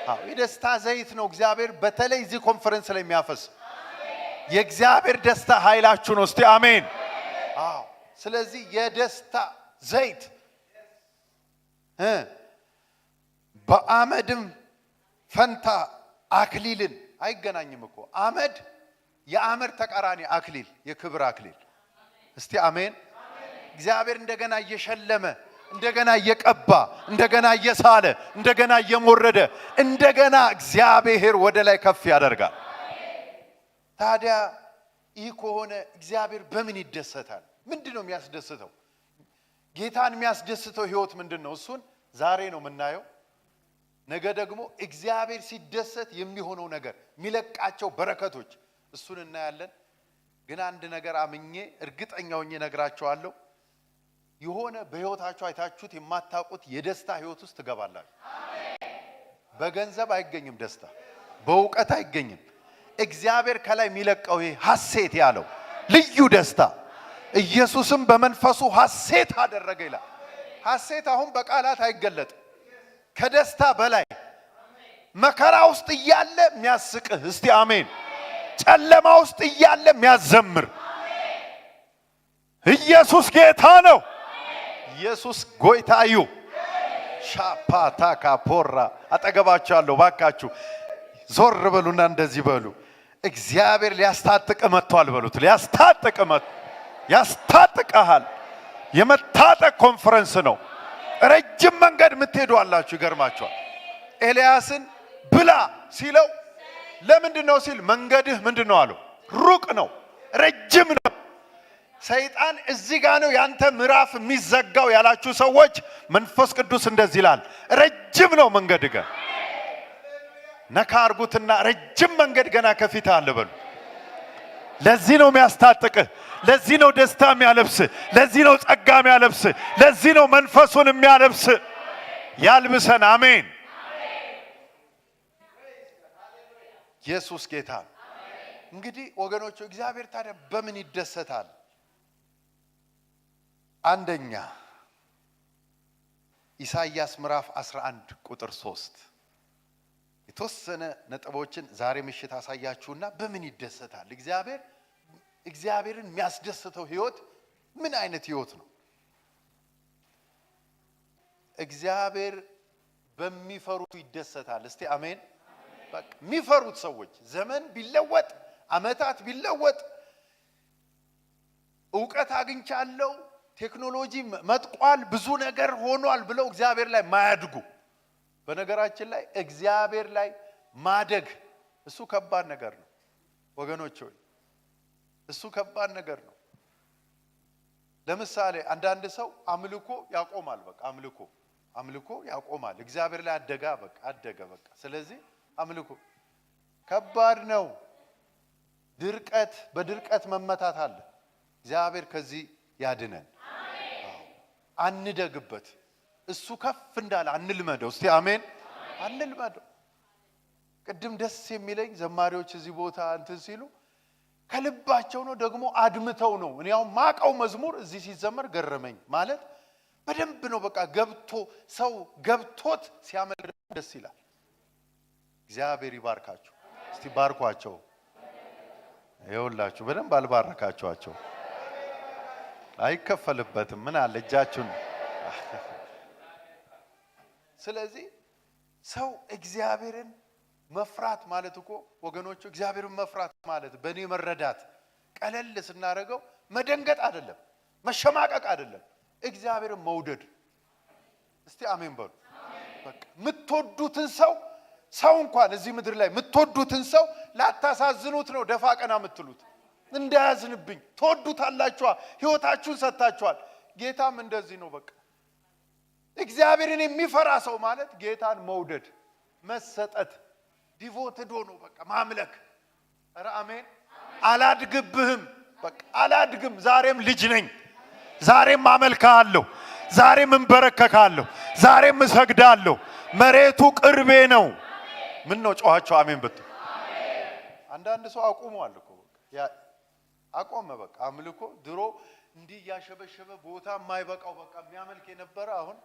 አዎ፣ የደስታ ዘይት ነው እግዚአብሔር በተለይ እዚህ ኮንፈረንስ ላይ የሚያፈስ። የእግዚአብሔር ደስታ ኃይላችሁ ነው። እስቲ አሜን። አዎ፣ ስለዚህ የደስታ ዘይት እ በአመድም ፈንታ አክሊልን፣ አይገናኝም እኮ አመድ፣ የአመድ ተቃራኒ አክሊል፣ የክብር አክሊል። እስቲ አሜን። እግዚአብሔር እንደገና እየሸለመ፣ እንደገና እየቀባ፣ እንደገና እየሳለ፣ እንደገና እየሞረደ፣ እንደገና እግዚአብሔር ወደ ላይ ከፍ ያደርጋል። ታዲያ ይህ ከሆነ እግዚአብሔር በምን ይደሰታል? ምንድን ነው የሚያስደስተው? ጌታን የሚያስደስተው ህይወት ምንድን ነው? እሱን ዛሬ ነው የምናየው። ነገ ደግሞ እግዚአብሔር ሲደሰት የሚሆነው ነገር፣ የሚለቃቸው በረከቶች፣ እሱን እናያለን። ግን አንድ ነገር አምኜ እርግጠኛ ሆኜ እነግራችኋለሁ። የሆነ በህይወታችሁ አይታችሁት የማታውቁት የደስታ ህይወት ውስጥ ትገባላችሁ። በገንዘብ አይገኝም ደስታ፣ በእውቀት አይገኝም። እግዚአብሔር ከላይ የሚለቀው ይሄ ሐሴት ያለው ልዩ ደስታ፣ ኢየሱስም በመንፈሱ ሐሴት አደረገ ይላል። ሐሴት አሁን በቃላት አይገለጥም። ከደስታ በላይ መከራ ውስጥ እያለ የሚያስቅህ፣ እስቲ አሜን። ጨለማ ውስጥ እያለ የሚያዘምር ኢየሱስ ጌታ ነው። ኢየሱስ ጎይታ እዩ። ሻፓታ ካፖራ አጠገባችሁ አለው። ባካችሁ ዞር በሉና እንደዚህ በሉ፣ እግዚአብሔር ሊያስታጥቅ መጥቷል በሉት። ሊያስታጥቅ መጥ ያስታጥቅሃል። የመታጠቅ ኮንፈረንስ ነው። ረጅም መንገድ የምትሄዱ አላችሁ። ይገርማችኋል። ኤልያስን ብላ ሲለው ለምንድን ነው ሲል መንገድህ ምንድን ነው አለው። ሩቅ ነው፣ ረጅም ነው። ሰይጣን እዚህ ጋ ነው ያንተ ምዕራፍ የሚዘጋው ያላችሁ ሰዎች መንፈስ ቅዱስ እንደዚህ ይላል፣ ረጅም ነው መንገድ ገና። ነካ አርጉትና ረጅም መንገድ ገና ከፊት አለ በሉ። ለዚህ ነው የሚያስታጥቅህ፣ ለዚህ ነው ደስታ የሚያለብስ፣ ለዚህ ነው ጸጋ የሚያለብስ፣ ለዚህ ነው መንፈሱን የሚያለብስ። ያልብሰን። አሜን። ኢየሱስ ጌታ ነው። እንግዲህ ወገኖቹ እግዚአብሔር ታዲያ በምን ይደሰታል? አንደኛ ኢሳይያስ ምዕራፍ አስራ አንድ ቁጥር ሶስት የተወሰነ ነጥቦችን ዛሬ ምሽት አሳያችሁና በምን ይደሰታል እግዚአብሔር? እግዚአብሔርን የሚያስደስተው ህይወት ምን አይነት ህይወት ነው? እግዚአብሔር በሚፈሩት ይደሰታል። እስቲ አሜን። በቃ የሚፈሩት ሰዎች፣ ዘመን ቢለወጥ፣ አመታት ቢለወጥ፣ እውቀት አግኝቻለሁ፣ ቴክኖሎጂ መጥቋል፣ ብዙ ነገር ሆኗል ብለው እግዚአብሔር ላይ ማያድጉ። በነገራችን ላይ እግዚአብሔር ላይ ማደግ እሱ ከባድ ነገር ነው ወገኖች ሆይ፣ እሱ ከባድ ነገር ነው። ለምሳሌ አንዳንድ ሰው አምልኮ ያቆማል። በቃ አምልኮ አምልኮ ያቆማል። እግዚአብሔር ላይ አደጋ በቃ አደገ በቃ። ስለዚህ አምልኮ ከባድ ነው። ድርቀት በድርቀት መመታት አለ። እግዚአብሔር ከዚህ ያድነን። አዎ። አንደግበት። እሱ ከፍ እንዳለ አንልመደው። እስቲ አሜን። አንልመደው። ቅድም ደስ የሚለኝ ዘማሪዎች እዚህ ቦታ እንትን ሲሉ ከልባቸው ነው፣ ደግሞ አድምተው ነው። እኔ ያው ማቀው መዝሙር እዚህ ሲዘመር ገረመኝ። ማለት በደንብ ነው በቃ ገብቶ፣ ሰው ገብቶት ሲያመልክ ደስ ይላል። እግዚአብሔር ይባርካችሁ። እስቲ ባርኳቸው። ይኸውላችሁ በደንብ አልባረካችኋቸው። አይከፈልበትም። ምን አለ እጃችሁን። ስለዚህ ሰው እግዚአብሔርን መፍራት ማለት እኮ ወገኖቹ፣ እግዚአብሔርን መፍራት ማለት በእኔ መረዳት ቀለል ስናደርገው መደንገጥ አይደለም፣ መሸማቀቅ አይደለም፣ እግዚአብሔርን መውደድ። እስቲ አሜን በሉ። በቃ የምትወዱትን ሰው፣ ሰው እንኳን እዚህ ምድር ላይ የምትወዱትን ሰው ላታሳዝኑት ነው ደፋ ቀና የምትሉት። እንዳያዝንብኝ ትወዱታላችኋ፣ ህይወታችሁን ሰጥታችኋል። ጌታም እንደዚህ ነው። በቃ እግዚአብሔርን የሚፈራ ሰው ማለት ጌታን መውደድ፣ መሰጠት፣ ዲቮትድ ሆኖ በቃ ማምለክ። ኧረ አሜን። አላድግብህም፣ በቃ አላድግም። ዛሬም ልጅ ነኝ። ዛሬም አመልክሃለሁ፣ ዛሬም እንበረከካለሁ፣ ዛሬም እሰግዳለሁ። መሬቱ ቅርቤ ነው። ምን ነው ጮኻችሁ አሜን ብትሉ? አንዳንድ ሰው አቁሟል እኮ በቃ። ያ አቆመ በቃ። አምልኮ ድሮ እንዲህ እያሸበሸበ ቦታ የማይበቃው በቃ የሚያመልክ የነበረ አሁን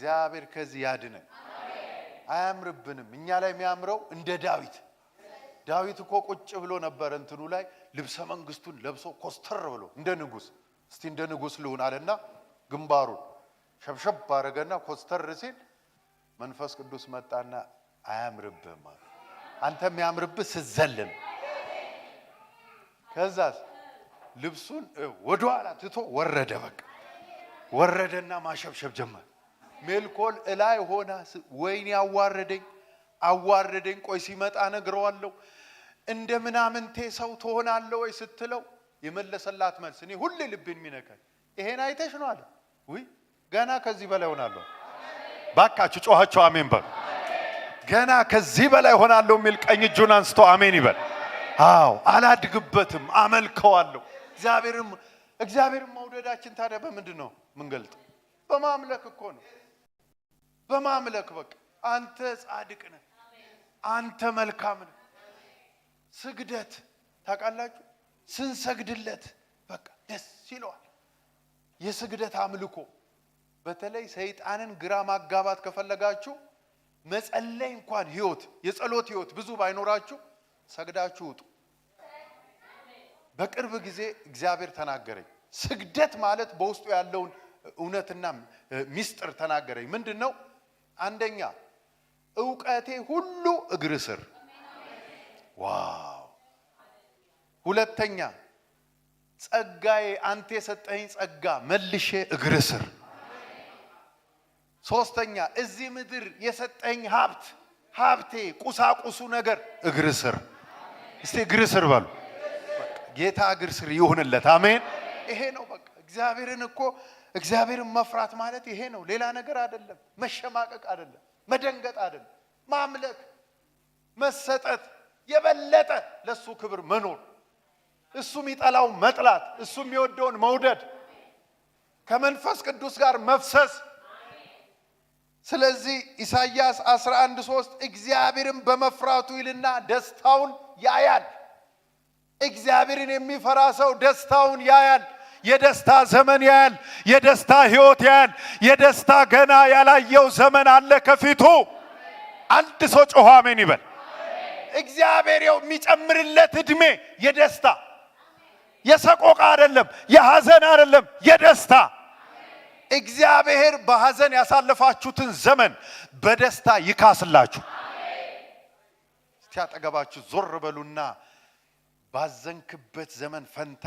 እግዚአብሔር ከዚህ ያድነን። አያምርብንም። እኛ ላይ የሚያምረው እንደ ዳዊት። ዳዊት እኮ ቁጭ ብሎ ነበር እንትኑ ላይ ልብሰ መንግስቱን ለብሶ ኮስተር ብሎ እንደ ንጉስ፣ እስቲ እንደ ንጉስ ልሁን አለና ግንባሩን ሸብሸብ አረገና ኮስተር ሲል መንፈስ ቅዱስ መጣና አያምርብህም አለ። አንተ የሚያምርብህ ስትዘል ነው። ከዛስ ልብሱን ወደኋላ ትቶ ወረደ። በቃ ወረደና ማሸብሸብ ጀመረ። ሜልኮል እላይ ሆና ስ- ወይኔ አዋረደኝ፣ አዋረደኝ፣ ቆይ ሲመጣ እነግረዋለሁ። እንደ ምናምንቴ ሰው ትሆናለህ ወይ ስትለው የመለሰላት መልስ እኔ ሁሌ ልቤን የሚነካኝ ይሄን አይተሽ ነው አለ። ውይ ገና ከዚህ በላይ ሆናለሁ። ባካችሁ ጮኻችሁ አሜን በሉ። ገና ከዚህ በላይ ሆናለሁ የሚል ቀኝ እጁን አንስቶ አሜን ይበል። አዎ አላድግበትም፣ አመልከዋለሁ። እግዚአብሔርም እግዚአብሔርን መውደዳችን ታዲያ በምንድን ነው የምንገልጠው? በማምለክ እኮ ነው። በማምለክ በቃ አንተ ጻድቅ ነህ፣ አንተ መልካም ነህ። ስግደት ታውቃላችሁ? ስንሰግድለት በቃ ደስ ይለዋል። የስግደት አምልኮ በተለይ ሰይጣንን ግራ ማጋባት ከፈለጋችሁ መጸለይ እንኳን ህይወት የጸሎት ህይወት ብዙ ባይኖራችሁ ሰግዳችሁ ውጡ። በቅርብ ጊዜ እግዚአብሔር ተናገረኝ። ስግደት ማለት በውስጡ ያለውን እውነትና ሚስጥር ተናገረኝ። ምንድን ነው? አንደኛ እውቀቴ ሁሉ እግር ስር። ዋው! ሁለተኛ ጸጋዬ፣ አንተ የሰጠኝ ጸጋ መልሼ እግር ስር። ሶስተኛ እዚህ ምድር የሰጠኝ ሀብት፣ ሀብቴ፣ ቁሳቁሱ ነገር እግር ስር። እስቲ እግር ስር በሉ። ጌታ እግር ስር ይሁንለት። አሜን። ይሄ ነው በቃ እግዚአብሔርን እኮ እግዚአብሔርን መፍራት ማለት ይሄ ነው። ሌላ ነገር አይደለም። መሸማቀቅ አይደለም። መደንገጥ አይደለም። ማምለክ፣ መሰጠት፣ የበለጠ ለሱ ክብር መኖር፣ እሱ የሚጠላው መጥላት፣ እሱ የሚወደውን መውደድ፣ ከመንፈስ ቅዱስ ጋር መፍሰስ። ስለዚህ ኢሳይያስ አስራ አንድ ሶስት እግዚአብሔርን በመፍራቱ ይልና ደስታውን ያያል። እግዚአብሔርን የሚፈራ ሰው ደስታውን ያያል። የደስታ ዘመን ያያል። የደስታ ህይወት ያያል። የደስታ ገና ያላየው ዘመን አለ ከፊቱ። አንድ ሰው ጮሆ አሜን ይበል። እግዚአብሔር የሚጨምርለት እድሜ የደስታ የሰቆቃ አይደለም፣ የሐዘን አይደለም፣ የደስታ። እግዚአብሔር በሐዘን ያሳለፋችሁትን ዘመን በደስታ ይካስላችሁ። እስቲ አጠገባችሁ ዞር በሉና ባዘንክበት ዘመን ፈንታ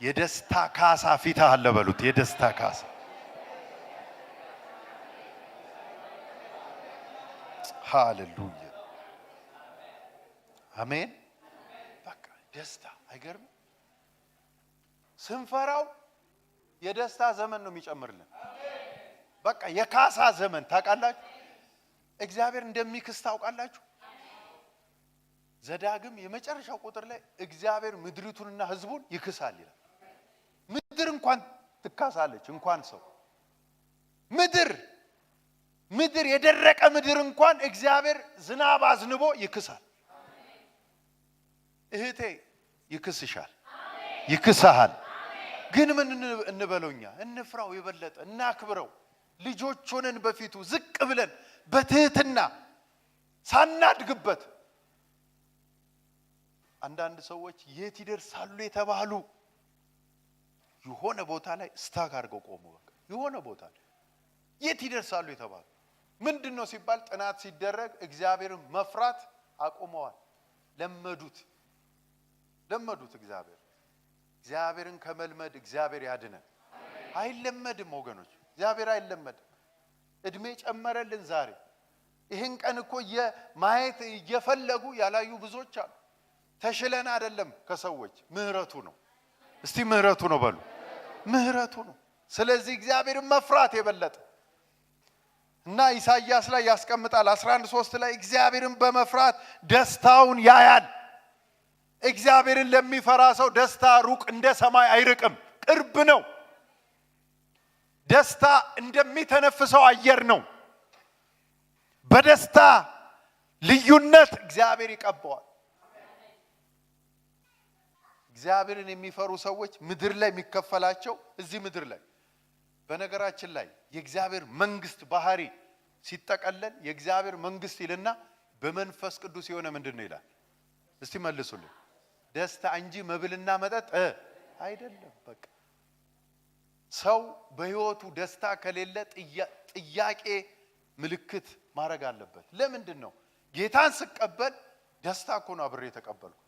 የደስታ ካሳ ፊትህ አለ በሉት። የደስታ ካሳ። ሃሌሉያ አሜን። በቃ ደስታ አይገርምም? ስንፈራው የደስታ ዘመን ነው የሚጨምርልን። በቃ የካሳ ዘመን ታውቃላችሁ። እግዚአብሔር እንደሚክስ ታውቃላችሁ። ዘዳግም የመጨረሻው ቁጥር ላይ እግዚአብሔር ምድሪቱንና ህዝቡን ይክሳል ይላል። ምድር እንኳን ትካሳለች፣ እንኳን ሰው። ምድር ምድር የደረቀ ምድር እንኳን እግዚአብሔር ዝናብ አዝንቦ ይክሳል። እህቴ ይክስሻል፣ ይክስሃል። ግን ምን እንበለውኛ? እንፍራው፣ የበለጠ እናክብረው። ልጆች ሆነን በፊቱ ዝቅ ብለን በትህትና ሳናድግበት። አንዳንድ ሰዎች የት ይደርሳሉ የተባሉ የሆነ ቦታ ላይ ስታክ አድርገው ቆሙ። በቃ የሆነ ቦታ ላይ የት ይደርሳሉ የተባሉ ምንድን ነው ሲባል ጥናት ሲደረግ እግዚአብሔርን መፍራት አቁመዋል። ለመዱት፣ ለመዱት። እግዚአብሔር እግዚአብሔርን ከመልመድ እግዚአብሔር ያድነን። አይለመድም ወገኖች፣ እግዚአብሔር አይለመድም። እድሜ ጨመረልን ዛሬ። ይህን ቀን እኮ እየ- ማየት እየፈለጉ ያላዩ ብዙዎች አሉ። ተሽለን አይደለም ከሰዎች፣ ምህረቱ ነው። እስቲ ምህረቱ ነው በሉ። ምህረቱ ነው። ስለዚህ እግዚአብሔርን መፍራት የበለጠ እና ኢሳይያስ ላይ ያስቀምጣል። አስራ አንድ ሶስት ላይ እግዚአብሔርን በመፍራት ደስታውን ያያል። እግዚአብሔርን ለሚፈራ ሰው ደስታ ሩቅ እንደ ሰማይ አይርቅም፣ ቅርብ ነው። ደስታ እንደሚተነፍሰው አየር ነው። በደስታ ልዩነት እግዚአብሔር ይቀበዋል። እግዚአብሔርን የሚፈሩ ሰዎች ምድር ላይ የሚከፈላቸው እዚህ ምድር ላይ በነገራችን ላይ የእግዚአብሔር መንግስት ባህሪ ሲጠቀለል የእግዚአብሔር መንግስት ይልና በመንፈስ ቅዱስ የሆነ ምንድን ነው ይላል? እስቲ መልሱልኝ። ደስታ እንጂ መብልና መጠጥ እ፣ አይደለም። በቃ ሰው በህይወቱ ደስታ ከሌለ ጥያ- ጥያቄ ምልክት ማድረግ አለበት። ለምንድን ነው? ጌታን ስቀበል ደስታ እኮ ነው አብሬ የተቀበልኩ።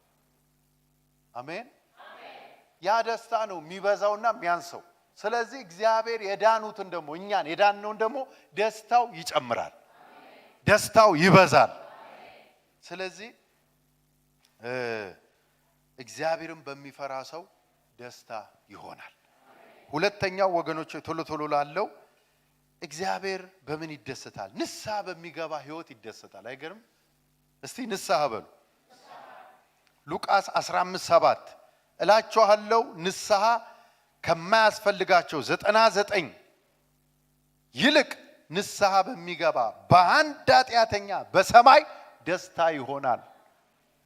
አሜን። ያ ደስታ ነው የሚበዛውና የሚያንሰው። ስለዚህ እግዚአብሔር የዳኑትን ደግሞ እኛን የዳንነውን ደግሞ ደስታው ይጨምራል፣ ደስታው ይበዛል። ስለዚህ እ፣ እግዚአብሔርን በሚፈራ ሰው ደስታ ይሆናል። ሁለተኛው ወገኖች ቶሎ ቶሎ ላለው እግዚአብሔር በምን ይደሰታል? ንስሐ በሚገባ ህይወት ይደሰታል። አይገርም? እስቲ ንስሐ በሉ። ሉቃስ አስራ አምስት ሰባት እላችኋለሁ ንስሐ ከማያስፈልጋቸው ዘጠና ዘጠኝ ይልቅ ንስሐ በሚገባ በአንድ ኃጢአተኛ በሰማይ ደስታ ይሆናል።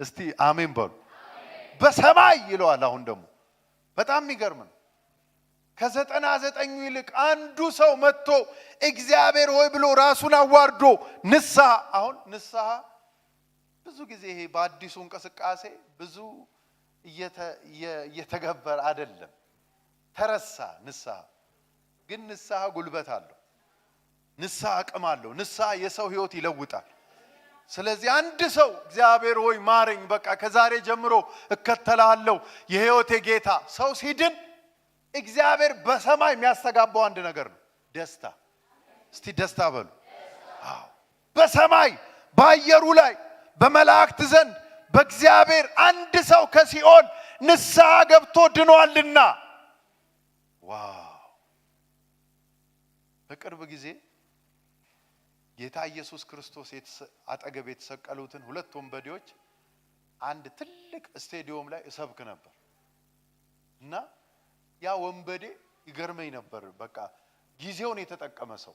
እስቲ አሜን በሉ። በሰማይ ይለዋል። አሁን ደግሞ በጣም የሚገርም ነው። ከዘጠና ዘጠኙ ይልቅ አንዱ ሰው መጥቶ እግዚአብሔር ሆይ ብሎ ራሱን አዋርዶ ንስሐ። አሁን ንስሐ ብዙ ጊዜ ይሄ በአዲሱ እንቅስቃሴ ብዙ እየተ- እየ- እየተገበረ አይደለም። ተረሳ ንስሐ። ግን ንስሐ ጉልበት አለው። ንስሐ አቅም አለው። ንስሐ የሰው ህይወት ይለውጣል። ስለዚህ አንድ ሰው እግዚአብሔር ሆይ ማረኝ፣ በቃ ከዛሬ ጀምሮ እከተልሃለሁ የህይወቴ ጌታ ሰው ሲድን እግዚአብሔር በሰማይ የሚያስተጋባው አንድ ነገር ነው፣ ደስታ። እስቲ ደስታ በሉ። አዎ፣ በሰማይ በአየሩ ላይ በመላእክት ዘንድ በእግዚአብሔር አንድ ሰው ከሲኦል ንስሐ ገብቶ ድኗልና። ዋው! በቅርብ ጊዜ ጌታ ኢየሱስ ክርስቶስ የተሰ- አጠገብ የተሰቀሉትን ሁለት ወንበዴዎች አንድ ትልቅ ስቴዲዮም ላይ እሰብክ ነበር እና ያ ወንበዴ ይገርመኝ ነበር። በቃ ጊዜውን የተጠቀመ ሰው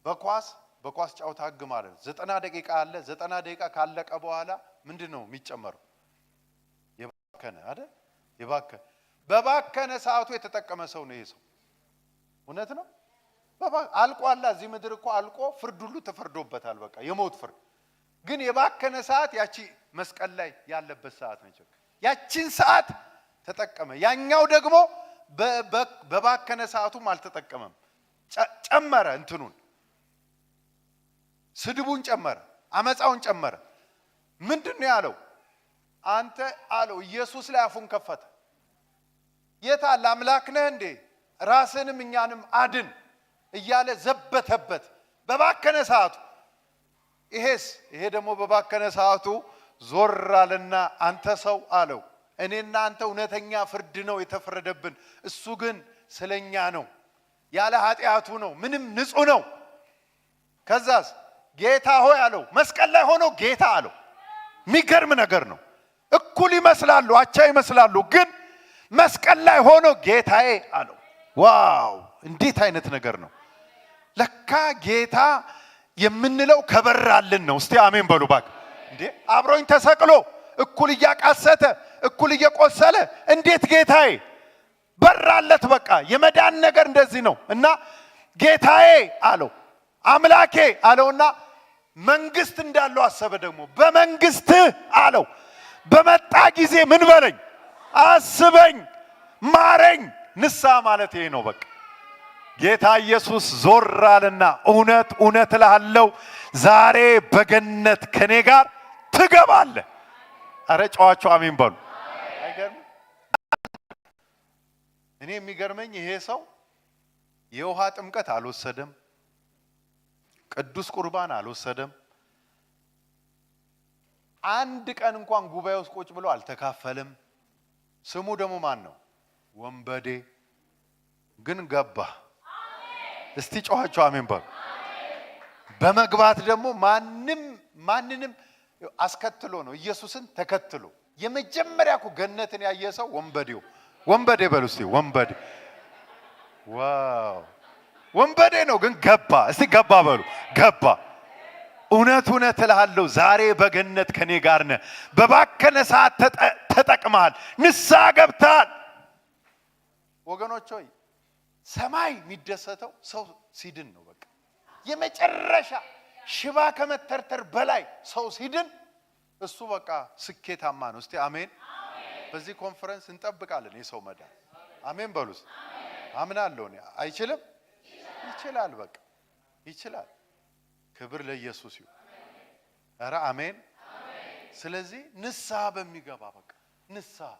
በኳስ በኳስ ጨዋታ ህግ ማለት ነው። ዘጠና ደቂቃ አለ። ዘጠና ደቂቃ ካለቀ በኋላ ምንድን ነው የሚጨመረው? የባከነ አይደል? የባከነ በባከነ ሰዓቱ የተጠቀመ ሰው ነው ይሄ ሰው። እውነት ነው። በባ- አልቋላ። እዚህ ምድር እኮ አልቆ ፍርድ ሁሉ ተፈርዶበታል። በቃ የሞት ፍርድ። ግን የባከነ ሰዓት ያቺ መስቀል ላይ ያለበት ሰዓት ነች። ያቺን ሰዓት ተጠቀመ። ያኛው ደግሞ በ- በ- በባከነ ሰዓቱም አልተጠቀመም። ጨ- ጨመረ፣ እንትኑን ስድቡን ጨመረ፣ አመፃውን ጨመረ። ምንድን ነው ያለው? አንተ አለው፣ ኢየሱስ ላይ አፉን ከፈተ። የት አለ? አምላክ ነህ እንዴ? ራስንም እኛንም አድን እያለ ዘበተበት በባከነ ሰዓቱ። ይሄስ ይሄ ደግሞ በባከነ ሰዓቱ ዞር አለና አንተ ሰው አለው፣ እኔና አንተ እውነተኛ ፍርድ ነው የተፈረደብን፣ እሱ ግን ስለኛ ነው፣ ያለ ኃጢአቱ ነው፣ ምንም ንጹህ ነው። ከዛስ ጌታ ሆይ አለው። መስቀል ላይ ሆኖ ጌታ አለው። የሚገርም ነገር ነው። እኩል ይመስላሉ፣ አቻ ይመስላሉ፣ ግን መስቀል ላይ ሆኖ ጌታዬ አለው። ዋው! እንዴት አይነት ነገር ነው! ለካ ጌታ የምንለው ከበራልን ነው። እስቲ አሜን በሉ ባክ። እንዴ አብሮኝ ተሰቅሎ እኩል እያቃሰተ እኩል እየቆሰለ እንዴት ጌታዬ በራለት። በቃ የመዳን ነገር እንደዚህ ነው። እና ጌታዬ አለው፣ አምላኬ አለውና መንግስት እንዳለው አሰበ። ደግሞ በመንግስትህ አለው በመጣ ጊዜ ምን በለኝ፣ አስበኝ፣ ማረኝ። ንስሐ ማለት ይሄ ነው። በቃ ጌታ ኢየሱስ ዞር አለና እውነት እውነት እልሃለሁ ዛሬ በገነት ከኔ ጋር ትገባለህ። አረ ጨዋችሁ አሜን በሉ። አይገርም? እኔ የሚገርመኝ ይሄ ሰው የውሃ ጥምቀት አልወሰደም፣ ቅዱስ ቁርባን አልወሰደም፣ አንድ ቀን እንኳን ጉባኤ ውስጥ ቁጭ ብሎ አልተካፈልም። ስሙ ደግሞ ማን ነው? ወንበዴ። ግን ገባ። እስቲ ጮኻችሁ አሜን በሉ። በመግባት ደግሞ ማንም ማንንም አስከትሎ ነው፣ ኢየሱስን ተከትሎ። የመጀመሪያ እኮ ገነትን ያየ ሰው ወንበዴው። ወንበዴ በሉ እስቲ፣ ወንበዴ። ዋው! ወንበዴ ነው ግን ገባ። እስቲ ገባ በሉ፣ ገባ። እውነት እውነት እልሃለሁ ዛሬ በገነት ከኔ ጋር ነህ። በባከነ ሰዓት ተጠ- ተጠቅመሃል፣ ንስሐ ገብተሃል። ወገኖች ሆይ ሰማይ የሚደሰተው ሰው ሲድን ነው። በቃ የመጨረሻ ሽባ ከመተርተር በላይ ሰው ሲድን እሱ በቃ ስኬታማ ነው። እስቲ አሜን። በዚህ ኮንፈረንስ እንጠብቃለን የሰው መዳን። አሜን በሉስ። አምናለሁ እኔ። አይችልም? ይችላል። በቃ ይችላል። ክብር ለኢየሱስ ይሁን። ኧረ አሜን። ስለዚህ ንስሐ በሚገባ በቃ ንስሐ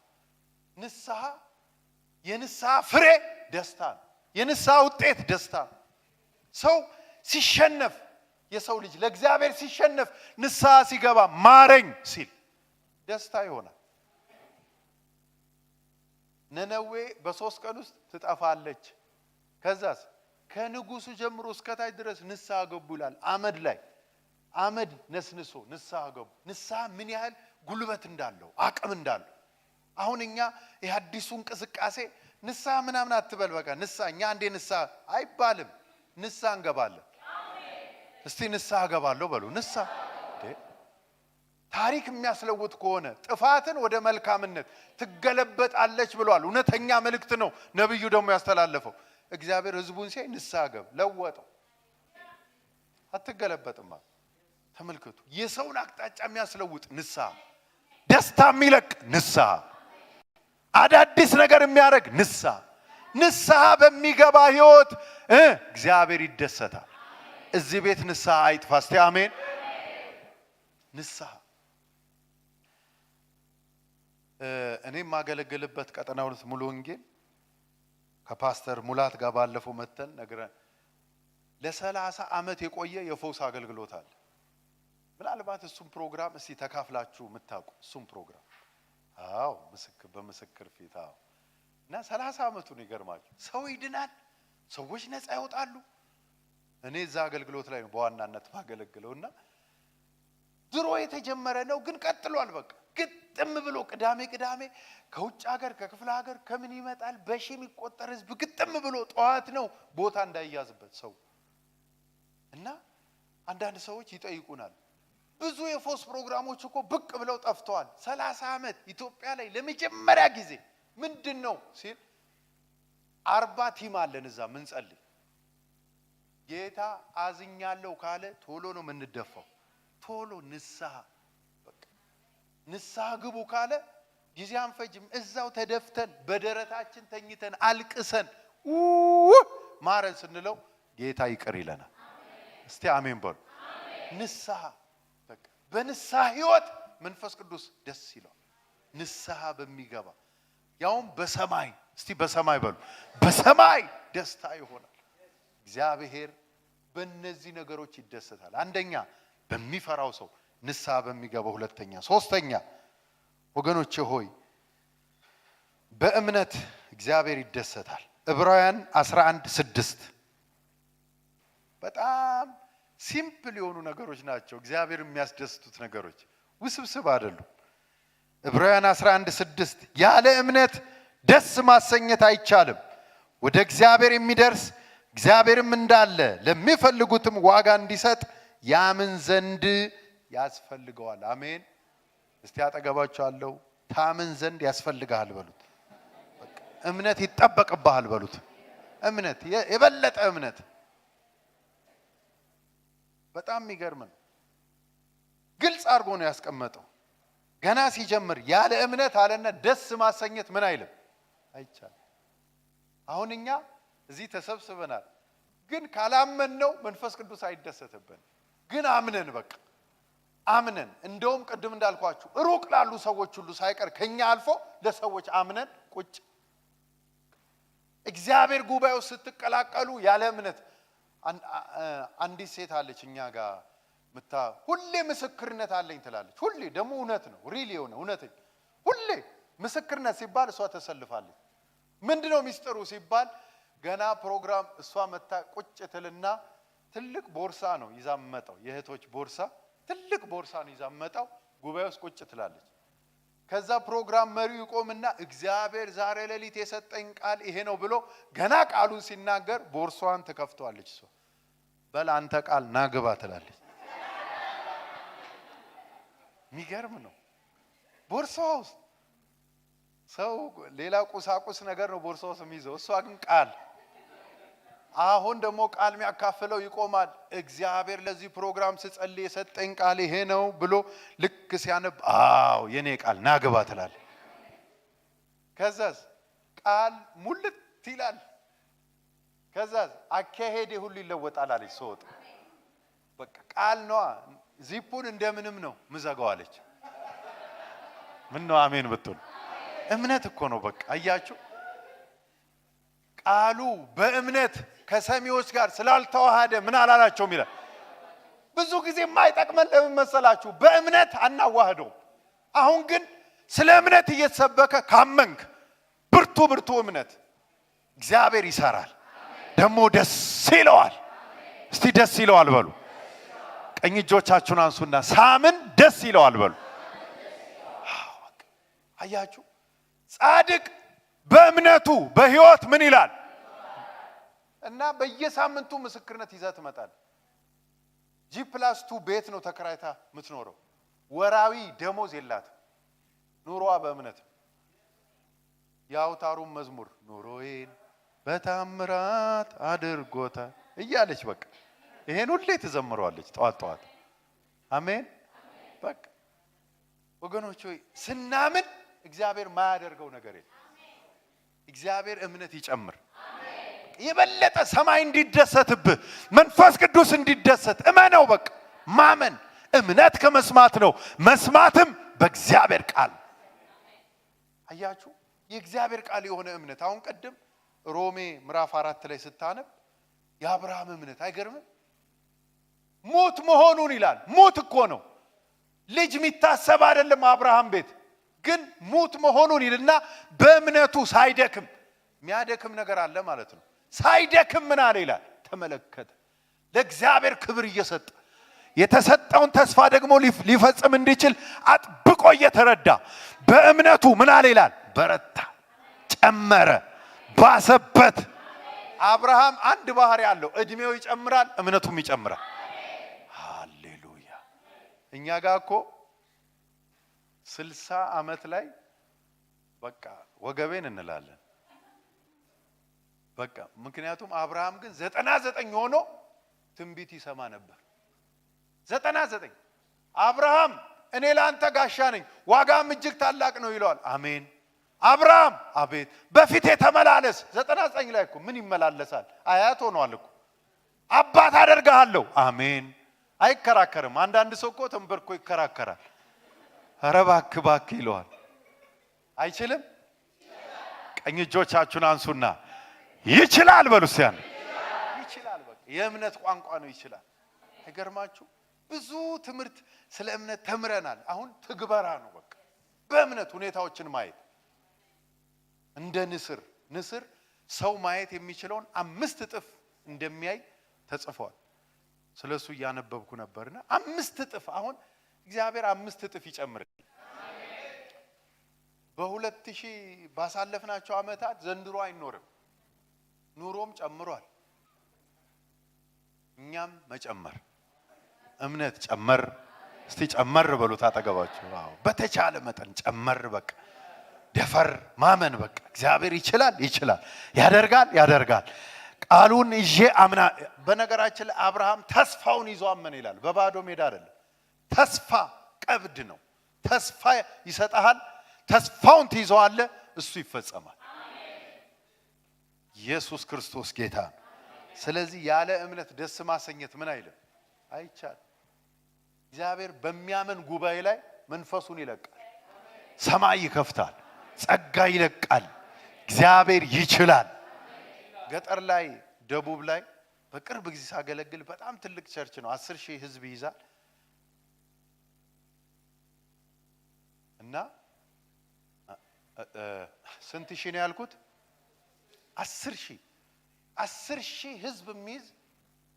ንስሐ የንስሐ ፍሬ ደስታ ነው። የንስሐ ውጤት ደስታ ነው። ሰው ሲሸነፍ የሰው ልጅ ለእግዚአብሔር ሲሸነፍ ንስሐ ሲገባ ማረኝ ሲል ደስታ ይሆናል። ነነዌ በሶስት ቀን ውስጥ ትጠፋለች። ከዛስ ከንጉሱ ጀምሮ እስከታች ድረስ ንስሐ ገቡ ይላል። አመድ ላይ አመድ ነስንሶ ንስሐ ገቡ። ንስሐ ምን ያህል ጉልበት እንዳለው አቅም እንዳለው አሁን እኛ ይህ አዲሱ እንቅስቃሴ ንስሐ ምናምን አትበል፣ በቃ ንስሐ እኛ እንዴ ንስሐ አይባልም። ንስሐ እንገባለን። እስቲ ንስሐ እገባለሁ በሉ። ንስሐ እንዴ ታሪክ የሚያስለውጥ ከሆነ ጥፋትን ወደ መልካምነት ትገለበጣለች ብሏል። እውነተኛ መልእክት ነው ነብዩ ደግሞ ያስተላለፈው። እግዚአብሔር ህዝቡን ሲያይ ንስሐ ገብ ለወጠው። አትገለበጥማ። ተመልከቱ፣ የሰውን አቅጣጫ የሚያስለውጥ ንስሐ፣ ደስታ የሚለቅ ንስሐ፣ አዳዲስ ነገር የሚያደርግ ንስሐ። ንስሐ በሚገባ ህይወት እ እግዚአብሔር ይደሰታል። እዚህ ቤት ንስሐ አይጥፋ። እስቲ አሜን። ንስሐ እ፣ እኔ የማገለግልበት ቀጠና ሁለት ሙሉ ወንጌል ከፓስተር ሙላት ጋር ባለፈው መተን ነግረን ለሰላሳ ዓመት የቆየ የፈውስ አገልግሎት አለ። ምናልባት እሱም ፕሮግራም እስቲ ተካፍላችሁ የምታውቁ እሱም ፕሮግራም አዎ፣ ምስክር በምስክር ፊት አዎ። እና ሰላሳ ዓመቱን ይገርማችሁ ሰው ይድናል፣ ሰዎች ነፃ ይወጣሉ። እኔ እዛ አገልግሎት ላይ ነው በዋናነት ማገለግለው እና ድሮ የተጀመረ ነው ግን ቀጥሏል። በቃ ግጥም ብሎ ቅዳሜ ቅዳሜ ከውጭ ሀገር ከክፍለ ሀገር ከምን ይመጣል፣ በሺ የሚቆጠር ህዝብ ግጥም ብሎ ጠዋት ነው ቦታ እንዳይያዝበት ሰው እና አንዳንድ ሰዎች ይጠይቁናል። ብዙ የፎስ ፕሮግራሞች እኮ ብቅ ብለው ጠፍተዋል። ሰላሳ ዓመት ኢትዮጵያ ላይ ለመጀመሪያ ጊዜ ምንድን ነው ሲል አርባ ቲም አለን እዛ ምንጸልይ። ጌታ አዝኛለሁ ካለ ቶሎ ነው የምንደፋው። ቶሎ ንስሐ በቃ ንስሐ ግቡ ካለ ጊዜ አንፈጅም። እዛው ተደፍተን በደረታችን ተኝተን አልቅሰን ው ማረን ስንለው ጌታ ይቅር ይለናል። እስቲ አሜን በሉ። ንስሐ በቃ በንስሐ ህይወት መንፈስ ቅዱስ ደስ ይለዋል። ንስሐ በሚገባ ያውም በሰማይ እስቲ በሰማይ በሉ በሰማይ ደስታ ይሆናል። እግዚአብሔር በእነዚህ ነገሮች ይደሰታል። አንደኛ በሚፈራው ሰው ንስሐ በሚገባው፣ ሁለተኛ፣ ሶስተኛ ወገኖቼ ሆይ በእምነት እግዚአብሔር ይደሰታል። ዕብራውያን አስራ አንድ ስድስት በጣም ሲምፕል የሆኑ ነገሮች ናቸው። እግዚአብሔር የሚያስደስቱት ነገሮች ውስብስብ አይደሉም። ዕብራውያን አስራ አንድ ስድስት ያለ እምነት ደስ ማሰኘት አይቻልም። ወደ እግዚአብሔር የሚደርስ እግዚአብሔርም እንዳለ ለሚፈልጉትም ዋጋ እንዲሰጥ ያምን ዘንድ ያስፈልገዋል። አሜን። እስቲ አጠገባችሁ አለው ታምን ዘንድ ያስፈልግሃል በሉት። እምነት ይጠበቅብሃል በሉት። እምነት የ- የበለጠ እምነት በጣም የሚገርም ነው። ግልጽ አድርጎ ነው ያስቀመጠው። ገና ሲጀምር ያለ እምነት አለና ደስ ማሰኘት ምን አይልም አይቻልም። አሁን እኛ እዚህ ተሰብስበናል፣ ግን ካላመንነው መንፈስ ቅዱስ አይደሰትብን። ግን አምነን በቃ አምነን እንደውም ቅድም እንዳልኳችሁ ሩቅ ላሉ ሰዎች ሁሉ ሳይቀር ከኛ አልፎ ለሰዎች አምነን ቁጭ እግዚአብሔር ጉባኤው ስትቀላቀሉ ያለ እምነት አን- አ- አ- አንዲት ሴት አለች እኛ ጋር ምታ ሁሌ ምስክርነት አለኝ ትላለች። ሁሌ ደግሞ እውነት ነው፣ ሪል የሆነ እውነተኛ ሁሌ ምስክርነት ሲባል እሷ ተሰልፋለች። ምንድነው ሚስጥሩ ሲባል ገና ፕሮግራም እሷ መታ ቁጭ ትልና ትልቅ ቦርሳ ነው ይዛ መጣው፣ የእህቶች ቦርሳ፣ ትልቅ ቦርሳ ነው ይዛ መጣው። ጉባኤ ውስጥ ቁጭ ትላለች። ከዛ ፕሮግራም መሪው ይቆምና እግዚአብሔር ዛሬ ሌሊት የሰጠኝ ቃል ይሄ ነው ብሎ ገና ቃሉን ሲናገር ቦርሷን ትከፍተዋለች። እሷ በል አንተ ቃል ናግባ ትላለች። የሚገርም ነው። ቦርሳ ውስጥ ሰው ሌላ ቁሳቁስ ነገር ነው ቦርሳ ውስጥ የሚይዘው፣ እሷ ግን ቃል አሁን ደግሞ ቃል የሚያካፍለው ይቆማል። «እግዚአብሔር ለዚህ ፕሮግራም ስጸልይ የሰጠኝ ቃል ይሄ ነው» ብሎ ልክ ሲያነብ፣ «አዎ፣ የኔ ቃል ናግባ» ትላለህ። ከዛስ ቃል ሙልት ይላል። ከዛስ «አካሄዴ ሁሉ ይለወጣል» አለች ስወጣ። በቃ ቃል ነዋ። «ዚፑን እንደምንም ነው ምዘጋው» አለች። ምን ነው አሜን ብትሉ? እምነት እኮ ነው። በቃ አያችሁ፣ ቃሉ በእምነት ከሰሚዎች ጋር ስላልተዋሃደ ምን አላላቸውም ይላል። ብዙ ጊዜ የማይጠቅመን ለምን መሰላችሁ? በእምነት አናዋህደውም። አሁን ግን ስለ እምነት እየተሰበከ ካመንክ፣ ብርቱ ብርቱ እምነት፣ እግዚአብሔር ይሰራል፣ ደግሞ ደስ ይለዋል። እስቲ «ደስ ይለዋል» በሉ። ቀኝ እጆቻችሁን አንሱና «ሳምን ደስ ይለዋል» በሉ። አያችሁ፣ ጻድቅ በእምነቱ በህይወት ምን ይላል? እና በየሳምንቱ ምስክርነት ይዛ ትመጣል። ጂ ፕላስ ቱ ቤት ነው ተከራይታ የምትኖረው። ወራዊ ደሞዝ የላትም። ኑሮዋ በእምነት ነው። የአውታሩም መዝሙር «ኑሮዬን በታምራት አድርጎታል» እያለች በቃ ይሄን ሁሌ ትዘምረዋለች ጠዋት ጠዋት። አሜን። በቃ ወገኖች ሆይ፣ ስናምን እግዚአብሔር ማያደርገው ነገር የለም። እግዚአብሔር እምነት ይጨምር። የበለጠ ሰማይ እንዲደሰትብህ፣ መንፈስ ቅዱስ እንዲደሰት እመነው። በቃ ማመን እምነት ከመስማት ነው፣ መስማትም በእግዚአብሔር ቃል። አያችሁ፣ የእግዚአብሔር ቃል የሆነ እምነት። አሁን ቅድም ሮሜ ምዕራፍ አራት ላይ ስታነብ የአብርሃም እምነት አይገርምም? ሙት መሆኑን ይላል። ሙት እኮ ነው። ልጅ የሚታሰብ አይደለም አብርሃም ቤት፣ ግን ሙት መሆኑን ይልና በእምነቱ ሳይደክም፣ የሚያደክም ነገር አለ ማለት ነው። ሳይደክም ምን አለ ይላል? ተመለከተ። ለእግዚአብሔር ክብር እየሰጠ፣ የተሰጠውን ተስፋ ደግሞ ሊፍ-፣ ሊፈጽም እንዲችል አጥብቆ እየተረዳ በእምነቱ ምን አለ ይላል? በረታ፣ ጨመረ፣ ባሰበት። አብርሃም አንድ ባህሪ አለው። እድሜው ይጨምራል፣ እምነቱም ይጨምራል። ሃሌሉያ። እኛ ጋር እኮ ስልሳ ዓመት ላይ በቃ ወገቤን እንላለን። በቃ ምክንያቱም አብርሃም ግን ዘጠና ዘጠኝ ሆኖ ትንቢት ይሰማ ነበር። ዘጠና ዘጠኝ። «አብርሃም፣ እኔ ለአንተ ጋሻ ነኝ፣ ዋጋም እጅግ ታላቅ ነው» ይለዋል። አሜን። «አብርሃም፣ አቤት፣ በፊቴ ተመላለስ።» ዘጠና ዘጠኝ ላይ እኮ ምን ይመላለሳል? አያት ሆኗል እኮ። «አባት አደርግሃለሁ።» አሜን። አይከራከርም። አንዳንድ ሰው እኮ ተንበርኮ ይከራከራል። «ኧረ እባክህ፣ እባክህ» ይለዋል። አይችልም? ቀኝ እጆቻችሁን አንሱና «ይችላል» በሉ እስቲ። ያን ይችላል። በቃ የእምነት ቋንቋ ነው። ይችላል። አይገርማችሁ? ብዙ ትምህርት ስለ እምነት ተምረናል። አሁን ትግበራ ነው። በቃ በእምነት ሁኔታዎችን ማየት። እንደ ንስር፣ ንስር ሰው ማየት የሚችለውን አምስት እጥፍ እንደሚያይ ተጽፏል። ስለሱ እያነበብኩ ነበርና አምስት እጥፍ። አሁን እግዚአብሔር አምስት እጥፍ ይጨምር። በሁለት ሺህ ባሳለፍናቸው ዓመታት ዘንድሮ አይኖርም። ኑሮም ጨምሯል። እኛም መጨመር፣ እምነት ጨመር። እስቲ ጨመር በሉት አጠገባችሁ። አዎ፣ በተቻለ መጠን ጨመር። በቃ ደፈር ማመን። በቃ እግዚአብሔር ይችላል፣ ይችላል፣ ያደርጋል፣ ያደርጋል። ቃሉን ይዤ አምና። በነገራችን ላይ አብርሃም ተስፋውን ይዞ አመነ ይላል። በባዶ ሜዳ አይደለም። ተስፋ ቀብድ ነው። ተስፋ ይሰጥሃል። ተስፋውን ትይዘዋለህ፣ እሱ ይፈጸማል። ኢየሱስ ክርስቶስ ጌታ ነው። ስለዚህ ያለ እምነት ደስ ማሰኘት ምን አይልም፣ አይቻልም። እግዚአብሔር በሚያምን ጉባኤ ላይ መንፈሱን ይለቃል። ሰማይ ይከፍታል። ጸጋ ይለቃል። እግዚአብሔር ይችላል። ገጠር ላይ፣ ደቡብ ላይ በቅርብ ጊዜ ሳገለግል በጣም ትልቅ ቸርች ነው፣ አስር ሺህ ህዝብ ይይዛል። እና እ፣ እ፣ ስንት ሺህ ነው ያልኩት? አስር ሺህ። አስር ሺህ ህዝብ የሚይዝ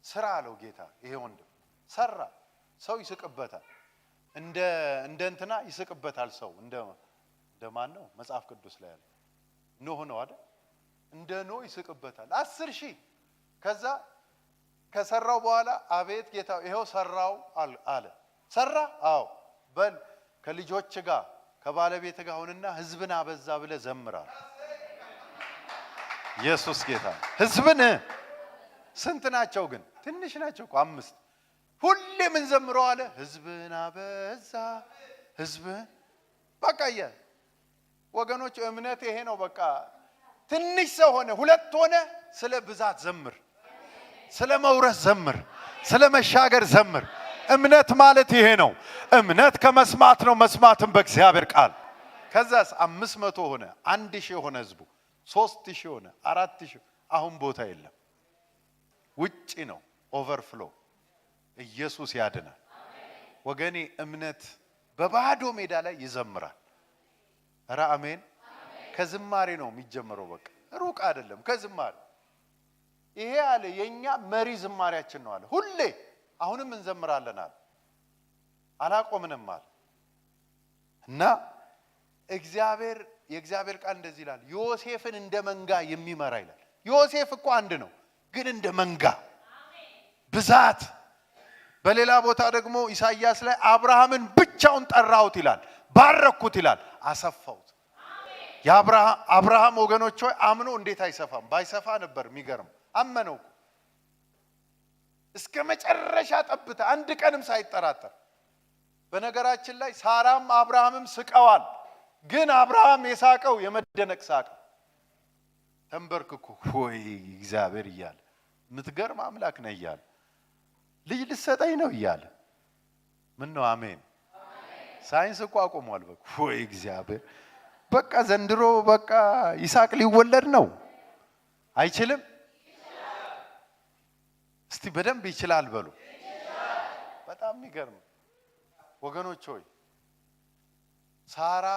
ስራ አለው ጌታ። ይሄ ወንድም ሰራ። ሰው ይስቅበታል። እንደ፣ እንደ እንትና ይስቅበታል ሰው። እንደ፣ እንደ ማን ነው? መጽሐፍ ቅዱስ ላይ ያለ ኖህ ነው አይደል? እንደ ኖህ ይስቅበታል። አስር ሺህ። ከዛ ከሰራው በኋላ «አቤት ጌታ፣ ይኸው ሰራው» አል-፣ አለ። «ሰራ?» «አዎ።» «በል ከልጆች ጋር ከባለቤት ጋር ሁንና ህዝብን አበዛ ብለህ ዘምራል።» ኢየሱስ ጌታ። ህዝብን ስንት ናቸው ግን? ትንሽ ናቸው እኮ፣ አምስት። ሁሌ ምን ዘምረው አለ? ህዝብን አበዛ፣ ህዝብን በቃ እያለ። ወገኖች፣ እምነት ይሄ ነው። በቃ ትንሽ ሰው ሆነ፣ ሁለት ሆነ፣ ስለ ብዛት ዘምር፣ ስለ መውረስ ዘምር፣ ስለ መሻገር ዘምር። እምነት ማለት ይሄ ነው። እምነት ከመስማት ነው፣ መስማትም በእግዚአብሔር ቃል። ከዛስ አምስት መቶ ሆነ፣ አንድ ሺህ ሆነ ህዝቡ፣ ሶስት ሺህ ሆነ፣ አራት ሺህ። አሁን ቦታ የለም። ውጪ ነው። ኦቨርፍሎ። ኢየሱስ ያድናል። ወገኔ፣ እምነት በባዶ ሜዳ ላይ ይዘምራል። ኧረ አሜን። ከዝማሬ ነው የሚጀምረው። በቃ ሩቅ አይደለም፣ ከዝማሬ። ይሄ አለ የኛ መሪ ዝማሬያችን ነው አለ። ሁሌ አሁንም እንዘምራለን አለ። አላቆምንም አለ። እና እግዚአብሔር፣ የእግዚአብሔር ቃል እንደዚህ ይላል፣ ዮሴፍን እንደ መንጋ የሚመራ ይላል። ዮሴፍ እኮ አንድ ነው፣ ግን እንደ መንጋ ብዛት። በሌላ ቦታ ደግሞ ኢሳይያስ ላይ አብርሃምን ብቻውን ጠራሁት ይላል፣ ባረኩት ይላል፣ አሰፋሁት። የአብርሃ-፣ አብርሃም ወገኖች ሆይ አምኖ እንዴት አይሰፋም? ባይሰፋ ነበር የሚገርም። አመነው እኮ እስከ መጨረሻ ጠብታ፣ አንድ ቀንም ሳይጠራጠር። በነገራችን ላይ ሳራም አብርሃምም ስቀዋል፣ ግን አብርሃም የሳቀው የመደነቅ ሳቅ። ተንበርክኮ «ወይ እግዚአብሔር» እያለ፣ «የምትገርም አምላክ ነህ» እያለ፣ «ልጅ ልትሰጠኝ ነው» እያለ። ምን ነው አሜን። ሳይንስ እኮ አቁሟል። በቃ «ወይ እግዚአብሔር»፣ በቃ ዘንድሮ በቃ ይስሐቅ ሊወለድ ነው። አይችልም? እስቲ በደንብ «ይችላል» በሉ። በጣም የሚገርም ወገኖች ሆይ፣ ሳራ፣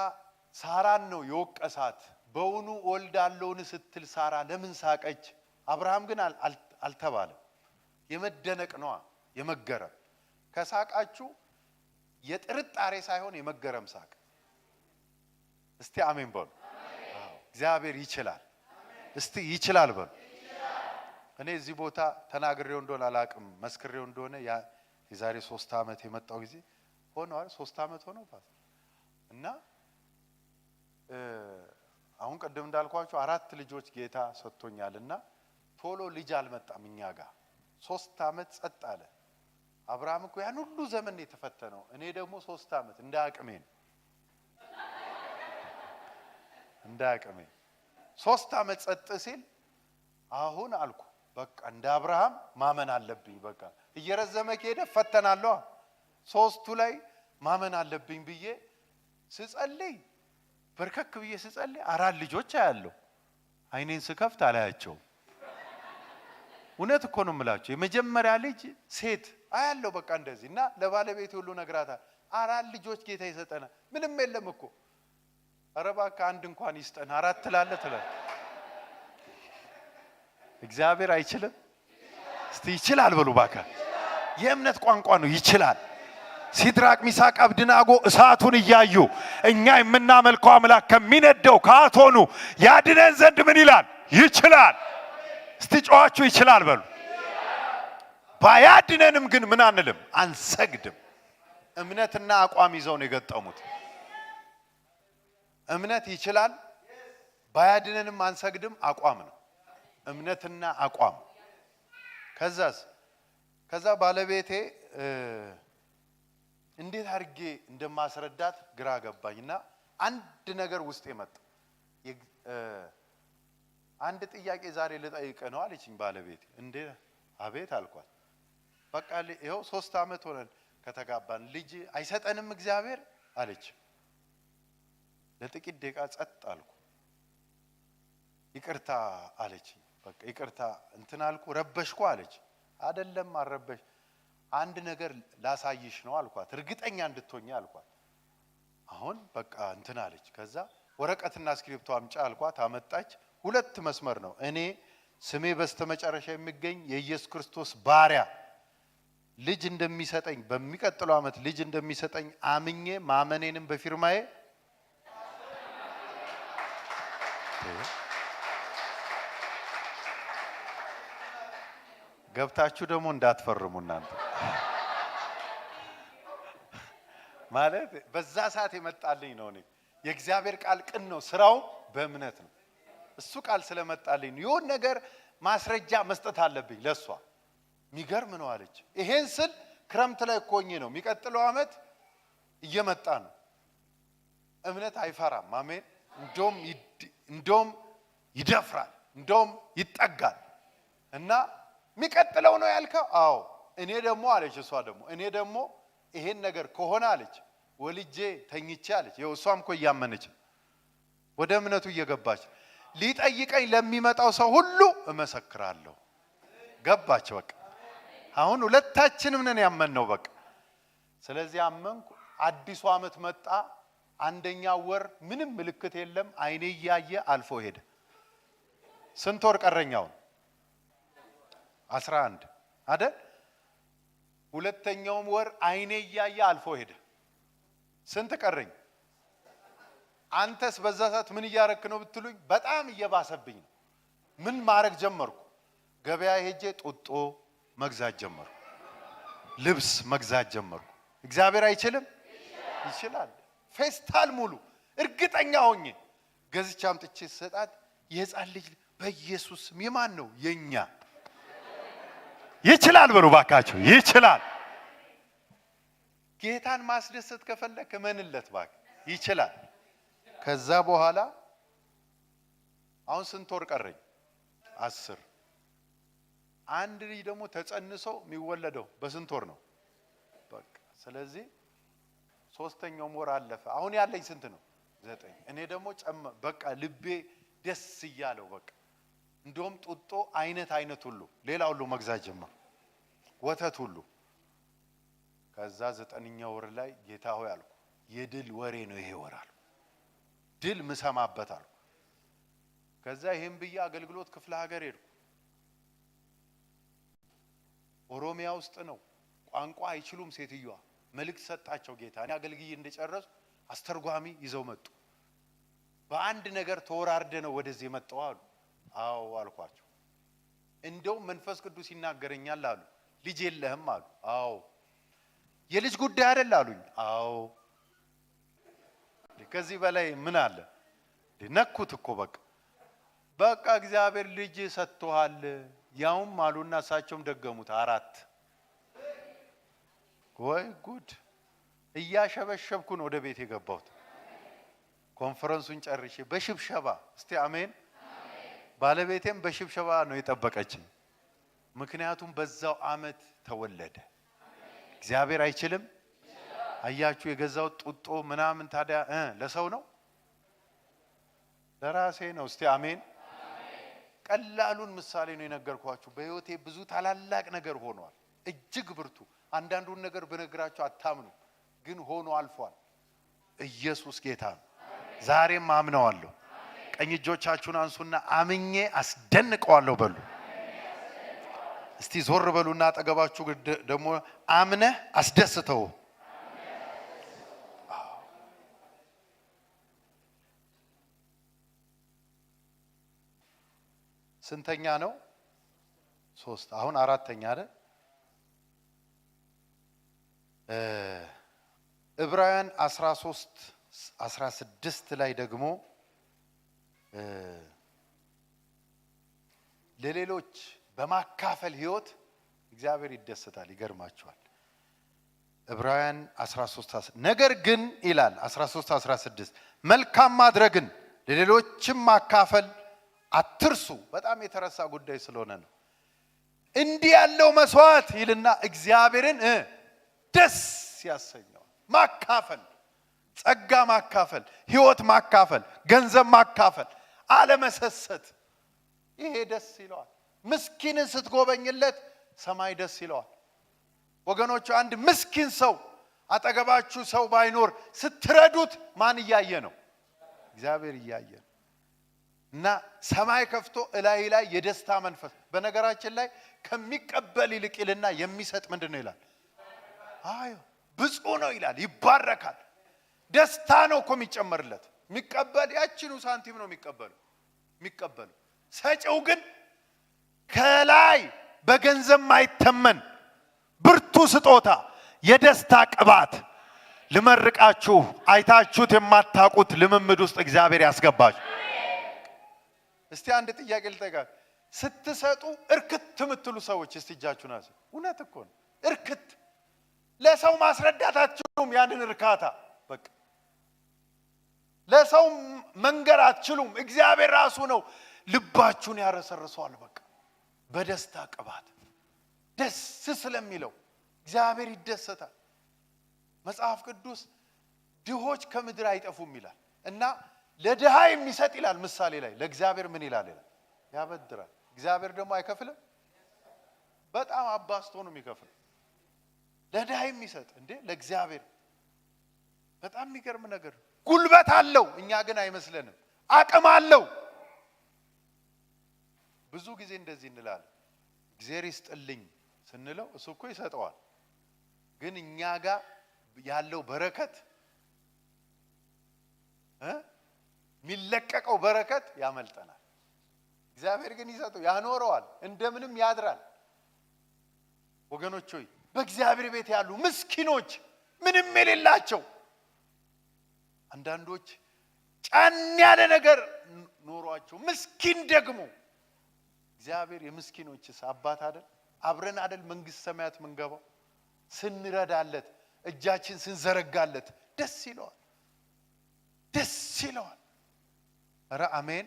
ሳራን ነው የወቀሳት። «በውኑ እወልዳለሁን?» ስትል ሳራ ለምን ሳቀች? አብርሃም ግን አል-፣ አል-፣ አልተባለም። የመደነቅ ነዋ፣ የመገረም። ከሳቃችሁ የጥርጣሬ ሳይሆን የመገረም ሳቅ። እስቲ አሜን በሉ። አዎ፣ እግዚአብሔር ይችላል። እስቲ «ይችላል» በሉ። እኔ እዚህ ቦታ ተናግሬው እንደሆነ አላቅም፣ መስክሬው እንደሆነ ያ የዛሬ ሶስት ዓመት የመጣው ጊዜ ሆነዋል። ሶስት ዓመት ሆነው ፓስተር። እና፣ እ፣ አሁን ቅድም እንዳልኳችሁ አራት ልጆች ጌታ ሰጥቶኛል እና ቶሎ ልጅ አልመጣም እኛ ጋር። ሶስት ዓመት ጸጥ አለ። አብርሃም እኮ ያን ሁሉ ዘመን ነው የተፈተነው። እኔ ደግሞ ሶስት ዓመት እንደ አቅሜ ነው። እንደ አቅሜ። ሶስት ዓመት ጸጥ ሲል አሁን አልኩ፣ «በቃ እንደ አብርሃም ማመን አለብኝ። በቃ እየረዘመ ከሄደ እፈተናለሁ። ሶስቱ ላይ ማመን አለብኝ» ብዬ ስጸልይ፣ በርከክ ብዬ ስጸልይ አራት ልጆች አያለሁ። አይኔን ስከፍት አላያቸውም። እውነት እኮ ነው የምላቸው። የመጀመሪያ ልጅ ሴት አያለሁ በቃ እንደዚህ። እና ለባለቤቴ ሁሉ ነግራታል። «አራት ልጆች ጌታ ይሰጠናል፣ ምንም የለም እኮ። ኧረ እባክህ አንድ እንኳን ይስጠን፣ አራት ትላለህ» ትላለህ። እግዚአብሔር አይችልም? እስቲ «ይችላል» በሉ እባክህ። የእምነት ቋንቋ ነው፣ ይችላል። ሲድራቅ፣ ሚሳቅ፣ አብድናጎ እሳቱን እያዩ፣ እኛ የምናመልከው አምላክ ከሚነደው ከአቶኑ ያድነን ዘንድ ምን ይላል? ይችላል። እስቲ ጮኻችሁ «ይችላል» በሉ። ባያድነንም ግን ምን አንልም? አንሰግድም። እምነትና አቋም ይዘው ነው የገጠሙት። እምነት ይችላል፣ ባያድነንም አንሰግድም። አቋም ነው፣ እምነትና አቋም። ከዛስ፣ ከዛ ባለቤቴ፣ እ፣ እንዴት አድርጌ እንደማስረዳት ግራ ገባኝና አንድ ነገር ውስጤ መጣ። የግ-፣ እ፣ «አንድ ጥያቄ ዛሬ ልጠይቅህ ነው» አለችኝ ባለቤቴ። «እንዴ?» «አቤት» አልኳት። «በቃ ል-፣ ይኸው ሶስት ዓመት ሆነን ከተጋባን፣ ልጅ አይሰጠንም እግዚአብሔር?» አለች። ለጥቂት ደቂቃ ጸጥ አልኩ። «ይቅርታ» አለች። «በቃ ይቅርታ እንትን አልኩ፣ ረበሽኩ» አለች። «አይደለም፣ አልረበሽ፣ አንድ ነገር ላሳይሽ ነው» አልኳት። «እርግጠኛ እንድትሆኝ» አልኳት። አሁን በቃ እንትን አለች። ከዛ «ወረቀትና እስክሪብቶ አምጪ» አልኳት። አመጣች። ሁለት መስመር ነው። «እኔ ስሜ በስተመጨረሻ የሚገኝ የኢየሱስ ክርስቶስ ባሪያ፣ ልጅ እንደሚሰጠኝ፣ በሚቀጥለው ዓመት ልጅ እንደሚሰጠኝ አምኜ ማመኔንም በፊርማዬ» ገብታችሁ ደግሞ እንዳትፈርሙ እናንተ። ማለት በዛ ሰዓት የመጣልኝ ነው። እኔ የእግዚአብሔር ቃል ቅን ነው፣ ስራው በእምነት ነው። እሱ ቃል ስለመጣልኝ ነው። የሆነ ነገር ማስረጃ መስጠት አለብኝ ለሷ። የሚገርም ነው አለች። ይሄን ስል ክረምት ላይ እኮ ሆኜ ነው። የሚቀጥለው ዓመት እየመጣ ነው። እምነት አይፈራም። አሜን። እንደውም ይድ- እንደውም ይደፍራል፣ እንደውም ይጠጋል። እና የሚቀጥለው ነው ያልከው? አዎ። እኔ ደግሞ አለች እሷ ደግሞ እኔ ደግሞ ይሄን ነገር ከሆነ አለች፣ ወልጄ ተኝቼ አለች። ይኸው እሷም እኮ እያመነች ነው። ወደ እምነቱ እየገባች፣ ሊጠይቀኝ ለሚመጣው ሰው ሁሉ እመሰክራለሁ። ገባች። በቃ አሁን ሁለታችንም ነን ያመንነው። በቃ ስለዚህ አመንኩ። አዲሱ ዓመት መጣ። አንደኛው ወር ምንም ምልክት የለም። አይኔ እያየ አልፎ ሄደ። ስንት ወር ቀረኝ አሁን? አስራ አንድ አይደል? ሁለተኛውም ወር አይኔ እያየ አልፎ ሄደ። ስንት ቀረኝ? አንተስ በዛ ሰዓት ምን እያረክ ነው ብትሉኝ፣ በጣም እየባሰብኝ ነው። ምን ማድረግ ጀመርኩ? ገበያ ሄጄ ጡጦ መግዛት ጀመርኩ። ልብስ መግዛት ጀመርኩ። እግዚአብሔር አይችልም? ይችላል። ፌስታል ሙሉ እርግጠኛ ሆኜ ገዝቼ አምጥቼ ስሰጣት፣ የህፃን ልጅ፣ በኢየሱስ ስም የማን ነው? የኛ። ይችላል በሉ ባካችሁ፣ ይችላል። ጌታን ማስደሰት ከፈለክ እመንለት ባክ፣ ይችላል። ከዛ በኋላ አሁን ስንት ወር ቀረኝ? አስር። አንድ ልጅ ደግሞ ተጸንሶ የሚወለደው በስንት ወር ነው? በቃ ስለዚህ ሶስተኛውም ወር አለፈ። አሁን ያለኝ ስንት ነው? ዘጠኝ። እኔ ደግሞ ጨመ በቃ ልቤ ደስ እያለው፣ በቃ እንደውም ጡጦ አይነት አይነት ሁሉ፣ ሌላ ሁሉ መግዛት ጀመር፣ ወተት ሁሉ። ከዛ ዘጠነኛ ወር ላይ ጌታ ሆይ አልኩ፣ የድል ወሬ ነው ይሄ ወር አልኩ፣ ድል ምሰማበት አልኩ። ከዛ ይሄን ብዬ አገልግሎት ክፍለ ሀገር ሄድኩ። ኦሮሚያ ውስጥ ነው፣ ቋንቋ አይችሉም። ሴትዮዋ መልእክት ሰጣቸው ጌታ። እኔ አገልግዬ እንደጨረስኩ አስተርጓሚ ይዘው መጡ። በአንድ ነገር ተወራርደ ነው ወደዚህ የመጣው አሉ። አዎ አልኳቸው። እንደውም መንፈስ ቅዱስ ይናገረኛል አሉ። ልጅ የለህም አሉ። አዎ። የልጅ ጉዳይ አይደል አሉኝ። አዎ። ከዚህ በላይ ምን አለ? ነኩት እኮ በቃ። በቃ እግዚአብሔር ልጅ ሰጥቶሃል ያውም አሉና እሳቸውም ደገሙት አራት። ወይ ጉድ! እያሸበሸብኩ ነው ወደ ቤት የገባሁት። ኮንፈረንሱን ጨርሼ በሽብሸባ፣ እስቲ አሜን። ባለቤቴም በሽብሸባ ነው የጠበቀችኝ። ምክንያቱም በዛው ዓመት ተወለደ። እግዚአብሔር አይችልም? አያችሁ፣ የገዛው ጡጦ ምናምን ታዲያ እ ለሰው ነው ለራሴ ነው። እስቲ አሜን። ቀላሉን ምሳሌ ነው የነገርኳችሁ። በህይወቴ ብዙ ታላላቅ ነገር ሆኗል፣ እጅግ ብርቱ። አንዳንዱን ነገር ብነግራችሁ አታምኑ፣ ግን ሆኖ አልፏል። ኢየሱስ ጌታ ነው። ዛሬም አምነዋለሁ። ቀኝ እጆቻችሁን አንሱና አምኜ አስደንቀዋለሁ በሉ። እስቲ ዞር በሉና አጠገባችሁ ግድ- ደግሞ አምነህ አስደስተው። ስንተኛ ነው? ሶስት። አሁን አራተኛ አይደል? እ፣ ዕብራውያን አስራ ሦስት አስራ ስድስት ላይ ደግሞ እ፣ ለሌሎች በማካፈል ህይወት እግዚአብሔር ይደሰታል። ይገርማችኋል። ዕብራውያን አስራ ሦስት አስ- ነገር ግን ይላል አስራ ሦስት አስራ ስድስት፣ መልካም ማድረግን ለሌሎችም ማካፈል አትርሱ። በጣም የተረሳ ጉዳይ ስለሆነ ነው። እንዲህ ያለው መስዋዕት ይልና እግዚአብሔርን እ ደስ ያሰኘዋል። ማካፈል፣ ጸጋ ማካፈል፣ ህይወት ማካፈል፣ ገንዘብ ማካፈል፣ አለመሰሰት፣ ይሄ ደስ ይለዋል። ምስኪንን ስትጎበኝለት ሰማይ ደስ ይለዋል። ወገኖቹ፣ አንድ ምስኪን ሰው አጠገባችሁ ሰው ባይኖር ስትረዱት ማን እያየ ነው? እግዚአብሔር እያየ ነው። እና ሰማይ ከፍቶ እላይ ላይ የደስታ መንፈስ። በነገራችን ላይ ከሚቀበል ይልቅ ይልና የሚሰጥ ምንድን ነው ይላል? አይ ብፁዕ ነው ይላል፣ ይባረካል። ደስታ ነው እኮ የሚጨመርለት። የሚቀበል ያችኑ ሳንቲም ነው የሚቀበሉ የሚቀበሉ። ሰጪው ግን ከላይ በገንዘብ ማይተመን ብርቱ ስጦታ፣ የደስታ ቅባት ልመርቃችሁ። አይታችሁት የማታውቁት ልምምድ ውስጥ እግዚአብሔር ያስገባችሁ። እስቲ አንድ ጥያቄ ልጠይቃችሁ። ስትሰጡ እርክት የምትሉ ሰዎች እስቲ እጃችሁን አንሱ። እውነት እኮ ነው። እርክት ለሰው ማስረዳት አትችሉም ያንን እርካታ። በቃ ለሰው መንገር አትችሉም። እግዚአብሔር ራሱ ነው ልባችሁን ያረሰርሰዋል። በቃ በደስታ ቅባት ደስ ስለሚለው እግዚአብሔር ይደሰታል። መጽሐፍ ቅዱስ ድሆች ከምድር አይጠፉም ይላል እና ለድሃ የሚሰጥ ይላል ምሳሌ ላይ ለእግዚአብሔር ምን ይላል ይላል ያበድራል። እግዚአብሔር ደግሞ አይከፍልም። በጣም አባስቶ ነው የሚከፍል። ለድሃ የሚሰጥ እንዴ ለእግዚአብሔር በጣም የሚገርም ነገር። ጉልበት አለው፣ እኛ ግን አይመስለንም። አቅም አለው። ብዙ ጊዜ እንደዚህ እንላለን። እግዚአብሔር ይስጥልኝ ስንለው እሱ እኮ ይሰጠዋል። ግን እኛ ጋር ያለው በረከት እ የሚለቀቀው በረከት ያመልጠናል። እግዚአብሔር ግን ይሰጠው ያኖረዋል፣ እንደምንም ያድራል። ወገኖች ሆይ በእግዚአብሔር ቤት ያሉ ምስኪኖች ምንም የሌላቸው አንዳንዶች ጫን ያለ ነገር ኖሯቸው ምስኪን ደግሞ እግዚአብሔር የምስኪኖችስ አባት አይደል? አብረን አይደል መንግስት ሰማያት ምንገባው? ስንረዳለት እጃችን ስንዘረጋለት ደስ ይለዋል፣ ደስ ይለዋል። ኧረ አሜን።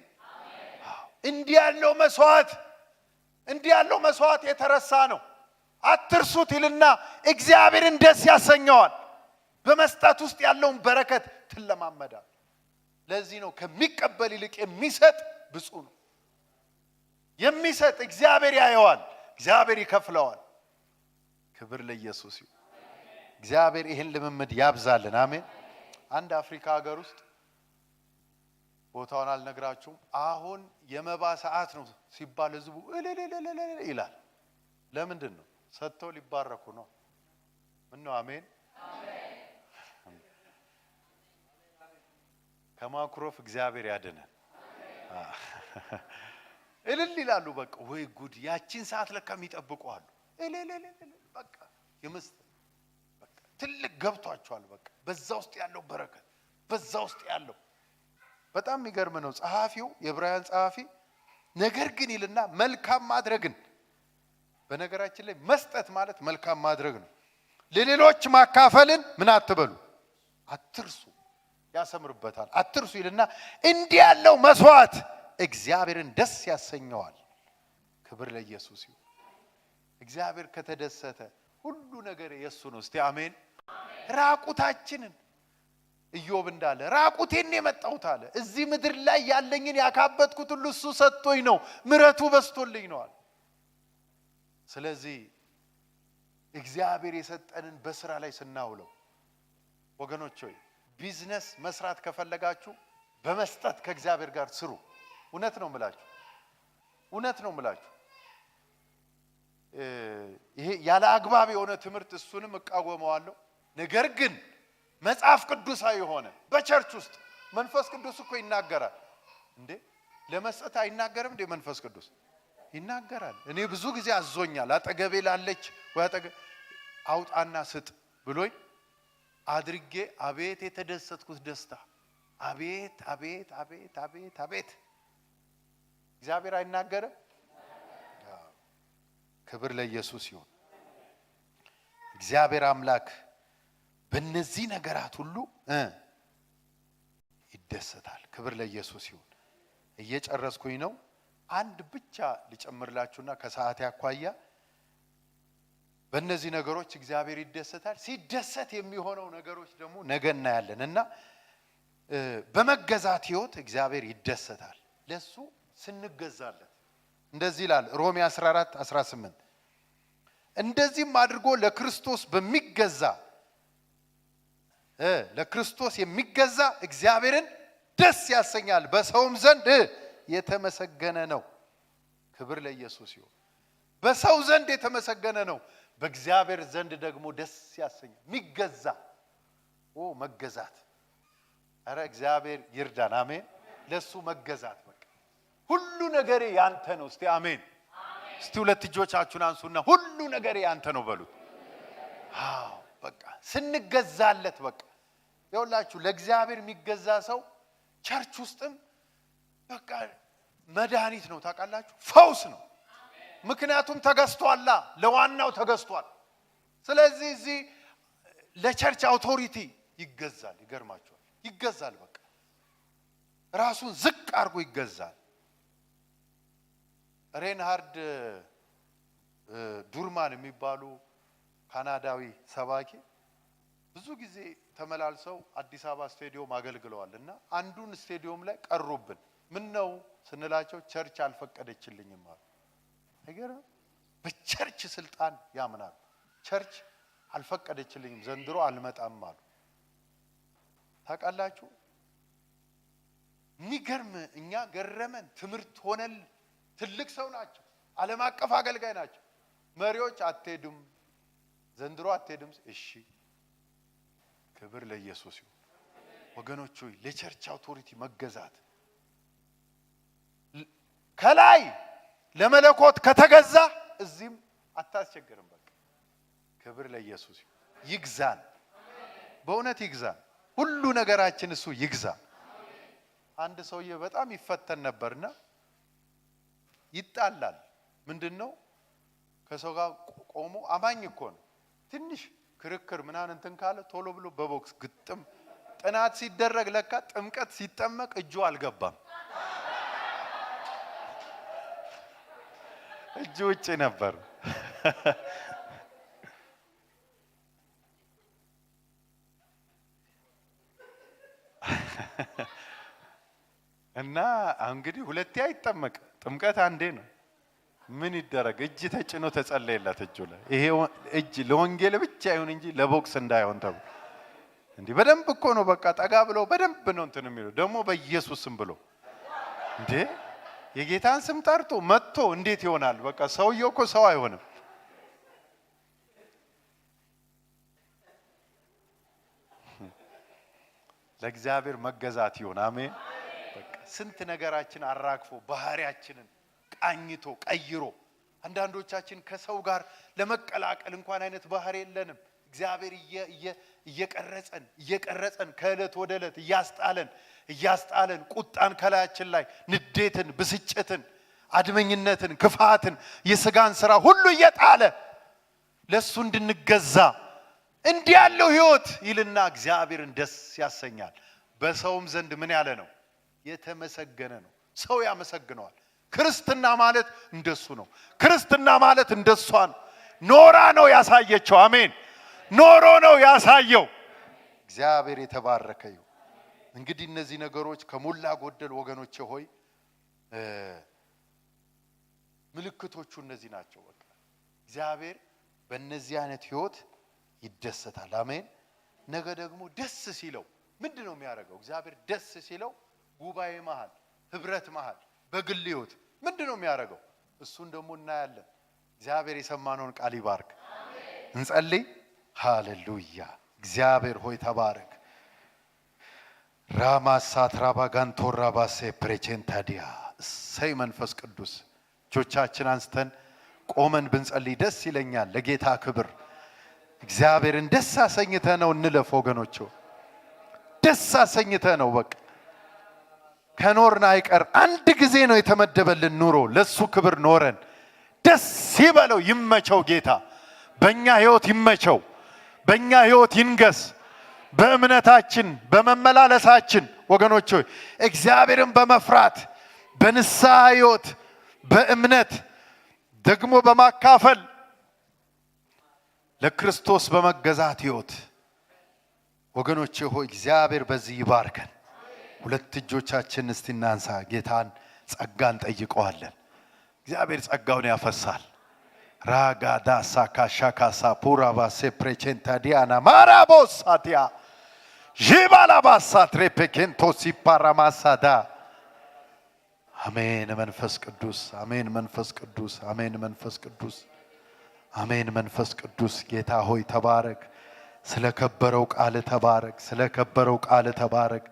አዎ፣ እንዲህ ያለው መስዋዕት እንዲህ ያለው መስዋዕት የተረሳ ነው። አትርሱት ይልና እግዚአብሔርን ደስ ያሰኘዋል። በመስጠት ውስጥ ያለውን በረከት ትለማመዳል። ለዚህ ነው ከሚቀበል ይልቅ የሚሰጥ ብፁዕ ነው። የሚሰጥ እግዚአብሔር ያየዋል፣ እግዚአብሔር ይከፍለዋል። ክብር ለኢየሱስ ይሁን። እግዚአብሔር ይህን ልምምድ ያብዛልን። አሜን። አንድ አፍሪካ ሀገር ውስጥ ቦታውን አልነግራችሁም። አሁን የመባ ሰዓት ነው ሲባል ህዝቡ እልልልልል ይላል። ለምንድን ነው? ሰጥተው ሊባረኩ ነው። ምን ነው? አሜን። ከማኩረፍ እግዚአብሔር ያድነን። እልል ይላሉ። በቃ ወይ ጉድ! ያቺን ሰዓት ለካ የሚጠብቁ አሉ። እልልልልል በቃ የምስት በቃ ትልቅ ገብቷቸዋል። በቃ በዛ ውስጥ ያለው በረከት በዛ ውስጥ ያለው በጣም የሚገርም ነው። ጸሐፊው የዕብራውያን ጸሐፊ ነገር ግን ይልና መልካም ማድረግን በነገራችን ላይ መስጠት ማለት መልካም ማድረግ ነው። ለሌሎች ማካፈልን ምን አትበሉ አትርሱ። ያሰምርበታል። አትርሱ ይልና እንዲህ ያለው መስዋዕት እግዚአብሔርን ደስ ያሰኘዋል። ክብር ለኢየሱስ ይሁን። እግዚአብሔር ከተደሰተ ሁሉ ነገር የእሱ ነው። እስቲ አሜን። ራቁታችንን ኢዮብ እንዳለ ራቁቴን ነው የመጣሁት አለ። እዚህ ምድር ላይ ያለኝን ያካበትኩት ሁሉ እሱ ሰጥቶኝ ነው፣ ምሕረቱ በስቶልኝ ነው አለ። ስለዚህ እግዚአብሔር የሰጠንን በስራ ላይ ስናውለው ወገኖች ሆይ ቢዝነስ መስራት ከፈለጋችሁ በመስጠት ከእግዚአብሔር ጋር ስሩ። እውነት ነው ምላችሁ፣ እውነት ነው ምላችሁ። ይሄ ያለ አግባብ የሆነ ትምህርት እሱንም እቃወመዋለሁ። ነገር ግን መጽሐፍ ቅዱሳዊ የሆነ በቸርች ውስጥ መንፈስ ቅዱስ እኮ ይናገራል እንዴ? ለመስጠት አይናገርም እንዴ መንፈስ ቅዱስ? ይናገራል። እኔ ብዙ ጊዜ አዞኛል። አጠገቤ ላለች ወይ አጠገ አውጣና ስጥ ብሎኝ አድርጌ አቤት የተደሰትኩት ደስታ! አቤት አቤት አቤት አቤት አቤት! እግዚአብሔር አይናገርም? ክብር ለኢየሱስ ይሁን። እግዚአብሔር አምላክ በእነዚህ ነገራት ሁሉ እ ይደሰታል። ክብር ለኢየሱስ ይሁን። እየጨረስኩኝ ነው። አንድ ብቻ ልጨምርላችሁና ከሰዓት ያኳያ በእነዚህ ነገሮች እግዚአብሔር ይደሰታል። ሲደሰት የሚሆነው ነገሮች ደግሞ ነገ እናያለን እና በመገዛት ህይወት እግዚአብሔር ይደሰታል። ለሱ ስንገዛለት እንደዚህ ይላል ሮሜ አስራ አራት አስራ ስምንት እንደዚህም አድርጎ ለክርስቶስ በሚገዛ ለክርስቶስ የሚገዛ እግዚአብሔርን ደስ ያሰኛል፣ በሰውም ዘንድ የተመሰገነ ነው። ክብር ለኢየሱስ ይሁን። በሰው ዘንድ የተመሰገነ ነው፣ በእግዚአብሔር ዘንድ ደግሞ ደስ ያሰኛል። የሚገዛ ኦ መገዛት። ኧረ እግዚአብሔር ይርዳን። አሜን። ለሱ መገዛት በቃ ሁሉ ነገሬ ያንተ ነው። እስቲ አሜን። እስቲ ሁለት እጆቻችሁን አንሱና ሁሉ ነገሬ ያንተ ነው በሉት። አዎ በቃ ስንገዛለት በቃ ይኸውላችሁ ለእግዚአብሔር የሚገዛ ሰው ቸርች ውስጥም በቃ መድኃኒት ነው። ታውቃላችሁ፣ ፈውስ ነው። ምክንያቱም ተገዝቷላ፣ ለዋናው ተገዝቷል። ስለዚህ እዚህ ለቸርች አውቶሪቲ ይገዛል። ይገርማችኋል፣ ይገዛል። በቃ ራሱን ዝቅ አድርጎ ይገዛል። ሬንሃርድ ዱርማን የሚባሉ ካናዳዊ ሰባኪ ብዙ ጊዜ ተመላልሰው አዲስ አበባ ስቴዲዮም አገልግለዋል እና አንዱን ስቴዲዮም ላይ ቀሩብን። ምን ነው ስንላቸው ቸርች አልፈቀደችልኝም አሉ። አይገርም? በቸርች ስልጣን ያምናሉ። ቸርች አልፈቀደችልኝም፣ ዘንድሮ አልመጣም አሉ። ታውቃላችሁ፣ የሚገርም፣ እኛ ገረመን፣ ትምህርት ሆነል። ትልቅ ሰው ናቸው፣ ዓለም አቀፍ አገልጋይ ናቸው። መሪዎች አትሄዱም፣ ዘንድሮ አትሄዱም። እሺ፣ ክብር ለኢየሱስ ይሁን። ወገኖች ሆይ፣ ለቸርች አውቶሪቲ መገዛት ከላይ ለመለኮት ከተገዛ እዚህም አታስቸግርም። በቃ ክብር ለኢየሱስ ይሁን። ይግዛን፣ በእውነት ይግዛን። ሁሉ ነገራችን እሱ ይግዛ። አንድ ሰውዬ በጣም ይፈተን ነበርና ይጣላል። ምንድን ነው? ከሰው ጋር ቆሞ፣ አማኝ እኮ ነው። ትንሽ ክርክር ምናምን እንትን ካለ ቶሎ ብሎ በቦክስ ግጥም። ጥናት ሲደረግ ለካ ጥምቀት ሲጠመቅ እጁ አልገባም፣ እጁ ውጭ ነበር። እና እንግዲህ ሁለቴ አይጠመቅ፣ ጥምቀት አንዴ ነው። ምን ይደረግ? እጅ ተጭኖ ተጸለየላት እጁ ላይ። ይሄ ወ- እጅ ለወንጌል ብቻ ይሁን እንጂ ለቦክስ እንዳይሆን ተብሎ። እንዲህ በደንብ እኮ ነው፣ በቃ ጠጋ ብለው በደንብ ነው እንትን የሚለው፣ ደግሞ በኢየሱስም ብሎ። እንዴ፣ የጌታን ስም ጠርቶ መጥቶ እንዴት ይሆናል? በቃ ሰውየው እኮ ሰው አይሆንም። ለእግዚአብሔር መገዛት ይሁን። አሜን። በቃ ስንት ነገራችን አራግፎ፣ ባህሪያችንን ቃኝቶ ቀይሮ፣ አንዳንዶቻችን ከሰው ጋር ለመቀላቀል እንኳን አይነት ባህሪ የለንም። እግዚአብሔር እየ- እየ- እየቀረጸን እየቀረጸን ከዕለት ወደ ዕለት እያስጣለን እያስጣለን፣ ቁጣን ከላያችን ላይ፣ ንዴትን፣ ብስጭትን፣ አድመኝነትን፣ ክፋትን፣ የስጋን ስራ ሁሉ እየጣለ ለእሱ እንድንገዛ፣ እንዲህ ያለው ህይወት ይልና እግዚአብሔርን ደስ ያሰኛል። በሰውም ዘንድ ምን ያለ ነው? የተመሰገነ ነው። ሰው ያመሰግነዋል። ክርስትና ማለት እንደሱ ነው። ክርስትና ማለት እንደሷ ነው። ኖራ ነው ያሳየችው። አሜን። ኖሮ ነው ያሳየው። እግዚአብሔር የተባረከ ይሁን። እንግዲህ እነዚህ ነገሮች ከሞላ ጎደል ወገኖቼ ሆይ እ፣ ምልክቶቹ እነዚህ ናቸው። በቃ እግዚአብሔር በእነዚህ አይነት ህይወት ይደሰታል። አሜን። ነገ ደግሞ ደስ ሲለው ምንድን ነው የሚያደርገው? እግዚአብሔር ደስ ሲለው ጉባኤ መሃል፣ ህብረት መሃል፣ በግል ህይወት ምንድን ነው የሚያደርገው? እሱን ደግሞ እናያለን። እግዚአብሔር የሰማነውን ቃል ይባርክ። እንጸልይ። ሃሌሉያ። እግዚአብሔር ሆይ ተባረክ። ራማሳት ራባጋንቶ ራባሴ ፕሬቼንታዲያ። እሰይ መንፈስ ቅዱስ። እጆቻችን አንስተን ቆመን ብንጸልይ ደስ ይለኛል። ለጌታ ክብር እግዚአብሔርን ደስ አሰኝተ ነው እንለፍ ወገኖች። ደስ አሰኝተ ነው በቃ። ከኖርን አይቀር አንድ ጊዜ ነው የተመደበልን ኑሮ። ለሱ ክብር ኖረን ደስ ይበለው፣ ይመቸው ጌታ። በእኛ ህይወት ይመቸው፣ በእኛ ህይወት ይንገስ። በእምነታችን በመመላለሳችን ወገኖች ሆይ፣ እግዚአብሔርን በመፍራት በንስሐ ህይወት፣ በእምነት ደግሞ በማካፈል፣ ለክርስቶስ በመገዛት ህይወት ወገኖቼ ሆይ፣ እግዚአብሔር በዚህ ይባርከን። ሁለት እጆቻችን እስቲ እናንሳ። ጌታን ጸጋ እንጠይቀዋለን። እግዚአብሔር ጸጋውን ያፈሳል። ራጋዳ ሳካሻካሳ ፑራባሴ ፕሬቼንታ ዲያና ማራቦሳቲያ ዢባላባሳ ትሬፔኬንቶ ሲፓራማሳዳ። አሜን መንፈስ ቅዱስ፣ አሜን መንፈስ ቅዱስ፣ አሜን መንፈስ ቅዱስ፣ አሜን መንፈስ ቅዱስ። ጌታ ሆይ ተባረክ። ስለከበረው ቃል ተባረክ። ስለከበረው ቃል ተባረክ።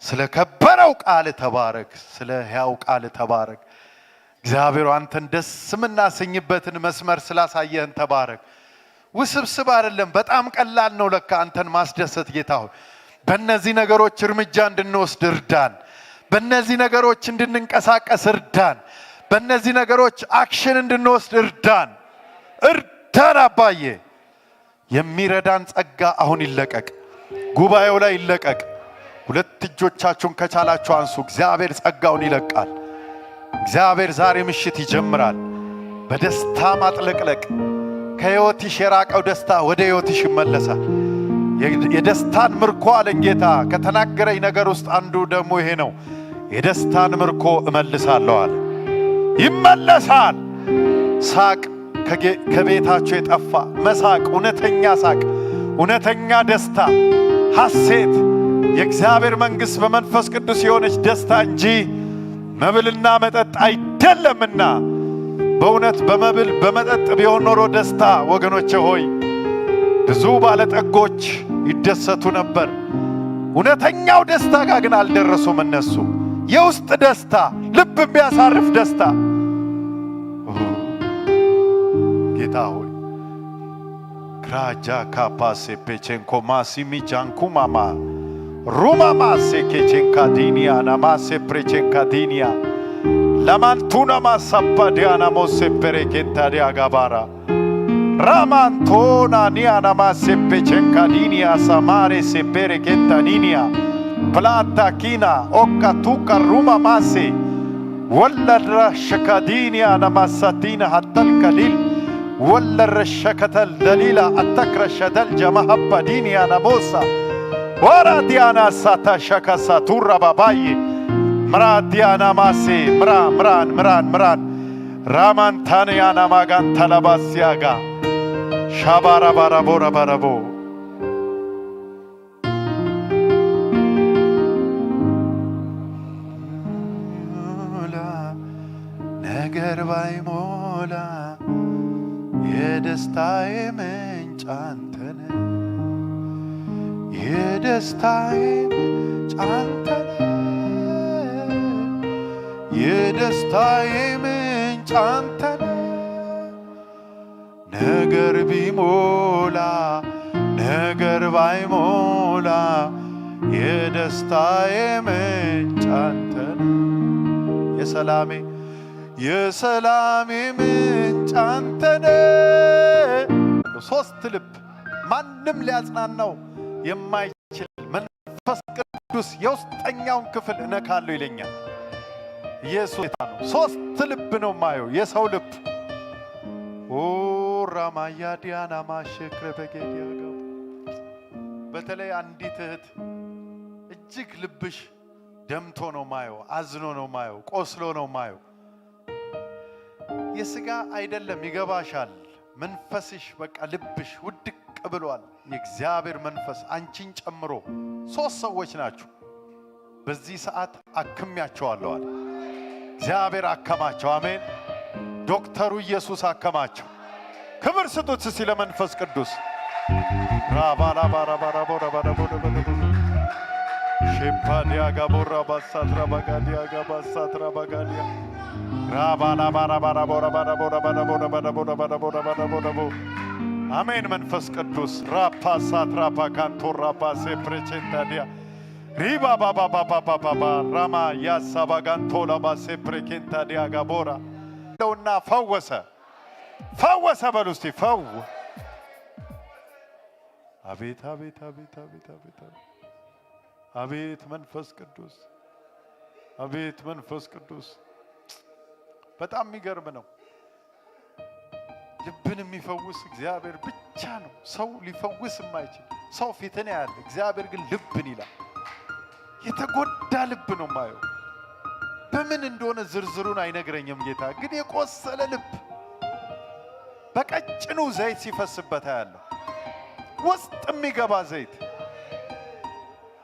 ስለከበረው ቃል ተባረክ። ስለ ሕያው ቃል ተባረክ። እግዚአብሔር አንተን ደስ የምናሰኝበትን መስመር ስላሳየህን ተባረክ። ውስብስብ አይደለም፣ በጣም ቀላል ነው ለካ አንተን ማስደሰት። ጌታ ሆይ በእነዚህ ነገሮች እርምጃ እንድንወስድ እርዳን። በእነዚህ ነገሮች እንድንንቀሳቀስ እርዳን። በእነዚህ ነገሮች አክሽን እንድንወስድ እርዳን። እርዳን አባዬ። የሚረዳን ጸጋ አሁን ይለቀቅ፣ ጉባኤው ላይ ይለቀቅ። ሁለት እጆቻችሁን ከቻላችሁ አንሱ። እግዚአብሔር ጸጋውን ይለቃል። እግዚአብሔር ዛሬ ምሽት ይጀምራል። በደስታ ማጥለቅለቅ፣ ከሕይወትሽ የራቀው ደስታ ወደ ሕይወትሽ ይመለሳል። የ-፣ የደስታን ምርኮ አለኝ ጌታ። ከተናገረኝ ነገር ውስጥ አንዱ ደግሞ ይሄ ነው። የደስታን ምርኮ እመልሳለሁ አለ። ይመለሳል። ሳቅ፣ ከጌ-፣ ከቤታችሁ የጠፋ መሳቅ፣ እውነተኛ ሳቅ፣ እውነተኛ ደስታ፣ ሐሴት፣ የእግዚአብሔር መንግሥት በመንፈስ ቅዱስ የሆነች ደስታ እንጂ መብልና መጠጥ አይደለምና። በእውነት በመብል በመጠጥ ቢሆን ኖሮ ደስታ፣ ወገኖቼ ሆይ፣ ብዙ ባለጠጎች ይደሰቱ ነበር። እውነተኛው ደስታ ጋር ግን አልደረሱም እነሱ። የውስጥ ደስታ፣ ልብ የሚያሳርፍ ደስታ። ጌታ ሆይ፣ ክራጃ ካፓሴ ፔቼንኮ ማሲሚ ጃንኩማማ ሩማማሴ ኬቼንካዲኒያ ናማሴ ፕሬቼንካዲኒያ ለማንቱናማ ሳፓዲያና ሞሴ ፔሬኬንታዲያ ጋባራ ራማንቶና ኒያናማ ሴፔቼንካዲኒያ ሳማሬ ሴፔሬኬንታኒኒያ ፕላታኪና ኦካቱካ ሩማማሴ ወለድራ ሸካዲኒያ ናማሳቲና ሀተል ከሊል ወለረ ሸከተል ደሊላ አተክረ ሸደል ጀማ ሀባዲኒያ ናሞሳ ወራዲያና ሳታ ሸከሳ ቱራ ባባዬ ምራዲያና ማሴ ምራ ምራን ምራን ምራን ራማንታንያና ማጋን ተለባሲያጋ ሻባራባራቦ ረበረቦ ነገር ባይሞላ የደስታዬ ምንጭ አንተነ የደስታዬ ምንጭ አንተነ የደስታዬ ምንጭ አንተነ ነገር ቢሞላ ነገር ባይሞላ የደስታዬ ምንጭ አንተነ የሰላሜ የሰላሜ ምንጭ አንተነ ሶስት ልብ ማንም ሊያጽናናው የማይችል መንፈስ ቅዱስ የውስጠኛውን ክፍል እነካለሁ ይለኛል። ኢየሱስ ጌታ ነው። ሶስት ልብ ነው ማየው፣ የሰው ልብ ኦ ራማያ ዲያና ማሸክረ በጌዲያ ጋር በተለይ አንዲት እህት እጅግ ልብሽ ደምቶ ነው ማየው፣ አዝኖ ነው ማየው፣ ቆስሎ ነው ማየው። የስጋ አይደለም ይገባሻል። መንፈስሽ በቃ ልብሽ ውድቅ ብሏል። የእግዚአብሔር መንፈስ አንቺን ጨምሮ ሶስት ሰዎች ናችሁ። በዚህ ሰዓት አክሚያቸዋለሁ አለ። እግዚአብሔር አከማቸው። አሜን። ዶክተሩ ኢየሱስ አከማቸው። ክብር ስጡት እስቲ ለመንፈስ ቅዱስ። ራባላባራባራቦ ረባዳቦ ደበደቦ ሼፓዲያ ጋቦራ ባሳትራ ባጋዲያ ጋባሳትራ ባጋዲያ ራባላባራባራቦ ረባዳቦ ረባዳቦ ረባዳቦ ረባዳቦ ረባዳቦ ረባዳቦ አሜን። መንፈስ ቅዱስ ራፓሳትራ ፓካንቶ ራፓሴ ፕሬቼንታዲያ ሪባ ባባባባባባ ራማ ያሳባጋንቶ ላባሴ ፕሬኬንታዲያ ጋቦራ ለውና ፈወሰ ፈወሰ በሉ እስቲ ፈው አቤት አቤት አቤት አቤት አቤት አቤት አቤት መንፈስ ቅዱስ አቤት መንፈስ ቅዱስ በጣም የሚገርም ነው። ልብን የሚፈውስ እግዚአብሔር ብቻ ነው። ሰው ሊፈውስ የማይችል ሰው ፊትን ያያል፣ እግዚአብሔር ግን ልብን ይላል። የተጎዳ ልብ ነው ማየው። በምን እንደሆነ ዝርዝሩን አይነግረኝም ጌታ፣ ግን የቆሰለ ልብ በቀጭኑ ዘይት ሲፈስበት አያለሁ። ውስጥ የሚገባ ዘይት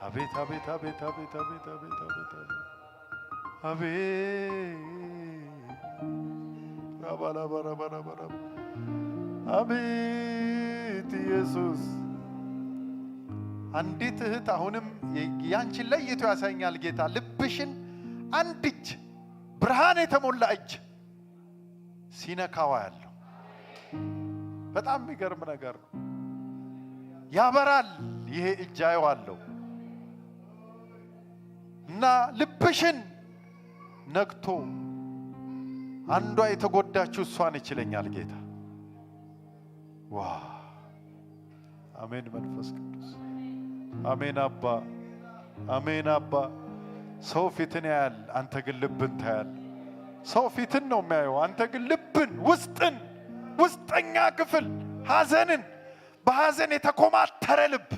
አቤት አቤት አቤት አቤት አቤት አቤት አቤት አቤት አቤት ራባራባራባራባራ አቤት ኢየሱስ። አንዲት እህት አሁንም ያንቺን ለይቶ ያሳኛል ጌታ። ልብሽን አንድ እጅ ብርሃን የተሞላ እጅ ሲነካዋ ያለው በጣም የሚገርም ነገር ነው። ያበራል ይሄ እጅ አየዋለሁ። እና ልብሽን ነክቶ አንዷ የተጎዳችው እሷ ነች ይለኛል ጌታ። ዋ አሜን። መንፈስ ቅዱስ አሜን። አባ አሜን። አባ ሰው ፊትን ያያል፣ አንተ ግን ልብን ታያል። ሰው ፊትን ነው የሚያየው፣ አንተ ግን ልብን፣ ውስጥን፣ ውስጠኛ ክፍል ሐዘንን፣ በሐዘን የተኮማተረ ልብ።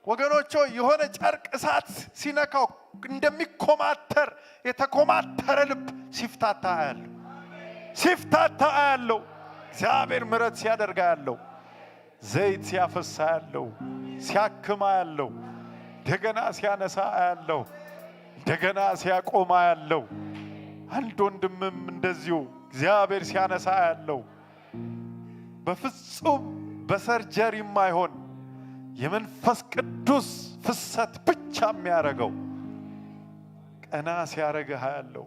ወገኖች ሆይ፣ የሆነ ጨርቅ እሳት ሲነካው እንደሚኮማተር የተኮማተረ ልብ ሲፍታታ አያለሁ፣ ሲፍታታ አያለሁ። እግዚአብሔር ምሕረት ሲያደርግ አያለሁ። ዘይት ሲያፈሳ አያለሁ፣ ሲያክም አያለሁ፣ እንደገና ሲያነሳ አያለሁ፣ እንደገና ሲያቆም አያለሁ። አንድ ወንድምም እንደዚሁ እግዚአብሔር ሲያነሳ አያለሁ። በፍጹም በሰርጀሪ የማይሆን የመንፈስ ቅዱስ ፍሰት ብቻ የሚያረገው። ቀና ሲያረግህ አያለው፣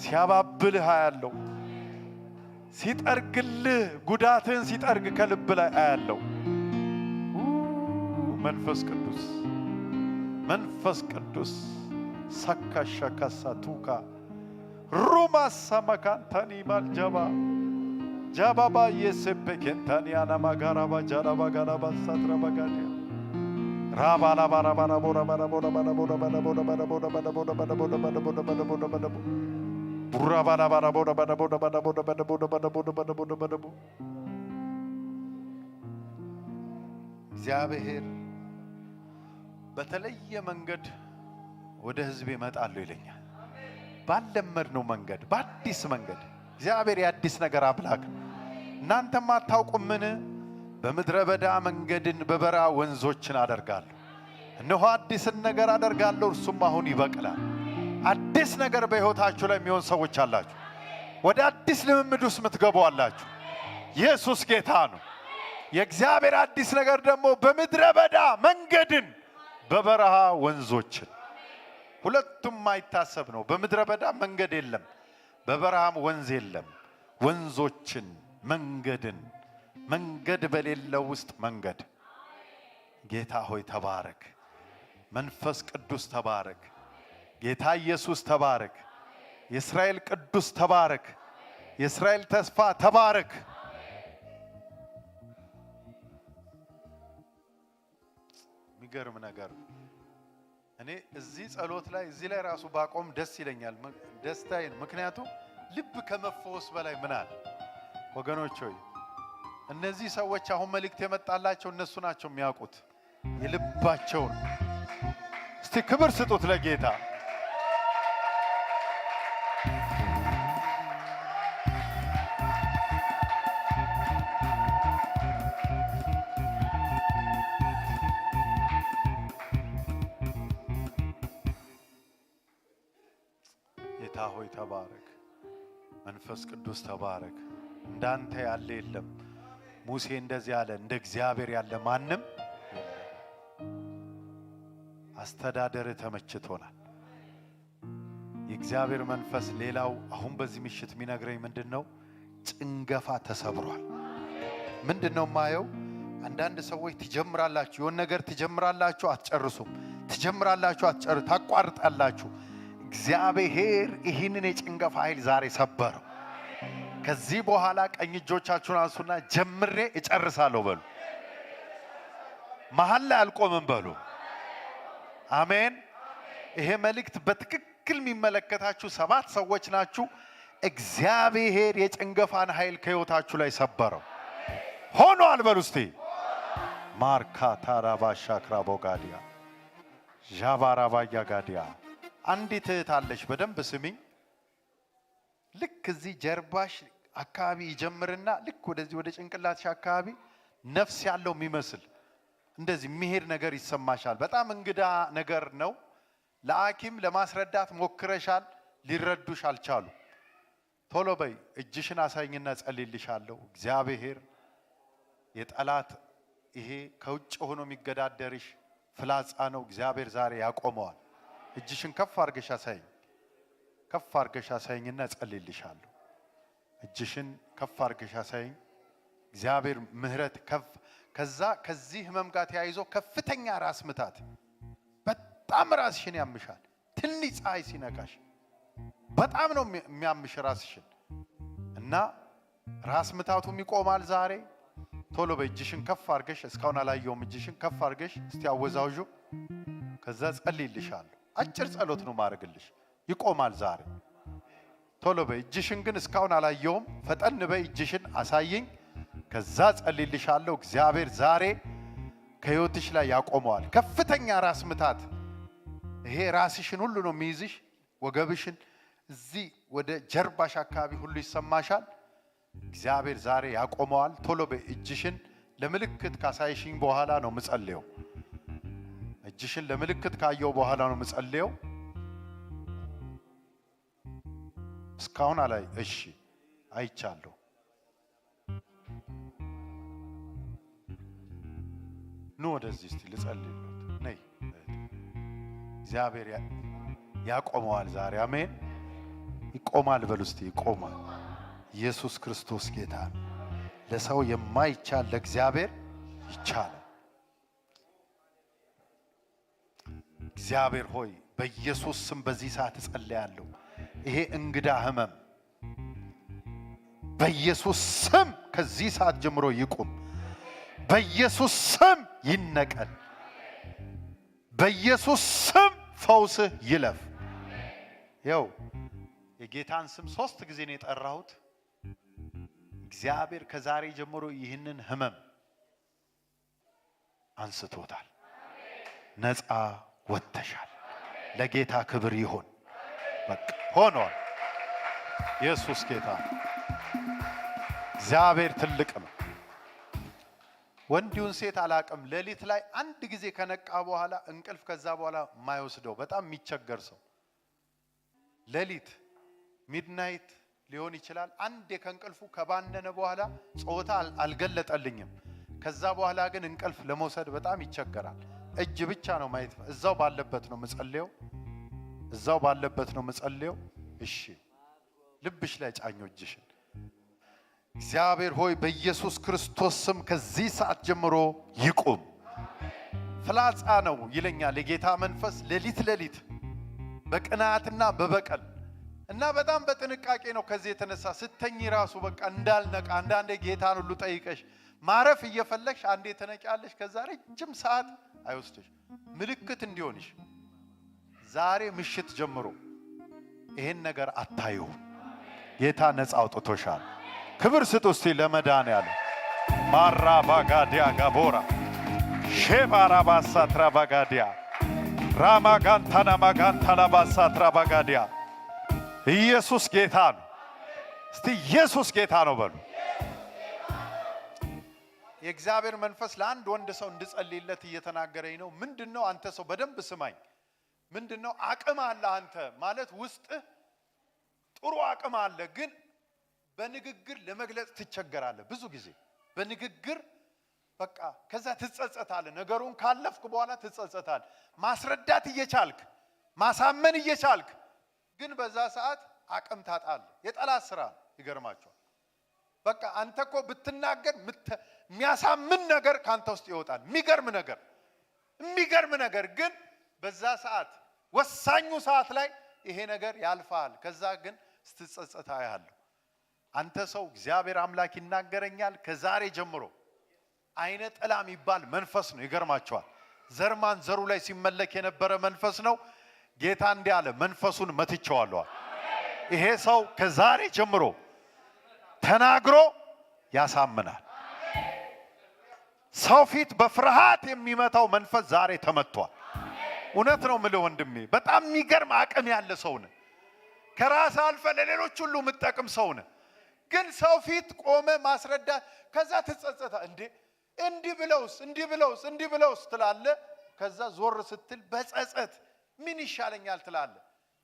ሲያባብልህ አያለው፣ ሲጠርግልህ፣ ጉዳትህን ሲጠርግ ከልብ ላይ አያለው። ኡ፣ መንፈስ ቅዱስ፣ መንፈስ ቅዱስ ሳካሻካሳ ቱካ ሩማ ሳማካንታኒ ባልጃባ ጃባባ የሴፔ ኬንታኒ አናማ ጋራባ ጃራባ ጋራባ ሳትራባ ጋዲያ ራባ ላባ ራባ ራቦ ራባ ራቦ ራባ ራቦ ራባ ራቦ ራባ ራቦ ራባ ራቦ ራባ ራቦ ራባ ራቦ ራባ ራቦ ራባ ራቦ ራባ ራቦ ራባ ራቦ ራባ ራቦ ራባ ራቦ ራባ ራቦ ራባ ራቦ ራባ ራቦ ራባ ራቦ። እግዚአብሔር በተለየ መንገድ ወደ ህዝብ እመጣለሁ ይለኛል። ባልለመድነው መንገድ፣ በአዲስ መንገድ። እግዚአብሔር የአዲስ ነገር አምላክ ነው። እናንተም አታውቁምን? በምድረ በዳ መንገድን በበረሃ ወንዞችን አደርጋለሁ። እነሆ አዲስን ነገር አደርጋለሁ፣ እርሱም አሁን ይበቅላል። አዲስ ነገር በሕይወታችሁ ላይ የሚሆን ሰዎች አላችሁ። ወደ አዲስ ልምምድ ውስጥ የምትገቡ አላችሁ። ኢየሱስ ጌታ ነው። የእግዚአብሔር አዲስ ነገር ደግሞ በምድረ በዳ መንገድን በበረሃ ወንዞችን። ሁለቱም ማይታሰብ ነው። በምድረ በዳ መንገድ የለም፣ በበረሃም ወንዝ የለም። ወንዞችን፣ መንገድን፣ መንገድ በሌለው ውስጥ መንገድ። ጌታ ሆይ ተባረክ። መንፈስ ቅዱስ ተባረክ። ጌታ ኢየሱስ ተባረክ። የእስራኤል ቅዱስ ተባረክ። የእስራኤል ተስፋ ተባረክ። የሚገርም ነገር። እኔ እዚህ ጸሎት ላይ፣ እዚህ ላይ ራሱ ባቆም ደስ ይለኛል። ም-፣ ደስታዬ ነው። ምክንያቱም ልብ ከመፈወስ በላይ ምን አለ? ወገኖች ሆይ፣ እነዚህ ሰዎች አሁን መልእክት የመጣላቸው እነሱ ናቸው የሚያውቁት የልባቸውን። እስቲ ክብር ስጡት ለጌታ። ጌታ ሆይ ተባረክ። መንፈስ ቅዱስ ተባረክ። እንዳንተ ያለ የለም። ሙሴ እንደዚህ አለ፣ «እንደ እግዚአብሔር ያለ ማንም የለም።» አስተዳደር ተመችቶናል። የእግዚአብሔር መንፈስ ሌላው አሁን በዚህ ምሽት የሚነግረኝ ምንድን ነው? ጭንገፋ ተሰብሯል። ምንድን ነው የማየው? አንዳንድ ሰዎች ትጀምራላችሁ፣ የሆነ ነገር ትጀምራላችሁ፣ አትጨርሱም። ትጀምራላችሁ፣ አትጨር-፣ ታቋርጣላችሁ። እግዚአብሔር ይህንን የጭንገፋ ኃይል ዛሬ ሰበረው። ከዚህ በኋላ ቀኝ እጆቻችሁን አንሱና «ጀምሬ እጨርሳለሁ» በሉ። መሀል ላይ አልቆምም በሉ። አሜን። ይሄ መልእክት በትክክል የሚመለከታችሁ ሰባት ሰዎች ናችሁ። እግዚአብሔር የጭንገፋን ኃይል ከሕይወታችሁ ላይ ሰበረው። ሆኗል በሉ እስቲ። ማርካ ታራባ ሻክራ ቦጋዲያ ዣባራባያ ጋዲያ። አንዲት እህት አለች፣ በደንብ ስሚኝ። ልክ እዚህ ጀርባሽ አካባቢ ይጀምርና ልክ ወደዚህ ወደ ጭንቅላትሽ አካባቢ ነፍስ ያለው የሚመስል እንደዚህ የሚሄድ ነገር ይሰማሻል። በጣም እንግዳ ነገር ነው። ለሐኪም ለማስረዳት ሞክረሻል፣ ሊረዱሽ አልቻሉ። ቶሎ በይ፣ እጅሽን አሳይኝና ጸልይልሻለሁ። እግዚአብሔር የጠላት ይሄ ከውጭ ሆኖ የሚገዳደርሽ ፍላጻ ነው። እግዚአብሔር ዛሬ ያቆመዋል። እጅሽን ከፍ አርገሽ አሳይኝ። ከፍ አርገሽ አሳይኝና ጸልይልሻለሁ። እጅሽን ከፍ አርገሽ አሳይኝ። እግዚአብሔር ምህረት ከፍ፣ ከዛ ከዚህ ህመም ጋር ተያይዞ ከፍተኛ ራስ ምታት፣ በጣም በጣም ራስሽን ያምሻል። ትንሽ ፀሐይ ሲነካሽ በጣም ነው የሚ- የሚያምሽ ራስሽን። እና ራስ ምታቱም ይቆማል ዛሬ። ቶሎ በይ እጅሽን ከፍ አርገሽ፣ እስካሁን አላየውም፣ እጅሽን ከፍ አርገሽ እስቲ አወዛውዡ። ከዛ ጸልይልሻለሁ። አጭር ጸሎት ነው ማድረግልሽ። ይቆማል ዛሬ። ቶሎ በይ እጅሽን ግን እስካሁን አላየውም። ፈጠን በይ እጅሽን አሳይኝ። ከዛ ጸልይልሻለሁ። እግዚአብሔር ዛሬ ከህይወትሽ ላይ ያቆመዋል። ከፍተኛ ራስ ምታት፣ ይሄ ራስሽን ሁሉ ነው የሚይዝሽ። ወገብሽን እዚህ ወደ ጀርባሽ አካባቢ ሁሉ ይሰማሻል። እግዚአብሔር ዛሬ ያቆመዋል። ቶሎ በይ እጅሽን ለምልክት ካሳይሽኝ በኋላ ነው ምጸልየው። እጅሽን ለምልክት ካየው በኋላ ነው ምጸልየው። እስካሁን አላይ። እሺ፣ አይቻለሁ። ኑ ወደዚህ እስቲ ልጸልይሎት። ነይ እህቴ። እግዚአብሔር ያ- ያቆመዋል ዛሬ። አሜን። ይቆማል በሉ እስቲ፣ ይቆማል። ኢየሱስ ክርስቶስ ጌታ ነው። ለሰው የማይቻል ለእግዚአብሔር ይቻላል። እግዚአብሔር ሆይ በኢየሱስ ስም በዚህ ሰዓት እጸልያለሁ። ይሄ እንግዳ ህመም በኢየሱስ ስም ከዚህ ሰዓት ጀምሮ ይቁም። በኢየሱስ ስም ይነቀል። በኢየሱስ ስም ፈውስህ ይለፍ። ይኸው የጌታን ስም ሶስት ጊዜ ነው የጠራሁት። እግዚአብሔር ከዛሬ ጀምሮ ይህንን ህመም አንስቶታል። ነፃ ወጥተሻል። ለጌታ ክብር ይሁን። በቃ ሆኗል። ኢየሱስ ጌታ ነው። እግዚአብሔር ትልቅ ነው። ወንድ ይሁን ሴት አላቅም። ሌሊት ላይ አንድ ጊዜ ከነቃ በኋላ እንቅልፍ ከዛ በኋላ የማይወስደው በጣም የሚቸገር ሰው፣ ሌሊት ሚድናይት ሊሆን ይችላል። አንዴ ከእንቅልፉ ከባነነ በኋላ ጾታ አል- አልገለጠልኝም። ከዛ በኋላ ግን እንቅልፍ ለመውሰድ በጣም ይቸገራል። እጅ ብቻ ነው ማየት። እዛው ባለበት ነው ምጸልየው። እዛው ባለበት ነው ምጸልየው። እሺ፣ ልብሽ ላይ ጫኞ እጅሽን። እግዚአብሔር ሆይ በኢየሱስ ክርስቶስ ስም ከዚህ ሰዓት ጀምሮ ይቁም። ፍላጻ ነው ይለኛል የጌታ መንፈስ። ሌሊት ሌሊት በቅናትና በበቀል እና በጣም በጥንቃቄ ነው። ከዚህ የተነሳ ስተኝ ራሱ በቃ እንዳልነቃ፣ አንዳንዴ ጌታን ሁሉ ጠይቀሽ ማረፍ እየፈለግሽ አንዴ ትነቂያለሽ። ከዛ ረጅም ሰዓት አይወስድሽ። ምልክት እንዲሆንሽ ዛሬ ምሽት ጀምሮ ይሄን ነገር አታዩ። ጌታ ነፃ አውጥቶሻል። ክብር ስጡ እስቲ ለመድኃኔዓለም። ማራ ባጋዲያ ጋቦራ ሼባራ ባሳትራ ባጋዲያ ራማጋንታና ማጋንታና ባሳትራ ባጋዲያ። ኢየሱስ ጌታ ነው። እስቲ ኢየሱስ ጌታ ነው በሉ። የእግዚአብሔር መንፈስ ለአንድ ወንድ ሰው እንድጸልይለት እየተናገረኝ ነው። ምንድን ነው አንተ ሰው በደንብ ስማኝ። ምንድን ነው አቅም አለ አንተ ማለት ውስጥህ ጥሩ አቅም አለ፣ ግን በንግግር ለመግለጽ ትቸገራለህ። ብዙ ጊዜ በንግግር በቃ ከዛ ትጸጸታለህ። ነገሩን ካለፍክ በኋላ ትጸጸታለህ። ማስረዳት እየቻልክ ማሳመን እየቻልክ ግን በዛ ሰዓት አቅም ታጣለህ። የጠላት ስራ ነው። ይገርማችኋል። በቃ አንተ እኮ ብትናገር ምተ- የሚያሳምን ነገር ካንተ ውስጥ ይወጣል። የሚገርም ነገር የሚገርም ነገር ግን በዛ ሰዓት ወሳኙ ሰዓት ላይ ይሄ ነገር ያልፋል። ከዛ ግን ስትጸጸት አያለሁ። አንተ ሰው እግዚአብሔር አምላክ ይናገረኛል። ከዛሬ ጀምሮ አይነ ጥላ የሚባል መንፈስ ነው። ይገርማቸዋል። ዘር ማንዘሩ ላይ ሲመለክ የነበረ መንፈስ ነው። ጌታ እንዲህ አለ፣ መንፈሱን መትቼዋለሁ። ይሄ ሰው ከዛሬ ጀምሮ ተናግሮ ያሳምናል። ሰው ፊት በፍርሃት የሚመታው መንፈስ ዛሬ ተመቷል። እውነት ነው የምልህ ወንድሜ፣ በጣም የሚገርም አቅም ያለ ሰው ነህ። ከራስ አልፈ ለሌሎች ሁሉ የምትጠቅም ሰው ነህ። ግን ሰው ፊት ቆመ ማስረዳት፣ ከዛ ትጸጸታ። እንዴ እንዲህ ብለውስ እንዲህ ብለውስ እንዲህ ብለውስ ትላለ። ከዛ ዞር ስትል በጸጸት ምን ይሻለኛል ትላለ።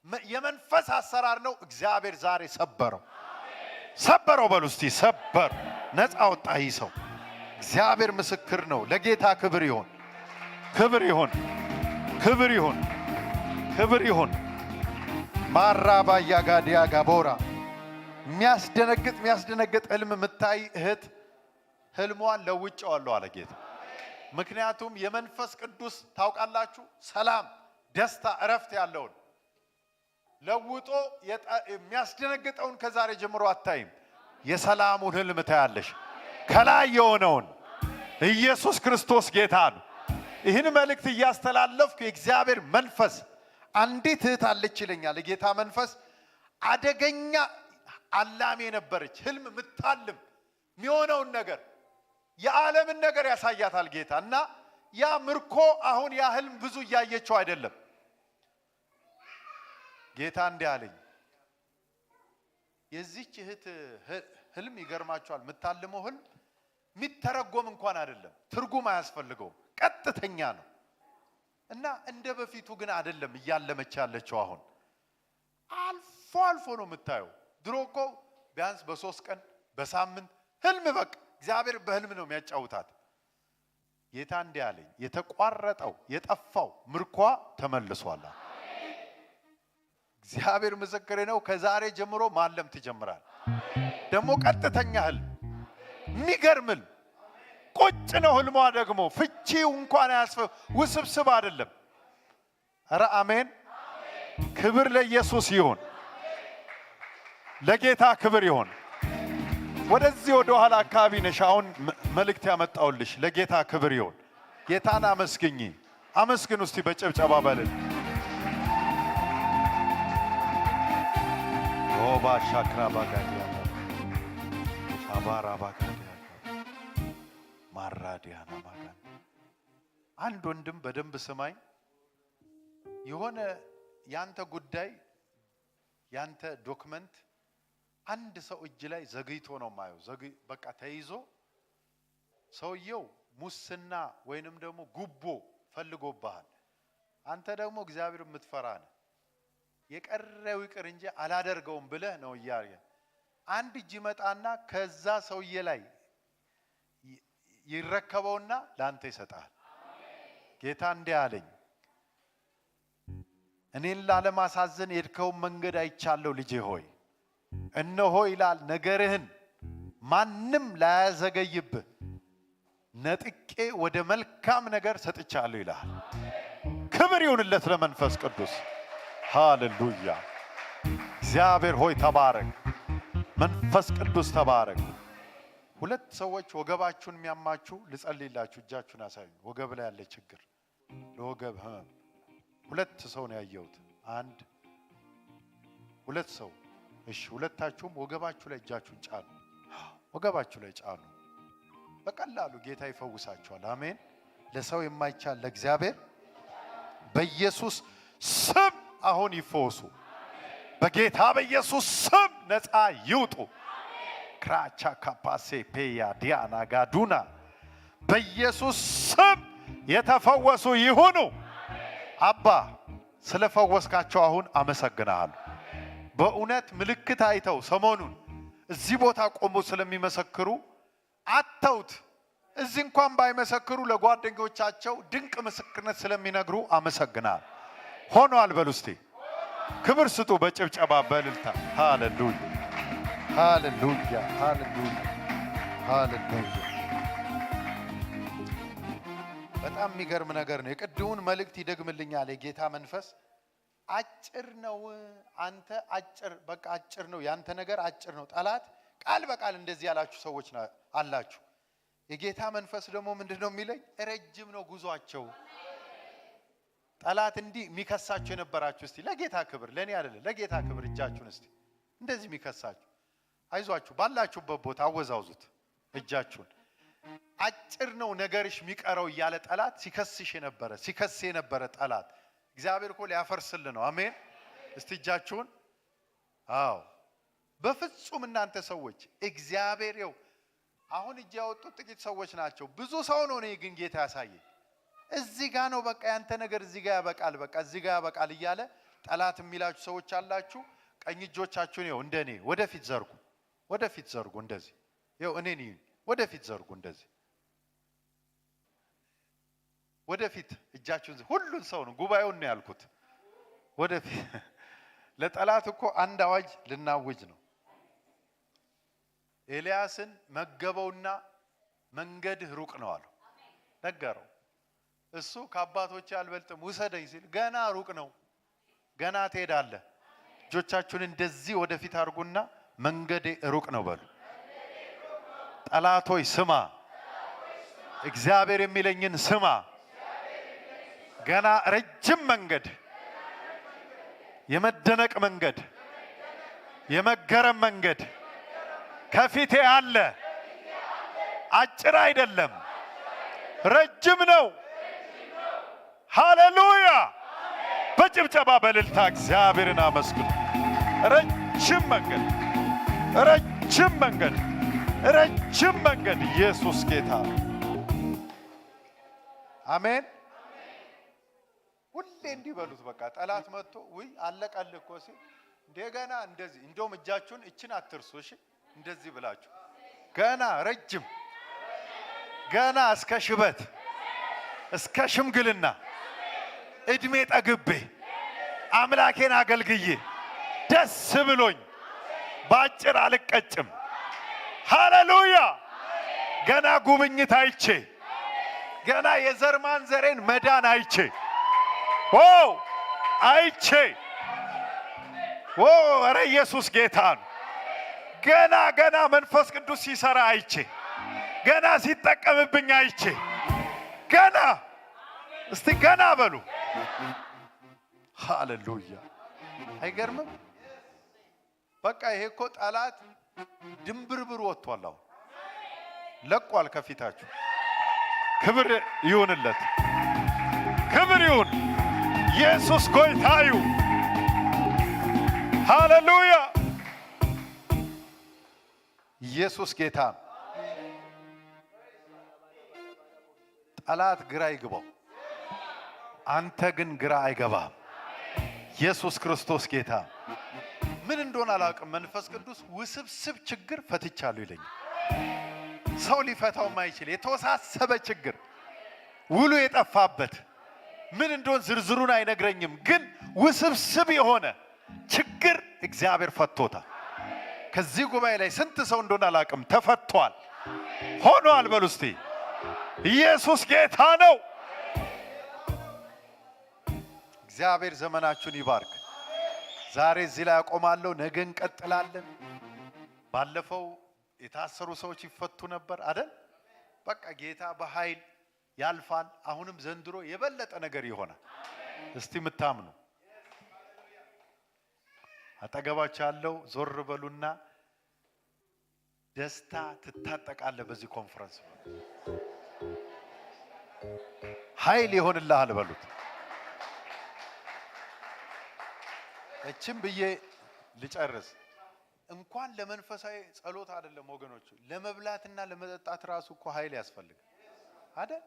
መ- የመንፈስ አሰራር ነው። እግዚአብሔር ዛሬ ሰበረው፣ ሰበረው በሉ እስቲ ሰበር። ነፃ ወጣ ይህ ሰው። እግዚአብሔር ምስክር ነው። ለጌታ ክብር ይሁን፣ ክብር ይሁን፣ ክብር ይሁን፣ ክብር ይሁን። ማራ ባያ ጋዲያ ጋቦራ። የሚያስደነግጥ የሚያስደነግጥ ህልም የምታይ እህት፣ ህልሟን ለውጨዋለሁ አለ ጌታ። ምክንያቱም የመንፈስ ቅዱስ ታውቃላችሁ፣ ሰላም ደስታ፣ እረፍት ያለውን ለውጦ የጠ-፣ የሚያስደነግጠውን ከዛሬ ጀምሮ አታይም። የሰላሙን ህልም ታያለሽ። ከላይ የሆነውን ኢየሱስ ክርስቶስ ጌታ ነው። ይህን መልእክት እያስተላለፍኩ የእግዚአብሔር መንፈስ፣ አንዲት እህት አለች ይለኛል የጌታ መንፈስ፣ አደገኛ አላሚ የነበረች፣ ህልም ምታልም፣ የሚሆነውን ነገር፣ የዓለምን ነገር ያሳያታል ጌታ። እና ያ ምርኮ፣ አሁን ያ ህልም ብዙ እያየችው አይደለም። ጌታ እንዲህ አለኝ፣ የዚች እህት ህ-፣ ህልም ይገርማችኋል። የምታልመው ህልም የሚተረጎም እንኳን አይደለም፣ ትርጉም አያስፈልገውም፣ ቀጥተኛ ነው። እና እንደ በፊቱ ግን አይደለም እያለመች ያለችው። አሁን አልፎ አልፎ ነው የምታየው። ድሮ እኮ ቢያንስ በሶስት ቀን፣ በሳምንት ህልም፣ በቃ እግዚአብሔር በህልም ነው የሚያጫውታት። ጌታ እንዲህ አለኝ፣ የተቋረጠው የጠፋው ምርኳ ተመልሷል። እግዚአብሔር ምስክሬ ነው። ከዛሬ ጀምሮ ማለም ትጀምራል። ደግሞ ቀጥተኛ ህልም፣ የሚገርም ህልም፣ ቁጭ ነው ህልሟ። ደግሞ ፍቺው እንኳን አያስፈ-፣ ውስብስብ አይደለም። ኧረ አሜን። ክብር ለኢየሱስ ይሁን። ለጌታ ክብር ይሁን። ወደዚህ ወደ ኋላ አካባቢ ነሽ አሁን መ-፣ መልእክት ያመጣውልሽ። ለጌታ ክብር ይሁን። ጌታን አመስግኚ። አመስግን ውስቲ በጭብጨባ በልን። ሮባ ሻክራ ባጋዲያ፣ ሻባራ ባጋዲያ፣ ማራዲያና ማጋን። አንድ ወንድም በደንብ ስማኝ። የሆነ ያንተ ጉዳይ፣ ያንተ ዶክመንት አንድ ሰው እጅ ላይ ዘግይቶ ነው የማየው። ዘግይ-፣ በቃ ተይዞ ሰውየው ሙስና ወይንም ደግሞ ጉቦ ፈልጎብሃል። አንተ ደግሞ እግዚአብሔር የምትፈራ ነህ። የቀረው ይቅር እንጂ አላደርገውም ብለህ ነው እያለ አንድ እጅ ይመጣና ከዛ ሰውዬ ላይ ይ-፣ ይረከበውና ለአንተ ይሰጣል። ጌታ እንዲህ አለኝ፣ «እኔን ላለማሳዘን የሄድከውን መንገድ አይቻለሁ ልጄ ሆይ። እነሆ» ይላል፣ «ነገርህን ማንም ላያዘገይብህ ነጥቄ ወደ መልካም ነገር ሰጥቻለሁ» ይላል። ክብር ይሁንለት ለመንፈስ ቅዱስ። ሃሌሉያ። እግዚአብሔር ሆይ ተባረክ። መንፈስ ቅዱስ ተባረክ። ሁለት ሰዎች ወገባችሁን የሚያማችሁ ልጸልይላችሁ፣ እጃችሁን አሳዩ። ወገብ ላይ ያለ ችግር፣ ለወገብ ህመም ሁለት ሰው ነው ያየሁት። አንድ፣ ሁለት ሰው። እሺ፣ ሁለታችሁም ወገባችሁ ላይ እጃችሁን ጫኑ። ወገባችሁ ላይ ጫኑ። በቀላሉ ጌታ ይፈውሳችኋል። አሜን። ለሰው የማይቻል ለእግዚአብሔር። በኢየሱስ ስም አሁን ይፈወሱ። በጌታ በኢየሱስ ስም ነፃ ይውጡ። ክራቻ ካፓሴ ፔያ ዲያና ጋዱና በኢየሱስ ስም የተፈወሱ ይሁኑ። አባ፣ ስለፈወስካቸው አሁን አመሰግናለሁ። በእውነት ምልክት አይተው ሰሞኑን እዚህ ቦታ ቆሞ ስለሚመሰክሩ፣ አተውት እዚህ እንኳን ባይመሰክሩ ለጓደኞቻቸው ድንቅ ምስክርነት ስለሚነግሩ አመሰግናለሁ። ሆኗል በሉ እስቲ። ክብር ስጡ በጭብጨባ በእልልታ። ሃሌሉያ፣ ሃሌሉያ፣ ሃሌሉያ፣ ሃሌሉያ። በጣም የሚገርም ነገር ነው። የቅድሙን መልእክት ይደግምልኛል የጌታ መንፈስ። አጭር ነው አንተ፣ አጭር፣ በቃ አጭር ነው ያንተ ነገር፣ አጭር ነው። ጠላት ቃል በቃል እንደዚህ ያላችሁ ሰዎች ና-፣ አላችሁ። የጌታ መንፈስ ደግሞ ምንድን ነው የሚለኝ? ረጅም ነው ጉዟቸው። ጠላት እንዲህ የሚከሳችሁ የነበራችሁ፣ እስቲ ለጌታ ክብር፣ ለእኔ አይደለም፣ ለጌታ ክብር እጃችሁን እስቲ እንደዚህ የሚከሳችሁ፣ አይዟችሁ፣ ባላችሁበት ቦታ አወዛውዙት እጃችሁን። አጭር ነው ነገርሽ የሚቀረው እያለ ጠላት ሲከስሽ የነበረ፣ ሲከስ የነበረ ጠላት እግዚአብሔር እኮ ሊያፈርስልን ነው። አሜን። እስቲ እጃችሁን። አዎ፣ በፍጹም እናንተ ሰዎች እግዚአብሔር፣ ይኸው አሁን እጅ ያወጡት ጥቂት ሰዎች ናቸው። ብዙ ሰው ነው እኔ ግን ጌታ ያሳየኝ። እዚህ ጋ ነው በቃ ያንተ ነገር እዚህ ጋ ያበቃል፣ በቃ እዚህ ጋ ያበቃል እያለ ጠላት የሚላችሁ ሰዎች አላችሁ። ቀኝ እጆቻችሁን ይኸው እንደኔ ወደፊት ዘርጉ፣ ወደፊት ዘርጉ እንደዚህ። ይኸው እኔን ይሁን፣ ወደፊት ዘርጉ እንደዚህ። ወደፊት እጃችሁን ዘ-፣ ሁሉን ሰው ነው፣ ጉባኤውን ነው ያልኩት። ወደፊት ለጠላት እኮ አንድ አዋጅ ልናውጅ ነው። ኤልያስን መገበውና «መንገድህ ሩቅ ነው» አለው። ነገረው። እሱ ከአባቶቼ አልበልጥም ውሰደኝ ሲል ገና ሩቅ ነው። ገና ትሄዳለህ። እጆቻችሁን እንደዚህ ወደፊት አድርጉና መንገዴ ሩቅ ነው በሉ። ጠላት ሆይ ስማ፣ እግዚአብሔር የሚለኝን ስማ። ገና ረጅም መንገድ፣ የመደነቅ መንገድ፣ የመገረም መንገድ ከፊቴ አለ። አጭር አይደለም፣ ረጅም ነው። ሃሌሉያ! በጭብጨባ በእልልታ እግዚአብሔርን አመስግኑ። ረጅም መንገድ፣ ረጅም መንገድ፣ ረጅም መንገድ። ኢየሱስ ጌታ ነው። አሜን። ሁሌ እንዲህ በሉት። በቃ ጠላት መጥቶ «ውይ አለቀልህ እኮ» ሲል እንደገና እንደዚህ፣ እንደውም እጃችሁን እችን አትርሱ እሺ። እንደዚህ ብላችሁ ገና ረጅም፣ ገና እስከ ሽበት፣ እስከ ሽምግልና እድሜ ጠግቤ አምላኬን አገልግዬ ደስ ብሎኝ በአጭር አልቀጭም። ሃሌሉያ! ገና ጉብኝት አይቼ፣ ገና የዘር ማንዘሬን መዳን አይቼ፣ ኦ አይቼ፣ ኦ ኧረ ኢየሱስ ጌታ ነው። ገና ገና መንፈስ ቅዱስ ሲሰራ አይቼ፣ ገና ሲጠቀምብኝ አይቼ፣ ገና እስቲ ገና በሉ። ሃሌሉያ! አይገርምም? በቃ ይሄ እኮ ጠላት ድንብርብር ወጥቷል። አሁን ለቋል ከፊታችሁ። ክብር ይሁንለት፣ ክብር ይሁን። ኢየሱስ ጎይታ ይሁን። ሃሌሉያ! ኢየሱስ ጌታ ነው። ጠላት ግራ ይግባው፣ አንተ ግን ግራ አይገባም። ኢየሱስ ክርስቶስ ጌታ። ምን እንደሆነ አላውቅም፣ መንፈስ ቅዱስ «ውስብስብ ችግር ፈትቻለሁ» ይለኛል። ሰው ሊፈታው የማይችል የተወሳሰበ ችግር፣ ውሉ የጠፋበት፣ ምን እንደሆነ ዝርዝሩን አይነግረኝም፣ ግን ውስብስብ የሆነ ችግር እግዚአብሔር ፈቶታል። ከዚህ ጉባኤ ላይ ስንት ሰው እንደሆነ አላውቅም፣ ተፈቷል፣ ሆኗል። በሉ እስቲ ኢየሱስ ጌታ ነው። እግዚአብሔር ዘመናችሁን ይባርክ። ዛሬ እዚህ ላይ አቆማለሁ፣ ነገ እንቀጥላለን። ባለፈው የታሰሩ ሰዎች ይፈቱ ነበር አይደል? በቃ ጌታ በኃይል ያልፋል። አሁንም ዘንድሮ የበለጠ ነገር ይሆናል። እስቲ የምታምኑ አጠገባችሁ ያለው ዞር በሉና «ደስታ ትታጠቃለህ በዚህ ኮንፈረንስ» በሉ። «ኃይል ይሆንልሃል» በሉት። እችም ብዬ ልጨርስ። እንኳን ለመንፈሳዊ ጸሎት አይደለም ወገኖች፣ ለመብላትና ለመጠጣት ራሱ እኮ ኃይል ያስፈልጋል አይደል?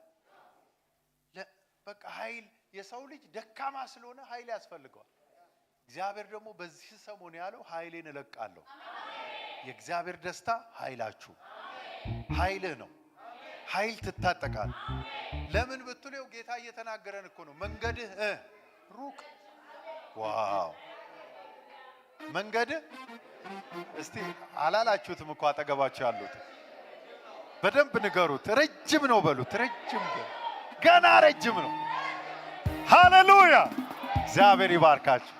ለ-፣ በቃ ኃይል፣ የሰው ልጅ ደካማ ስለሆነ ኃይል ያስፈልገዋል። እግዚአብሔር ደግሞ በዚህ ሰሞን ያለው «ኃይሌን እለቃለሁ።» የእግዚአብሔር ደስታ ኃይላችሁ፣ ኃይልህ ነው። ኃይል ትታጠቃል። ለምን ብትሉ ጌታ እየተናገረን እኮ ነው። መንገድህ እ ሩቅ። ዋው! መንገድህ እስቲ አላላችሁትም እኮ አጠገባችሁ ያሉት። በደንብ ንገሩት። ረጅም ነው በሉት። ረጅም ነው። ገና ረጅም ነው። ሃሌሉያ! እግዚአብሔር ይባርካችሁ።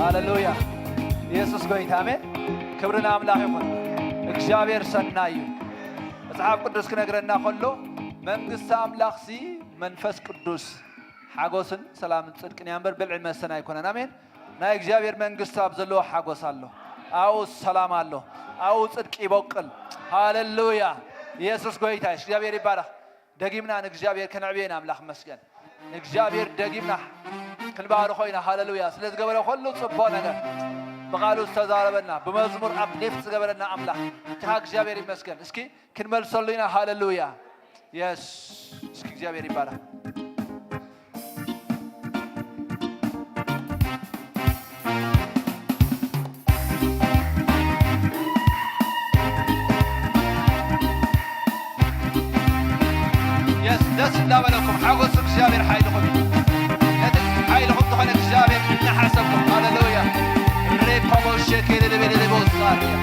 ሃሌሉያ! ኢየሱስ ጎይታ፣ ኣሜን። ክብሪ ንኣምላኽ ይኹን። እግዚኣብሔር ሰናይ እዩ። መጽሓፍ ቅዱስ ክነግረና ከሎ፣ መንግስቲ ኣምላኽሲ መንፈስ ቅዱስ፣ ሓጎስን ሰላምን ጽድቅን እያ እምበር፣ ብልዕን መስተን ኣይኮነን። ኣሜን። ናይ እግዚኣብሔር መንግስቲ ኣብ ዘለዎ ሓጎስ ኣሎ፣ ኣብኡ ሰላም ኣሎ፣ ኣብኡ ጽድቂ ይበቁል። ሃሌሉያ! ኢየሱስ ጎይታ እዩ። እግዚኣብሔር ይባረኽ። ደጊምና ንእግዚኣብሔር ከነዕብዮ ኢና። ኣምላኽ ይመስገን። ንእግዚኣብሔር ደጊምና ክንባርኾ ኢና። ሃሌሉያ! ስለ ዝገበረ ኩሉ ጽቡቕ ነገር፣ ብቓሉ ዝተዛረበና፣ ብመዝሙር ኣፕሊፍት ዝገበረና ኣምላኽ፣ ንስኻ እግዚኣብሔር ይመስገን። እስኪ ክንመልሰሉ ኢና። ሃሌሉያ! የስ! እስኪ እግዚኣብሔር ይባረኽ። እናበለኩም ሓጎሱ እግዚኣብሔር ሓይልኹም እዩ። ነቲ ሓይልኹም ዝኾነ እግዚኣብሔር እናሓሰብኩም፣ ሃሌሉያ። ሬፓቦ ሸኬ ልልቤ ልልቦ ሳርያ።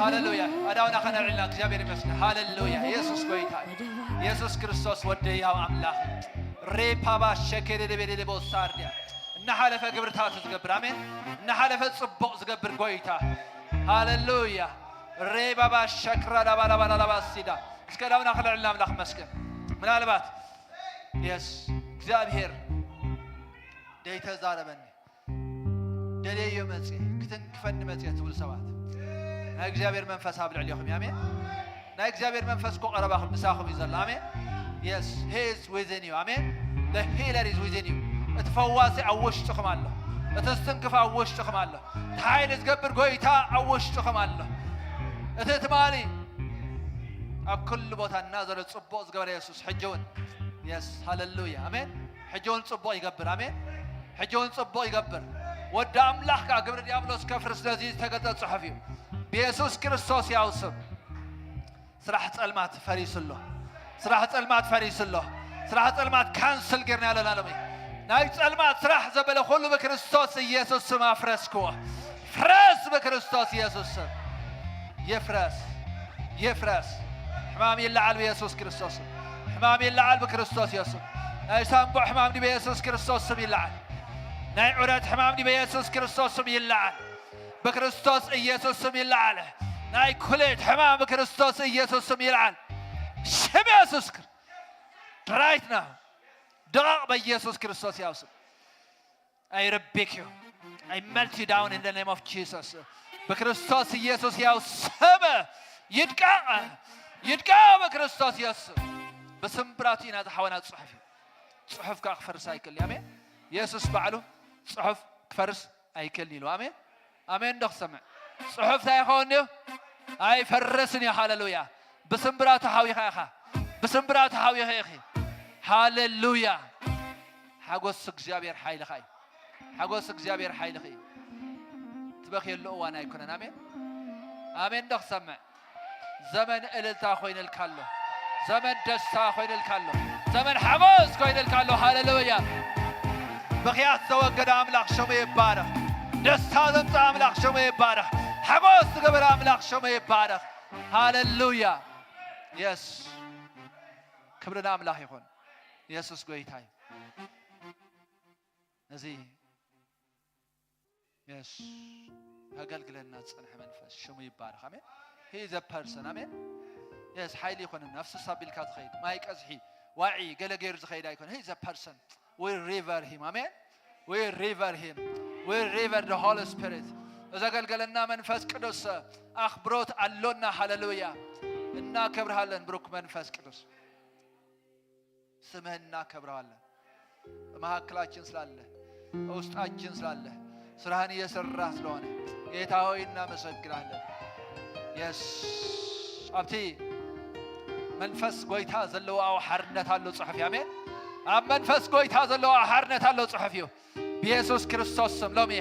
ሃሌሉያ። ኣእዳውና ከነልዕል ኢና። እግዚኣብሔር ይመስገን። ሃሌሉያ። ኢየሱስ ጎይታ እዩ። ኢየሱስ ክርስቶስ ወዲ ሕያው ኣምላኽ እዩ። ሬፓባ ሸኬደደቤደደቦ ሳርዲያ። እናሓለፈ ግብርታት ዝገብር፣ ኣሜን። እናሓለፈ ጽቡቕ ዝገብር ጎይታ። ሃሌሉያ። ሬባባ ሸክራ ዳባላባላባሲዳ። እስከ ኣእዳውና ከነልዕል ኣምላኽ መስገን። ምናልባት የስ እግዚኣብሔር ደይተዛረበኒ ደልየዮ መጽየ፣ ክትንክፈኒ መጽየ ትብሉ ሰባት፣ ናይ እግዚኣብሔር መንፈስ ኣብ ልዕሌኹም እዩ። ኣሜን። ናይ እግዚኣብሔር መንፈስ እኮ ቀረባኹም፣ ምሳኹም እዩ ዘሎ። ኣሜን። Yes, he is within you. ኣሜን። The healer is within you. እቲ ፈዋሲ ኣብ ውሽጥኹም ኣሎ። እቲ ዝትንክፍ ኣብ ውሽጥኹም ኣሎ። እቲ ሓይሊ ዝገብር ጎይታ ኣብ ውሽጥኹም ኣሎ። እቲ ትማሊ ኣብ ኩሉ ቦታ እናዘረ ጽቡቕ ዝገበረ የሱስ ሕጂ እውን፣ የስ፣ ሃሌሉያ፣ ኣሜን። ሕጂ እውን ጽቡቕ ይገብር፣ ኣሜን። ሕጂ እውን ጽቡቕ ይገብር። ወዲ ኣምላኽ ከኣ ግብሪ ዲያብሎስ ከፍርስ ነዚ ዝተገልጸ ጽሑፍ እዩ። ብየሱስ ክርስቶስ ያው ስም ስራሕ ጸልማት ፈሪሱ ኣሎ። ስራሕ ጸልማት ፈሪሱ ኣሎ። ስራሕ ጸልማት ካንስል ጌርና ኣለና ሎሚ። ናይ ጸልማት ስራሕ ዘበለ ኩሉ ብክርስቶስ ኢየሱስ ስም ኣፍረስክዎ። ፍረስ ብክርስቶስ ኢየሱስ ስም። ይፍረስ። ይፍረስ። ሕማም ይለዓል ብኢየሱስ ክርስቶስ ስም። ሕማም ይለዓል ብክርስቶስ ኢየሱስ ስም። ናይ ሳንቡዕ ሕማም ድዩ ብኢየሱስ ክርስቶስ ስም ይለዓል። ናይ ዑረት ሕማም ድዩ ብኢየሱስ ክርስቶስ ስም ይለዓል። ብክርስቶስ ኢየሱስ ስም ይለዓል። ናይ ኩሌት ሕማም ብክርስቶስ ኢየሱስ ስም ይለዓል። ሽም ኢየሱስ ክር-፣ right now። ድቓቕ በኢየሱስ ክርስቶስ ያው ስም። I rebuke you. I melt you down in the name of Jesus. ብክርስቶስ ኢየሱስ ያው ስም ይድቃቕ። ይድቃቕ ብክርስቶስ ኢየሱስ። ብስምብራቱ ኢና ዝሓወና ጽሑፍ እዩ። ጽሑፍ ከኣ ክፈርስ ኣይክእል እዩ። ኣሜን። ኢየሱስ ባዕሉ ጽሑፍ ክፈርስ ኣይክእልን ኢሉ። ኣሜን። ኣሜን ዶ ክሰምዕ? ጽሑፍ እንታይ ይኸውን እዩ? ኣይፈርስን እዩ። ሃሌሉያ። ብስምብራቱ ሓዊኻ ኢኻ። ብስምብራቱ ሓዊኻ ኢኺ። ሃሌሉያ። ሓጎስ እግዚኣብሔር ሓይልኻ እዩ። ሓጎስ እግዚኣብሔር ሓይልኺ እዩ። ትበኽየሉ እዋን ኣይኮነን። ኣሜን። ኣሜን ዶ ክሰምዕ? ዘመን እልልታ ኮይንልካ ኣሎ። ዘመን ደስታ ኮይንልካ ኣሎ። ዘመን ሓጎስ ኮይንልካ ኣሎ። ሃሌሉያ። ብኽያት ዘወገደ ኣምላኽ ሽሙ ይባረኽ። ደስታ ዘምጽእ ኣምላኽ ሽሙ ይባረኽ። ሓጎስ ዝገበረ ኣምላኽ ሽሙ ይባረኽ። ሃሌሉያ። የስ፣ ክብሪ ንኣምላኽ ይኹን። የሱስ ጎይታ እዩ። ነዚ የስ፣ ከገልግለና ዝጸንሐ መንፈስ ሽሙ ይባረኽ። ኣሜን። He is a person. ኣሜን። የስ፣ ሓይሊ ይኹንና። ኣፍስስ ኣቢልካ ዝኸይድ ማይ ቀዝሒ ዋዒ ገለ ገይሩ ዝኸይድ ኣይኮነ። He is a person. We revere him. ኣሜን። We revere him. We revere the Holy Spirit. ዘገልገለና መንፈስ ቅዱስ ኣኽብሮት ኣሎና። ሃሌሉያ። እናከብርሃለን ብሩክ መንፈስ ቅዱስ። ስምህን እናከብረዋለን። በመካከላችን ስላለ፣ በውስጣችን ስላለ፣ ስራህን እየሰራህ ስለሆነ ጌታ ሆይ እናመሰግናለን። የስ፣ ኣብቲ መንፈስ ጎይታ ዘለዎ ኣብ ሓርነት ኣሎ ጽሑፍ እዩ። ኣሜን። ኣብ መንፈስ ጎይታ ዘለዎ ኣብ ሓርነት ኣሎ ጽሑፍ እዩ። ብየሱስ ክርስቶስ ስም ሎሚ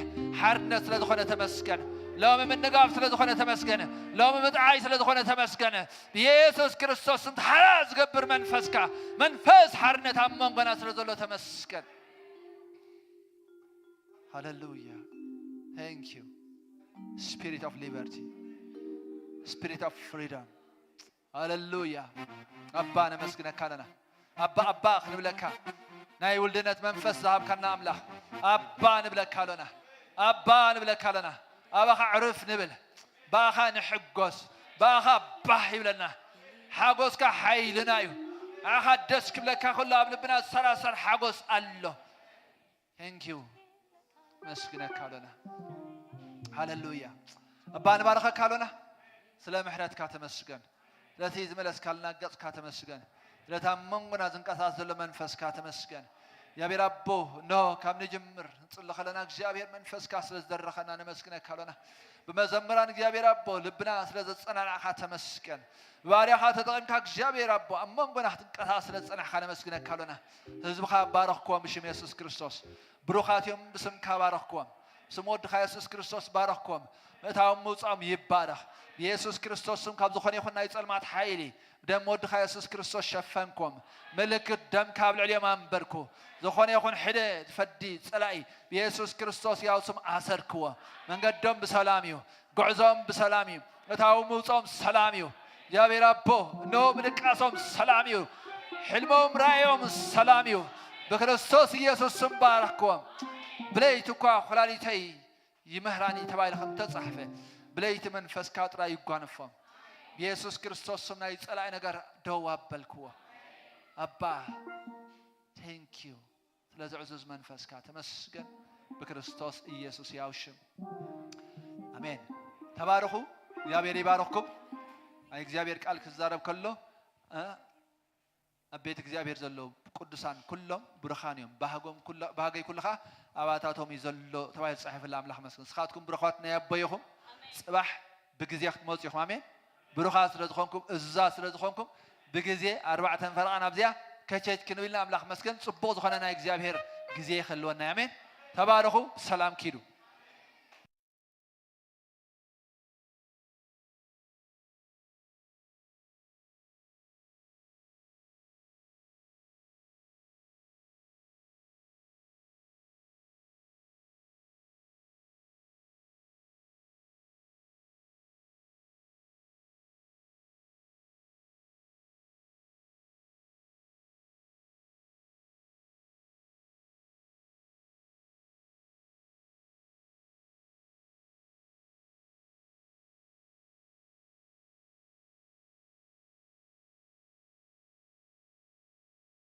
ሓርነት ስለ ዝኾነ ተመስገን። ሎሚ ምንጋፍ ስለ ዝኾነ ተመስገን። ሎሚ ምጥዓይ ስለ ዝኾነ ተመስገን። ብየሱስ ክርስቶስ ስም ሓራ ዝገብር መንፈስካ፣ መንፈስ ሓርነት ኣብ መንጎና ስለ ዘሎ ተመስገን። ሃሌሉያ። Thank you. Spirit of liberty. Spirit of freedom. ሃሌሉያ። ኣባ ነመስግነካ ኣለና። ኣባ፣ ኣባ ክንብለካ፣ ናይ ውልድነት መንፈስ ዝሃብካና ኣምላኽ፣ ኣባ ንብለካ ኣሎና። ኣባ ንብለካ ኣሎና። ኣባኻ ዕርፍ ንብል። ብኣኻ ንሕጎስ። ብኣኻ ባህ ይብለና። ሓጎስካ ሓይልና እዩ። ንዓኻ ደስ ክብለካ ከሎ ኣብ ልብና ዝሰራሰር ሓጎስ ኣሎ። Thank you። መስግነካ ኣሎና። ሃሌሉያ። ኣባ ንባርኸካ ኣሎና። ስለ ምሕረትካ ተመስገን። ስለቲ ዝመለስካልና ገጽካ ተመስገን። ስለቲ ኣብ መንጎና ዝንቀሳቐስ ዘሎ መንፈስካ ተመስገን። እግዚኣብሔር ኣቦ፣ እነሆ ካብ ንጅምር ንጽሊ ከለና እግዚኣብሔር መንፈስካ ስለ ዝደረኸና ነመስግነካ ኣሎና። ብመዘምራን እግዚኣብሔር ኣቦ ልብና ስለ ዘጸናናዕካ ተመስገን። ብባርያኻ ተጠቒምካ እግዚኣብሔር ኣቦ ኣብ መንጎና ክትንቀሳቐስ ስለ ዝጸናሕካ ነመስግነካ ኣሎና። ህዝብኻ ባረኽክዎም ብሽም የሱስ ክርስቶስ። ብሩኻት እዮም ብስምካ ባረኽክዎም። ብስም ወድኻ የሱስ ክርስቶስ ባረኽክዎም። ምእታዎም ምውጻኦም ይባረኽ። ብየሱስ ክርስቶስ ስም ካብ ዝኾነ ይኹን ናይ ጸልማት ሓይሊ ብደም ወድኻ የሱስ ክርስቶስ ሸፈንክዎም። ምልክት ደምካ ኣብ ልዕሊኦም ኣንበርኩ። ዝኾነ ይኹን ሕደ ዝፈዲ ጸላኢ ብየሱስ ክርስቶስ ያው ስም ኣሰርክዎ። መንገዶም ብሰላም እዩ። ጉዕዞም ብሰላም እዩ። እታዎም ምውፅኦም ሰላም እዩ። እግዚኣብሔር ኣቦ፣ እነሆ ምድቃሶም ሰላም እዩ። ሕልሞም ራእዮም ሰላም እዩ። ብክርስቶስ ኢየሱስ ስም ባረክዎም። ብለይቲ እኳ ኩላሊተይ ይምህራኒ ተባሂሉ ከም ተጻሕፈ፣ ብለይቲ መንፈስካ ጥራይ ይጓነፎም። ብየሱስ ክርስቶስ ስም ናይ ጸላኢ ነገር ደው ኣበልክዎ። ኣባ፣ thank you ስለዚ ዕዙዝ መንፈስካ ተመስገን። ብክርስቶስ ኢየሱስ ያው ሽም ኣሜን። ተባረኹ። እግዚኣብሔር ይባርኽኩም። ናይ እግዚኣብሔር ቃል ክዛረብ ከሎ እ፣ ኣብ ቤት እግዚኣብሔር ዘለዉ ቅዱሳን ኩሎም ብሩኻን እዮም። ባህጎም ኩሎ-፣ ባህገይ ኩሉ ኸዓ ኣባታቶም እዩ ዘሎ ተባሂሉ ተጻሒፉላ። ኣምላኽ መስገን። ንስኻትኩም ብሩኻት ናይ ኣቦይ ኢኹም። ጽባሕ ብግዜ ክትመጹ ኢኹም። ኣሜን። ብሩኻት ስለ ዝኾንኩም፣ እዙዛት ስለ ዝኾንኩም፣ ብግዜ ኣርባዕተን ፈረቓን ኣብዚኣ ከቸች ክንብልና ኣምላኽ መስገን። ጽቡቕ ዝኾነ ናይ እግዚኣብሔር ግዜ ይኸልወና። ኣሜን። ተባረኹ። ሰላም ኪዱ።